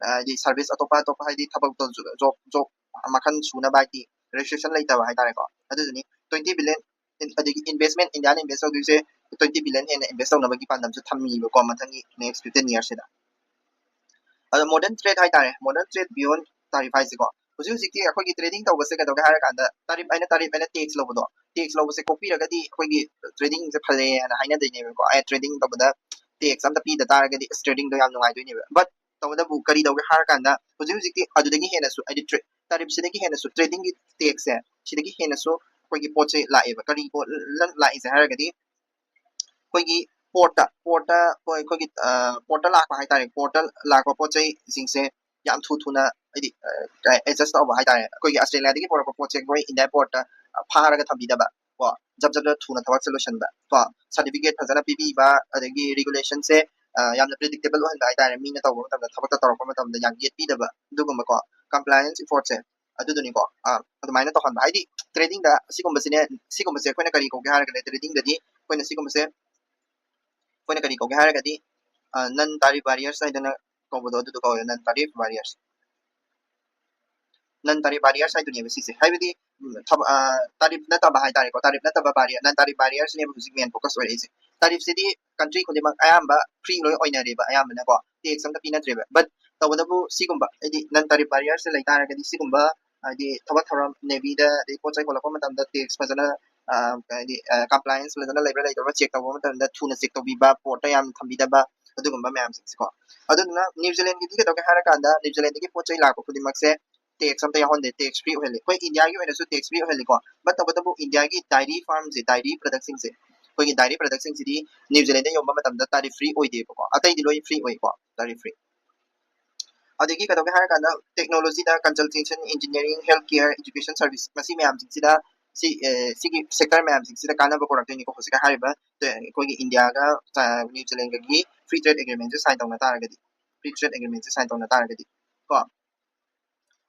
ꯍꯥꯏꯗꯤ service ꯑꯇꯣꯞꯄ ꯑꯇꯣꯞꯄ ꯍꯥꯏꯗꯤ ꯊꯕꯛꯇꯣ job job ꯃꯈꯜ ꯁꯨꯅꯕ ꯍꯥꯏꯗꯤ restriction ꯂꯩꯇꯕ ꯍꯥꯏꯇꯥꯔꯦꯀꯣ꯫ ꯑꯗꯨꯗꯨꯅꯤ twenty billion ꯑꯗꯒꯤ investment, ꯏꯟꯗꯤꯌꯥꯅ invest ꯇꯧꯗꯣꯏꯁꯦ twenty billion ꯍꯦꯟꯅ invest ꯇꯧꯅꯕꯒꯤ ꯄꯥꯟꯗꯝꯁꯨ ꯊꯝꯃꯤꯕꯀꯣ ꯃꯊꯪꯒꯤ next fifteen yearsꯁꯤꯗ꯫ ꯑꯗꯣ modern trade ꯍꯥꯏꯇꯥꯔꯦ, modern trade beyond tariff ꯍꯥꯏꯁꯤꯀꯣ꯫ ꯍꯧꯖꯤꯛ ꯍꯧꯖꯤꯛꯇꯤ ꯑꯩꯈꯣꯏꯒꯤ trading ꯇꯧꯕꯁꯦ ꯀꯩꯗꯧꯒꯦ ꯍꯥꯏꯔꯀꯥꯟꯗ tariff ꯍꯥꯏꯅ tariff ꯍꯥꯏꯅ tax ꯂꯧꯕꯗꯣ, tax ꯂꯧꯕꯁꯦ ꯀꯣꯛꯄꯤꯔꯒꯗꯤ ꯑꯩꯈꯣꯏꯒꯤ tradingꯁꯦ ꯐꯖꯩ ꯍꯥꯏꯅ ꯍꯥꯏꯅꯗꯣꯏꯅꯦꯕꯀꯣ꯫ ꯑꯦ, trading ꯇꯧꯕꯗ tax ꯑꯝꯇ ꯄꯤꯗ ꯇꯥꯔꯒꯗꯤ ꯑꯁ tradingꯗꯣ ꯌꯥꯝ ꯅꯨꯡꯉꯥꯏꯗꯣꯏꯅꯦꯕ꯫ But ꯇꯧꯕꯇꯕꯨ ꯀꯔꯤ ꯇꯧꯒꯦ ꯍꯥꯏꯔꯀꯥꯟꯗ ꯍꯧꯖꯤꯛ ꯍꯧꯖꯤꯛꯇꯤ ꯑꯗꯨꯗꯒꯤ ꯍꯦꯟꯅꯁꯨ ꯍꯥꯏꯗꯤ tariffꯁꯤꯗꯒꯤ ꯍꯦꯟꯅꯁꯨ tradingꯒꯤ taxꯁꯦ ꯁꯤꯗꯒꯤ ꯍꯦꯟꯅꯁꯨ ꯑꯩꯈꯣꯏꯒꯤ ꯄꯣꯠꯁꯦ ꯂꯥꯛꯑꯦꯕ꯫ ꯀꯔꯤ ꯄꯣꯠ ꯂꯥꯛꯏꯁꯦ ꯍꯥꯏꯔꯒꯗꯤ ꯑꯩꯈꯣꯏꯒꯤ portꯇ portꯇ ꯑꯩꯈꯣꯏꯒꯤ portꯇ ꯂꯥꯛꯄ ꯍꯥꯏꯇꯥꯔꯦ, portꯇ ꯂꯥꯛꯄ ꯄꯣꯠ ꯆꯩꯁꯤꯡꯁꯦ ꯌꯥꯝ ꯊꯨ ꯊꯨꯅ ꯍꯥꯏꯗꯤ adjust ꯇꯧꯕ ꯍꯥꯏꯇꯥꯔꯦ꯫ ꯑꯩꯈꯣꯏꯒꯤ ꯑꯁꯇ꯭ꯔꯦꯂꯤꯌꯥꯗꯒꯤ ꯄꯨꯔꯛꯄ ꯄꯣꯠꯁꯦ ꯑꯩꯈꯣꯏ ꯏꯟꯗꯤꯌꯥ portꯇ ꯐꯥꯔꯒ ꯊꯝꯕꯤꯗꯕ ꯀꯣ, ꯖꯞ ꯖꯞ ꯖꯞ ꯊꯨꯅ ꯊꯕꯛꯁꯦ ꯂꯣꯏꯁꯤꯟꯕ ꯀꯣ, certificate ꯐꯖꯅ ꯄꯤꯕꯤꯕ, ꯑꯗꯒꯤ regulationꯁꯦ ꯌꯥꯝꯅ predictable ꯑꯣꯏꯍꯟꯕ ꯍꯥꯏꯇꯥꯔꯦ꯫ ꯃꯤꯅ ꯇꯧꯕ ꯃꯇꯝꯗ, ꯊꯕꯛꯇ ꯇꯧꯔꯛꯄ ꯃꯇꯝꯗ ꯌꯥꯝ ꯌꯦꯠꯄꯤꯗꯕ, ꯑꯗꯨꯒꯨꯝꯕꯀꯣ, compliance effortꯁꯦ ꯑꯗꯨꯗꯨꯅꯤꯀꯣ꯫ ꯑ, ꯑꯗꯨꯃꯥꯏꯅ ꯇꯧꯍꯟꯕ ꯍꯥꯏꯗꯤ, ꯇ꯭ꯔꯦꯗꯤꯡꯗ ꯁꯤꯒꯨꯝꯕꯁꯤꯅꯦ꯫ ꯁꯤꯒꯨꯝꯕꯁꯦ ꯑꯩꯈꯣꯏꯅ ꯀꯔꯤ ꯀꯧꯒꯦ ꯍꯥꯏꯔꯒꯅꯦ, ꯇ꯭ꯔꯦꯗꯤꯡꯗꯗꯤ ꯑꯩꯈꯣꯏꯅ ꯁꯤꯒꯨꯝꯕꯁꯦ ꯑꯩꯈꯣꯏꯅ ꯀꯔꯤ ꯀꯧꯒꯦ ꯍꯥꯏꯔꯒꯗꯤ, ꯅꯟ ꯇꯥꯔꯤꯐ ꯕꯥꯔꯤꯌꯔꯁ ꯍꯥꯏꯗꯅ ꯀꯧꯕꯗꯣ, ꯑꯗꯨꯗꯣ ꯀꯧꯋꯦ, ꯅꯟ ꯇꯥꯔꯤꯐ ꯕꯥꯔꯤꯌꯔꯁ꯫ ꯅꯟ ꯇꯥꯔꯤꯐ ꯕꯥꯔꯤꯌꯔꯁ ꯍꯥꯏꯗꯨꯅꯦꯕ ꯁꯤꯁꯦ꯫ ꯍꯥꯏꯕꯗꯤ, ꯎꯝ, ꯊꯕ-, ꯑ, ꯇꯥꯔꯤꯐ ꯅꯠꯇꯕ ꯍꯥꯏꯇꯥꯔꯦꯀꯣ, ꯇꯥꯔꯤꯐ ꯅꯠꯇꯕ ꯕꯥꯔꯤꯌꯔ, ꯅꯟ ꯇꯥꯔꯤꯐ ꯕꯥꯔꯤꯌꯔꯁꯤꯅꯦꯕ ꯍꯧꯖꯤꯛ ꯃꯦꯟ ꯐꯣꯀꯁ ꯑꯣꯏꯔꯛꯏꯁꯦ꯫ ꯇꯥꯔꯤꯐꯁꯤꯗꯤ ꯀꯟꯇ꯭ꯔꯤ ꯈꯨꯗꯤꯡꯃꯛ ꯑꯌꯥꯝꯕ ꯐ꯭ꯔꯤ ꯂꯣꯏ ꯑꯣꯏꯅꯔꯦꯕ ꯑꯌꯥꯝꯕꯅꯀꯣ, ꯇꯦꯛꯁ ꯑꯝꯇ ꯄꯤꯅꯗ꯭ꯔꯦꯕ꯫ ꯕꯠ ꯇꯧꯕꯇꯕꯨ ꯁꯤꯒꯨꯝꯕ, ꯍꯥꯏꯗꯤ ꯅꯟ ꯇꯥꯔꯤꯐ ꯕꯥꯔꯤꯌꯔꯁꯦ ꯂꯩ ꯇꯥꯔꯒꯗꯤ, ꯁꯤꯒꯨꯝꯕ ꯍꯥꯏꯗꯤ ꯊꯕꯛ ꯊꯧꯔꯝ, ꯅꯦꯚꯤꯗ, ꯑꯗꯩ ꯄꯣꯠ ꯆꯩ ꯍꯣꯜꯂꯛꯄ ꯃꯇꯝꯗ ꯇꯦꯛꯁ ꯐꯖꯅ, ꯑ, ꯍꯥꯏꯗꯤ, ꯑ, ꯀꯝꯄ꯭ꯂꯥꯏꯟꯁ ꯐꯖꯅ ꯂꯩꯕ꯭ꯔꯥ ꯂꯩꯇꯕ꯭ꯔꯥ ꯆꯦꯛ ꯇꯧꯕ ꯃꯇꯝꯗ ꯊꯨꯅ ꯆꯦꯛ ꯇꯧꯕꯤꯕ, ꯄꯣꯔꯠꯇ ꯌꯥꯝꯅ ꯊꯝꯕꯤꯗꯕ, ꯑꯗꯨꯒꯨꯝꯕ ꯃꯌꯥꯝꯁꯤꯡꯁꯦꯀꯣ꯫ ꯑꯗꯨꯗꯨꯅ ꯅ꯭ꯌꯨ ꯖꯤꯂꯦꯟꯒꯤꯗꯤ ꯀꯩꯗꯧꯒꯦ ꯍꯥꯏꯔꯀꯥꯟꯗ, ꯅ꯭ꯌꯨ ꯖꯤꯂꯦꯟꯗꯒꯤ ꯄꯣꯠ ꯆꯩ ꯂꯥꯛꯄ ꯈꯨꯗꯤꯡꯃꯛꯁꯦ ꯇꯦꯛꯁ ꯑꯝꯇ ꯌꯥꯎꯍꯟꯗꯦ, ꯇꯦꯛꯁ ꯐ꯭ꯔꯤ ꯑꯣꯏꯍꯜꯂꯤ꯫ ꯑꯩꯈꯣꯏ ꯏꯟꯗꯤꯌꯥꯒꯤ ꯑꯣꯏꯅꯁꯨ ꯇꯦꯛꯁ ꯐ꯭ꯔꯤ ꯑꯣꯏꯍꯜꯂꯤꯀꯣ, ꯕꯠ ꯇꯧꯕꯇꯕꯨ ꯏꯟꯗꯤꯌꯥꯒꯤ ꯗꯥꯏꯔꯤ ꯐꯥꯔꯝꯁꯦ, ꯗꯥꯏꯔꯤ ꯄ꯭ꯔꯗꯛꯁꯤꯡꯁꯦ, ꯑꯩꯈꯣꯏꯒꯤ ꯗꯥꯏꯔꯤ ꯄ꯭ꯔꯗꯛꯁꯤꯡꯁꯤꯗꯤ ꯅ꯭ꯌꯨ ꯖꯤꯂꯦꯟꯗ ꯌꯣꯟꯕ ꯃꯇꯝꯗ ꯇꯥꯔꯤꯐ ꯐ꯭ꯔꯤ ꯑꯣꯏꯗꯦꯕꯀꯣ, ꯑꯇꯩꯗꯤ ꯂꯣꯏ ꯐ꯭ꯔꯤ ꯑꯣꯏꯀꯣ, ꯇꯥꯔꯤꯐ ꯐ꯭ꯔꯤ꯫ ꯑꯗꯒꯤ ꯀꯩꯗꯧꯒꯦ ꯍꯥꯏꯔꯀꯥꯟꯗ, ꯇꯦꯛꯅꯣꯂꯣꯖꯤꯗ, consultation, engineering, health care, education service, ꯃꯁꯤ ꯃꯌꯥꯝꯁꯤꯡꯁꯤꯗ, ꯁꯤ, ꯑꯦ, ꯁꯤꯒꯤ ꯁꯦꯛꯇꯔ ꯃꯌꯥꯝꯁꯤꯡꯁꯤꯗ ꯀꯥꯟꯅꯕ ꯄꯨꯔꯛꯇꯣꯏꯅꯤꯀꯣ꯫ ꯍꯧꯖꯤꯛꯀ ꯍꯥꯏꯔꯤꯕ, ꯑꯦ, ꯑꯩꯈꯣꯏꯒꯤ ꯏꯟꯗꯤꯌꯥꯒ, ꯑ, ꯅ꯭ꯌꯨ ꯖꯤꯂꯦꯟꯒꯒꯤ ꯐ꯭ꯔꯤ ꯇ꯭ꯔꯦꯗ ꯑꯦꯒ꯭ꯔꯤꯃꯦꯟꯁꯦ ꯁꯥꯏꯟ ꯇꯧꯅ ꯇꯥꯔꯒꯗꯤ, ꯐ꯭ꯔꯤ ꯇ꯭ꯔꯦꯗ ꯑꯦꯒ꯭ꯔꯤꯃꯦꯟꯁꯦ ꯁꯥꯏꯟ ꯇꯧꯅ ꯇꯥꯔꯒꯗꯤ ꯀꯣ꯫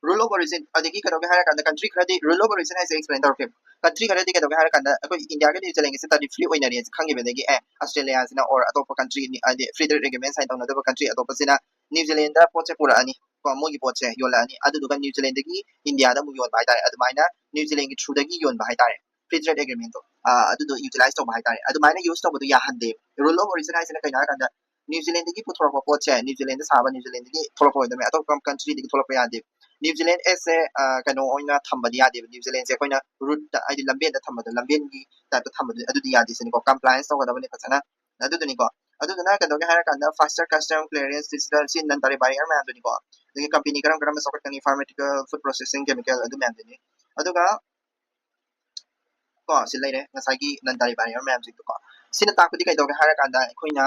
ꯔꯨꯜ ꯑꯣꯐ ꯑꯣꯔꯤꯖꯤꯟ, ꯑꯗꯒꯤ ꯀꯩꯗꯧꯒꯦ ꯍꯥꯏꯔꯀꯥꯟꯗ, ꯀꯟꯇ꯭ꯔꯤ ꯈꯔꯗꯤ, ꯔꯨꯜ ꯑꯣꯐ ꯑꯣꯔꯤꯖꯤꯟ ꯍꯥꯏꯁꯦ ꯑꯦꯛꯁꯄ꯭ꯂꯦꯟ ꯇꯧꯔꯛꯀꯦ꯫ ꯀꯟꯇ꯭ꯔꯤ ꯈꯔꯗꯤ ꯀꯩꯗꯧꯒꯦ ꯍꯥꯏꯔꯀꯥꯟꯗ, ꯑꯩꯈꯣꯏ ꯏꯟꯗꯤꯌꯥꯒ ꯅ꯭ꯌꯨ ꯖꯤꯂꯦꯟꯒꯤꯁꯦ ꯇꯥꯔꯤꯐ ꯐ꯭ꯔꯤ ꯑꯣꯏꯅꯔꯦꯁꯦ ꯈꯪꯈꯤꯕꯗꯒꯤ, ꯑꯦ, ꯑꯁꯇ꯭ꯔꯦꯂꯤꯌꯥꯁꯤꯅ or ꯑꯇꯣꯞꯄ ꯀꯟꯇ꯭ꯔꯤ, ꯍꯥꯏꯗꯤ ꯐ꯭ꯔꯤ ꯇ꯭ꯔꯦꯗ ꯑꯦꯒ꯭ꯔꯤꯃꯦꯟ ꯁꯥꯏꯟ ꯇꯧꯅꯗꯕ ꯀꯟꯇ꯭ꯔꯤ ꯑꯇꯣꯞꯄꯁꯤꯅ ꯅ꯭ꯌꯨ ꯖꯤꯂꯦꯟꯗ ꯄꯣꯠꯁꯦ ꯄꯨꯔꯛꯑꯅꯤ ꯀꯣ, ꯃꯣꯏꯒꯤ ꯄꯣꯠꯁꯦ ꯌꯣꯜꯂꯛꯑꯅꯤ, ꯑꯗꯨꯗꯨꯒ ꯅ꯭ꯌꯨ ꯖꯤꯂꯦꯟꯗꯒꯤ ꯏꯟꯗꯤꯌꯥꯗ ꯑꯃꯨꯛ ꯌꯣꯟꯕ ꯍꯥꯏꯇꯥꯔꯦ꯫ ꯑꯗꯨꯃꯥꯏꯅ ꯅ꯭ꯌꯨ ꯖꯤꯂꯦꯟꯒꯤ ꯊ꯭ꯔꯨꯗꯒꯤ ꯌꯣꯟꯕ ꯍꯥꯏꯇꯥꯔꯦ, ꯐ꯭ꯔꯤ ꯇ꯭ꯔꯦꯗ ꯑꯦꯒ꯭ꯔꯤꯃꯦꯟꯗꯣ, ꯑꯗꯨꯗꯣ ꯌꯨꯇꯤꯂꯥꯏꯁ ꯇꯧꯕ ꯍꯥꯏꯇꯥꯔꯦ꯫ ꯑꯗꯨꯃꯥꯏꯅ ꯌꯨꯁ ꯇꯧꯕꯗꯣ ꯌꯥꯍꯟꯗꯦ꯫ ꯔꯨꯜ ꯑꯣꯐ ꯑꯣꯔꯤꯖꯤꯟ ꯍꯥꯏꯁꯤꯅ ꯀꯩꯅꯣ ꯍꯥꯏꯔꯀꯥꯟꯗ, ꯅ꯭ꯌꯨ ꯖꯤꯂꯦꯟꯗꯒꯤ ꯄꯨꯊꯣꯔꯛꯄ ꯄꯣꯠꯁꯦ, ꯅ꯭ꯌꯨ ꯖꯤꯂꯦꯟꯗ ꯁꯥꯕ, ꯅ꯭ꯌꯨ ꯖꯤꯂꯦꯟꯗꯒꯤ ꯊꯣꯛꯂꯛꯄ ꯑꯣꯏꯗꯣꯏꯅꯦ, ꯑꯇꯣꯞꯄ ꯀꯟꯇ꯭ꯔꯤꯗꯒꯤ ꯊꯣꯛꯂꯛꯄ ꯌꯥꯗꯦ꯫ ꯅ꯭ꯌꯨ ꯖꯤꯂꯦꯟ ꯑꯦꯁ ꯑꯦ, ꯑ, ꯀꯩꯅꯣ ꯑꯣꯏꯅ ꯊꯝꯕꯗꯤ ꯌꯥꯗꯦꯕ꯫ ꯅ꯭ꯌꯨ ꯖꯤꯂꯦꯟꯁꯦ ꯑꯩꯈꯣꯏꯅ ꯔꯨꯠꯇ, ꯍꯥꯏꯗꯤ ꯂꯝꯕꯦꯟꯗ ꯊꯝꯕꯗꯣ, ꯂꯝꯕꯦꯟꯒꯤ ꯇꯥꯏꯞꯇ ꯊꯝꯕꯗꯣ, ꯑꯗꯨꯗꯤ ꯌꯥꯗꯦ ꯁꯤꯅꯤꯀꯣ꯫ ꯀꯝꯄ꯭ꯂꯥꯏꯟꯁ ꯇꯧꯒꯗꯕꯅꯤ ꯐꯖꯅ꯫ ꯑꯗꯨꯗꯨꯅꯤꯀꯣ꯫ ꯑꯗꯨꯗꯨꯅ ꯀꯩꯗꯧꯒꯦ ꯍꯥꯏꯔꯀꯥꯟꯗ, ꯐꯥꯁꯇꯔ ꯀꯁꯇꯝ ꯀ꯭ꯂꯤꯌꯔꯦꯟꯁ, ꯗꯤꯖꯤꯇꯦꯜ, ꯁꯤ ꯅꯟ ꯇꯥꯔꯤꯐ ꯕꯥꯔꯤꯌꯔ ꯃꯌꯥꯝꯗꯨꯅꯤꯀꯣ꯫ ꯑꯗꯒꯤ ꯀꯝꯄꯦꯅꯤ ꯀꯔꯝ ꯀꯔꯝꯕ ꯆꯥꯎꯈꯠꯀꯅꯤ, ꯐꯥꯔꯃꯥꯁꯤꯌꯨꯇꯤꯀꯦꯜ, ꯐꯨꯗ ꯄ꯭ꯔꯣꯁꯦꯁꯤꯡ, ꯀꯦꯃꯤꯀꯦꯜ, ꯑꯗꯨ ꯃꯌꯥꯝꯗꯨꯅꯤ꯫ ꯑꯗꯨꯒ ꯀꯣ, ꯁꯤ ꯂꯩꯔꯦ ꯉꯁꯥꯏꯒꯤ ꯅꯟ ꯇꯥꯔꯤꯐ ꯕꯥꯔꯤꯌꯔ ꯃꯌꯥꯝꯁꯤꯡꯗꯣꯀꯣ꯫ ꯁꯤꯅ ꯇꯥꯛꯄꯗꯤ ꯀꯩꯗꯧꯒꯦ ꯍꯥꯏꯔꯀꯥꯟꯗ, ꯑꯩꯈꯣꯏꯅ,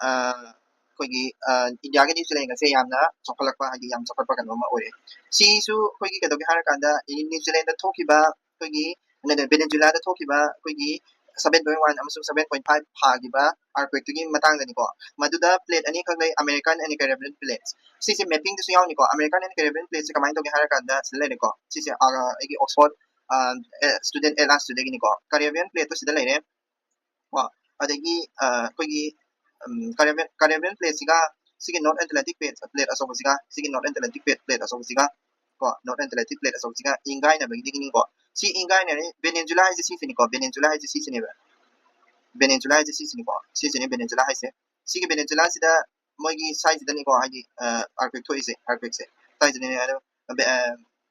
ꯑ, ꯑꯩꯈꯣꯏꯒꯤ, ꯑ, ꯏꯟꯗꯤꯌꯥꯒ ꯅ꯭ꯌꯨ ꯖꯤꯂꯦꯟꯒꯁꯦ ꯌꯥꯝꯅ ꯆꯥꯎꯈꯠꯂꯛꯄ, ꯍꯥꯏꯗꯤ ꯌꯥꯝ ꯆꯥꯎꯈꯠꯄ ꯀꯩꯅꯣ ꯑꯃ ꯑꯣꯏꯔꯦ꯫ ꯁꯤꯁꯨ ꯑꯩꯈꯣꯏꯒꯤ ꯀꯩꯗꯧꯒꯦ ꯍꯥꯏꯔꯀꯥꯟꯗ, ꯅ꯭ꯌꯨ ꯖꯤꯂꯦꯟꯗ ꯊꯣꯛꯈꯤꯕ ꯑꯩꯈꯣꯏꯒꯤ, ꯅꯠꯇꯦ, ꯚꯦꯅꯦꯖꯨꯂꯥꯗ ꯊꯣꯛꯈꯤꯕ ꯑꯩꯈꯣꯏꯒꯤ, seven point one ꯑꯃꯁꯨꯡ seven point five ꯐꯥꯈꯤꯕ earthquakeꯇꯨꯒꯤ ꯃꯇꯥꯡꯗꯅꯤꯀꯣ꯫ ꯃꯗꯨꯗ plate ꯑꯅꯤꯈꯛ ꯂꯩ, American and Caribbean plates꯫ ꯁꯤꯁꯦ mappingꯗꯁꯨ ꯌꯥꯎꯅꯤꯀꯣ꯫ American and Caribbean plateꯁꯦ ꯀꯃꯥꯏꯅ ꯇꯧꯒꯦ ꯍꯥꯏꯔꯀꯥꯟꯗ ꯁꯤꯗ ꯂꯩꯔꯦꯀꯣ꯫ ꯁꯤꯁꯦ ꯑꯩꯒꯤ Oxford student atlasꯇꯨꯗꯒꯤꯅꯤꯀꯣ꯫ Caribbean plateꯇꯣ ꯁꯤꯗ ꯂꯩꯔꯦ ꯀꯣ꯫ ꯑꯗꯒꯤ ꯑꯩꯈꯣꯏꯒꯤ Caribbean Caribbean plateꯁꯤꯒ ꯁꯤꯒꯤ North Atlantic plate plate ꯑꯆꯧꯕꯁꯤꯒ ꯁꯤꯒꯤ North Atlantic plate plate ꯑꯆꯧꯕꯁꯤꯒ ꯀꯣ, North Atlantic plate ꯑꯆꯧꯕꯁꯤꯒ ꯏꯪꯒꯥꯏꯅꯕꯒꯤꯗꯤꯅꯤꯀꯣ꯫ ꯁꯤ ꯏꯪꯒꯥꯏꯅꯔꯦ, peninsula ꯍꯥꯏꯁꯦ ꯁꯤꯁꯤꯅꯤꯀꯣ, peninsula ꯍꯥꯏꯁꯦ ꯁꯤꯁꯤꯅꯦꯕ꯫ Peninsula ꯍꯥꯏꯁꯦ ꯁꯤꯁꯤꯅꯤꯀꯣ, ꯁꯤꯁꯤꯅꯦ peninsula ꯍꯥꯏꯁꯦ꯫ ꯁꯤꯒꯤ peninsulaꯁꯤꯗ ꯃꯣꯏꯒꯤ ꯁ꯭ꯋꯥꯏꯁꯤꯗꯅꯤꯀꯣ, ꯍꯥꯏꯗꯤ earthquake ꯊꯣꯛꯏꯁꯦ, earthquakeꯁꯦ ꯁ꯭ꯋꯥꯏꯁꯤꯗꯅꯦ꯫ ꯑꯗꯣ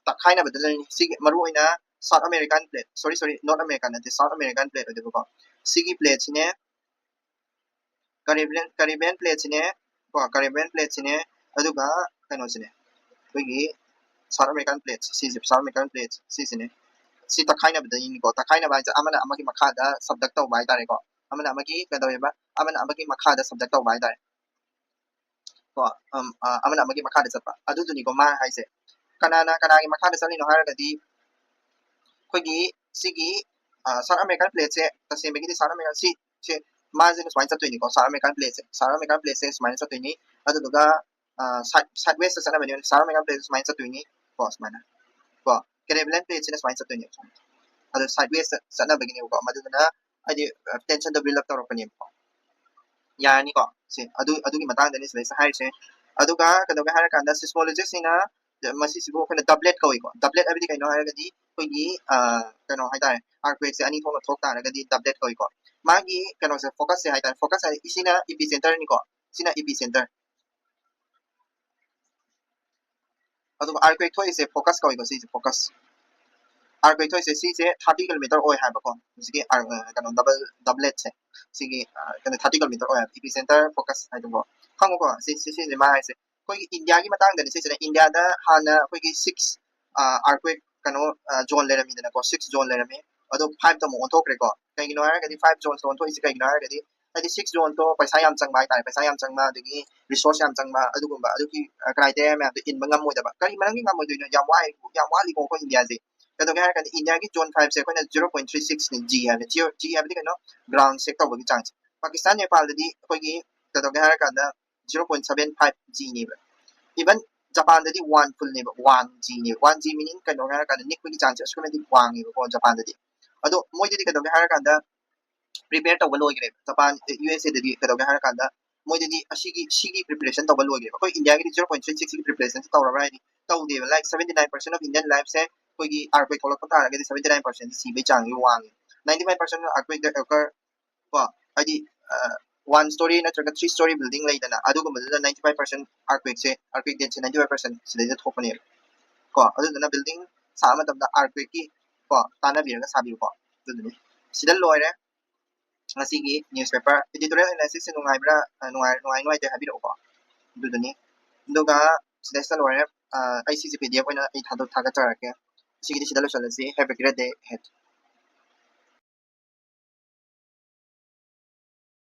ꯇꯛꯈꯥꯏꯅꯕꯗ ꯂꯩꯔꯅꯤ꯫ ꯁꯤꯒꯤ ꯃꯔꯨ ꯑꯣꯏꯅ South American plate, sorry sorry, North American ꯅꯠꯇꯦ, South American plate ꯑꯣꯏꯗꯣꯏꯕꯀꯣ꯫ ꯁꯤꯒꯤ plateꯁꯤꯅꯦ, Caribbean Caribbean plateꯁꯤꯅꯦ ꯀꯣ, Caribbean plateꯁꯤꯅꯦ, ꯑꯗꯨꯒ ꯀꯩꯅꯣꯁꯤꯅꯦ, ꯑꯩꯈꯣꯏꯒꯤ South American plate, ꯁꯤꯁꯦ South American plate ꯁꯤꯁꯤꯅꯦ꯫ ꯁꯤ ꯇꯛꯈꯥꯏꯅꯕꯗꯒꯤꯅꯤꯀꯣ꯫ ꯇꯛꯈꯥꯏꯅꯕ ꯍꯥꯏꯁꯦ ꯑꯃꯅ ꯑꯃꯒꯤ ꯃꯈꯥꯗ subduct ꯇꯧꯕ ꯍꯥꯏꯇꯥꯔꯦꯀꯣ꯫ ꯑꯃꯅ ꯑꯃꯒꯤ ꯀꯩꯗꯧꯋꯦꯕ, ꯑꯃꯅ ꯑꯃꯒꯤ ꯃꯈꯥꯗ subduct ꯇꯧꯕ ꯍꯥꯏꯇꯥꯔꯦ ꯀꯣ꯫ ꯑꯃꯅ ꯑꯃꯒꯤ ꯃꯈꯥꯗ ꯆꯠꯄ, ꯑꯗꯨꯗꯨꯅꯤꯀꯣ ꯃꯥ ꯍꯥꯏꯁꯦ꯫ ꯀꯅꯥꯅ ꯀꯅꯥꯒꯤ ꯃꯈꯥꯗ ꯆꯠꯂꯤꯅꯣ ꯍꯥꯏꯔꯒꯗꯤ, ꯑꯩꯈꯣꯏꯒꯤ ꯁꯤꯒꯤ South American plateꯁꯦ, ꯇꯁꯦꯡꯕꯒꯤꯗꯤ South American ꯁꯤ ꯁꯦ ꯃꯥꯁꯤꯅ ꯁꯨꯃꯥꯏꯅ ꯆꯠꯇꯣꯏꯅꯤꯀꯣ꯫ South American plateꯁꯦ, South American plateꯁꯦ ꯁꯨꯃꯥꯏꯅ ꯆꯠꯇꯣꯏꯅꯤ꯫ ꯑꯗꯨꯗꯨꯒ side sidewaysꯇ ꯆꯠꯅꯕꯅꯤ꯫ South American plate ꯁꯨꯃꯥꯏꯅ ꯆꯠꯇꯣꯏꯅꯤ ꯀꯣ, ꯁꯨꯃꯥꯏꯅ ꯀꯣ꯫ Caribbean plateꯁꯤꯅ ꯁꯨꯃꯥꯏꯅ ꯆꯠꯇꯣꯏꯅꯦ꯫ ꯑꯗꯣ sidewayꯁꯇ ꯆꯠꯅꯕꯒꯤꯅꯦꯕꯀꯣ꯫ ꯃꯗꯨꯗꯨꯅ ꯍꯥꯏꯗꯤ tensionꯗꯣ build up ꯇꯧꯔꯛꯄꯅꯦꯕꯀꯣ꯫ ꯌꯥꯔꯅꯤꯀꯣ꯫ ꯁꯤ ꯑꯗꯨ ꯑꯗꯨꯒꯤ ꯃꯇꯥꯡꯗꯅꯤ ꯁꯤꯗꯩꯁꯤꯗ ꯍꯥꯏꯔꯤꯁꯦ꯫ ꯑꯗꯨꯒ ꯀꯩꯗꯧꯒꯦ ꯍꯥꯏꯔꯀꯥꯟꯗ seismologistꯁꯤꯡꯅ ꯃꯁꯤꯁꯤꯕꯨ ꯑꯩꯈꯣꯏꯅ doublet ꯀꯧꯏꯀꯣ꯫ Doublet ꯍꯥꯏꯕꯗꯤ ꯀꯩꯅꯣ ꯍꯥꯏꯔꯒꯗꯤ ꯑꯩꯈꯣꯏꯒꯤ ꯀꯩꯅꯣ ꯍꯥꯏꯇꯥꯔꯦ, earthquakeꯁꯦ ꯑꯅꯤ ꯊꯣꯛꯅ ꯊꯣꯛ ꯇꯥꯔꯒꯗꯤ doublet ꯀꯧꯏꯀꯣ꯫ ꯃꯥꯒꯤ ꯀꯩꯅꯣꯁꯦ, focusꯁꯦ ꯍꯥꯏꯇꯥꯔꯦ, focus ꯍꯥꯏꯗꯤ ꯁꯤꯅ epicenterꯅꯤꯀꯣ, ꯁꯤꯅ epicenter꯫ ꯑꯗꯨꯒ earthquake ꯊꯣꯛꯏꯁꯦ focus ꯀꯧꯏꯀꯣ, ꯁꯤꯁꯦ focus꯫ Earthquake ꯊꯣꯛꯏꯁꯦ ꯁꯤꯁꯦ thirty kilometer ꯑꯣꯏ ꯍꯥꯏꯕꯀꯣ, ꯍꯧꯖꯤꯛꯀꯤ ꯀꯩꯅꯣ double doubletꯁꯦ꯫ ꯁꯤꯒꯤ ꯀꯩꯅꯣ thirty kilometer ꯑꯣꯏ ꯍꯥꯏꯕ, epicenter focus ꯍꯥꯏꯗꯨꯀꯣ꯫ ꯈꯪꯉꯨꯀꯣ, ꯁꯤ ꯁꯤꯁꯤꯅꯦ ꯃꯥ ꯍꯥꯏꯁꯦ꯫ ꯑꯩꯈꯣꯏꯒꯤ ꯏꯟꯗꯤꯌꯥꯒꯤ ꯃꯇꯥꯡꯗꯅꯤ ꯁꯤꯁꯤꯅ꯫ ꯏꯟꯗꯤꯌꯥꯗ ꯍꯥꯟꯅ ꯑꯩꯈꯣꯏꯒꯤ six earthquake ꯀꯩꯅꯣ zone ꯂꯩꯔꯝꯃꯤꯗꯅꯀꯣ, six zone ꯂꯩꯔꯝꯃꯤ꯫ ꯑꯗꯣ fiveꯇ ꯑꯃꯨꯛ ꯑꯣꯟꯊꯣꯛꯈ꯭ꯔꯦꯀꯣ꯫ ꯀꯩꯒꯤꯅꯣ ꯍꯥꯏꯔꯒꯗꯤ five zoneꯇ ꯑꯣꯟꯊꯣꯛꯏꯁꯦ ꯀꯩꯒꯤꯅꯣ ꯍꯥꯏꯔꯒꯗꯤ ꯍꯥꯏꯗꯤ six zoneꯗꯣ ꯄꯩꯁꯥ ꯌꯥꯝ ꯆꯪꯕ ꯍꯥꯏꯇꯥꯔꯦ, ꯄꯩꯁꯥ ꯌꯥꯝ ꯆꯪꯕ, ꯑꯗꯒꯤ resource ꯌꯥꯝ ꯆꯪꯕ, ꯑꯗꯨꯒꯨꯝꯕ ꯑꯗꯨꯒꯤ criteria ꯃꯌꯥꯝꯗꯣ ꯏꯟꯕ ꯉꯝꯃꯣꯏꯗꯕ꯫ ꯀꯔꯤ ꯃꯔꯝꯒꯤ ꯉꯝꯃꯣꯏꯗꯣꯏꯅꯣ? ꯌꯥꯝ ꯋꯥꯏ, ꯌꯥꯝ ꯋꯥꯠꯂꯤꯀꯣ ꯑꯩꯈꯣꯏ ꯏꯟꯗꯤꯌꯥꯁꯦ꯫ ꯀꯩꯗꯧꯒꯦ ꯍꯥꯏꯔꯀꯥꯟꯗ ꯏꯟꯗꯤꯌꯥꯒꯤ ꯖꯣꯟ ꯐꯥꯏꯚꯁꯦ ꯑꯩꯈꯣꯏꯅ zero point three six ꯅꯤ, G ꯍꯥꯏꯕ꯫ G ꯍꯥꯏꯕꯗꯤ ꯀꯩꯅꯣ? Ground shake ꯇꯧꯕꯒꯤ ꯆꯥꯡꯁꯦ꯫ ꯄꯥꯀꯤꯁꯇꯥꯟ, ꯅꯦꯄꯥꯜꯗꯗꯤ ꯑꯩꯈꯣꯏꯒꯤ ꯀꯩꯗꯧꯒꯦ ꯍꯥꯏꯔꯀꯥꯟꯗ zero point seven five G ꯅꯦꯕ꯫ Even ꯖꯄꯥꯟꯗꯗꯤ one full ꯅꯦꯕ, one G ꯅꯦꯕ꯫ One G meaning ꯀꯩꯅꯣ ꯍꯥꯏꯔꯀꯥꯟꯗ ꯅꯤꯛꯄꯒꯤ ꯆꯥꯡꯁꯦ ꯑꯁꯨꯛꯀꯤ ꯃꯇꯤꯛ ꯋꯥꯡꯉꯦꯕꯀꯣ ꯖꯄꯥꯟꯗꯗꯤ꯫ ꯑꯗꯣ ꯃꯣꯏꯗꯗꯤ ꯀꯩꯗꯧꯒꯦ ꯍꯥꯏꯔꯀꯥꯟꯗ prepare ꯇꯧꯕ ꯂꯣꯏꯈ꯭ꯔꯦꯕ꯫ ꯖꯄꯥꯟ, USA ꯗꯗꯤ ꯀꯩꯗꯧꯒꯦ ꯍꯥꯏꯔꯀꯥꯟꯗ ꯃꯣꯏꯗꯗꯤ ꯑꯁꯤꯒꯤ, ꯁꯤꯒꯤ preparation ꯇꯧꯕ ꯂꯣꯏꯈ꯭ꯔꯦꯕ꯫ ꯑꯩꯈꯣꯏ ꯏꯟꯗꯤꯌꯥꯒꯤꯗꯤ zero point three six ꯒꯤ preparation ꯁꯦ ꯇꯧꯔꯕ꯭ꯔꯥ ꯍꯥꯏꯗꯤ ꯇꯧꯗꯦꯕ꯫ Like seventy nine percent of Indian life ꯁꯦ ꯑꯩꯈꯣꯏꯒꯤ earthquake ꯊꯣꯛꯂꯛꯄ ꯇꯥꯔꯒꯗꯤ seventy nine percent ꯁꯤꯕꯒꯤ ꯆꯥꯡꯁꯦ ꯋꯥꯡꯉꯦ꯫ Ninety five percent earthquake occur ꯀꯣ, ꯍꯥꯏꯗꯤ one story ꯅꯠꯇ꯭ꯔꯒ three story building ꯂꯩꯗꯅ, ꯑꯗꯨꯒꯨꯝꯕꯗꯨꯗ ninety five percent earthquake ꯁꯦ, earthquake death ꯁꯦ ninety five percent ꯁꯤꯗꯩꯗ ꯊꯣꯛꯄꯅꯦꯕ ꯀꯣ꯫ ꯑꯗꯨꯗꯨꯅ building ꯁꯥꯕ ꯃꯇꯝꯗ earthquake ꯀꯤ ꯀꯣ ꯇꯥꯟꯅꯕꯤꯔꯒ ꯁꯥꯕꯤꯌꯨꯀꯣ꯫ ꯑꯗꯨꯗꯨꯅꯤ꯫ ꯁꯤꯗ ꯂꯣꯏꯔꯦ ꯉꯁꯤꯒꯤ newspaper editorial analysis ꯁꯦ꯫ ꯅꯨꯡꯉꯥꯏꯕ꯭ꯔꯥ? ꯑ, ꯅꯨꯡꯉꯥꯏ, ꯅꯨꯡꯉꯥꯏ ꯅꯨꯡꯉꯥꯏꯇꯦ ꯍꯥꯏꯕꯤꯔꯛꯎꯀꯣ꯫ ꯑꯗꯨꯗꯨꯅꯤ꯫ ꯑꯗꯨꯒ ꯁꯤꯗꯩꯁꯤꯗ ꯂꯣꯏꯔꯦ꯫ ꯑ, ꯑꯩ ꯁꯤꯁꯦ PDF ꯑꯣꯏꯅ ꯑꯩ ꯊꯥꯗꯣꯛ-, ꯊꯥꯒꯠꯆꯔꯛꯀꯦ꯫ ꯁꯤꯒꯤꯗꯤ ꯁꯤꯗ ꯂꯣꯏꯁꯤꯜꯂꯁꯤ꯫ Have a great day ahead.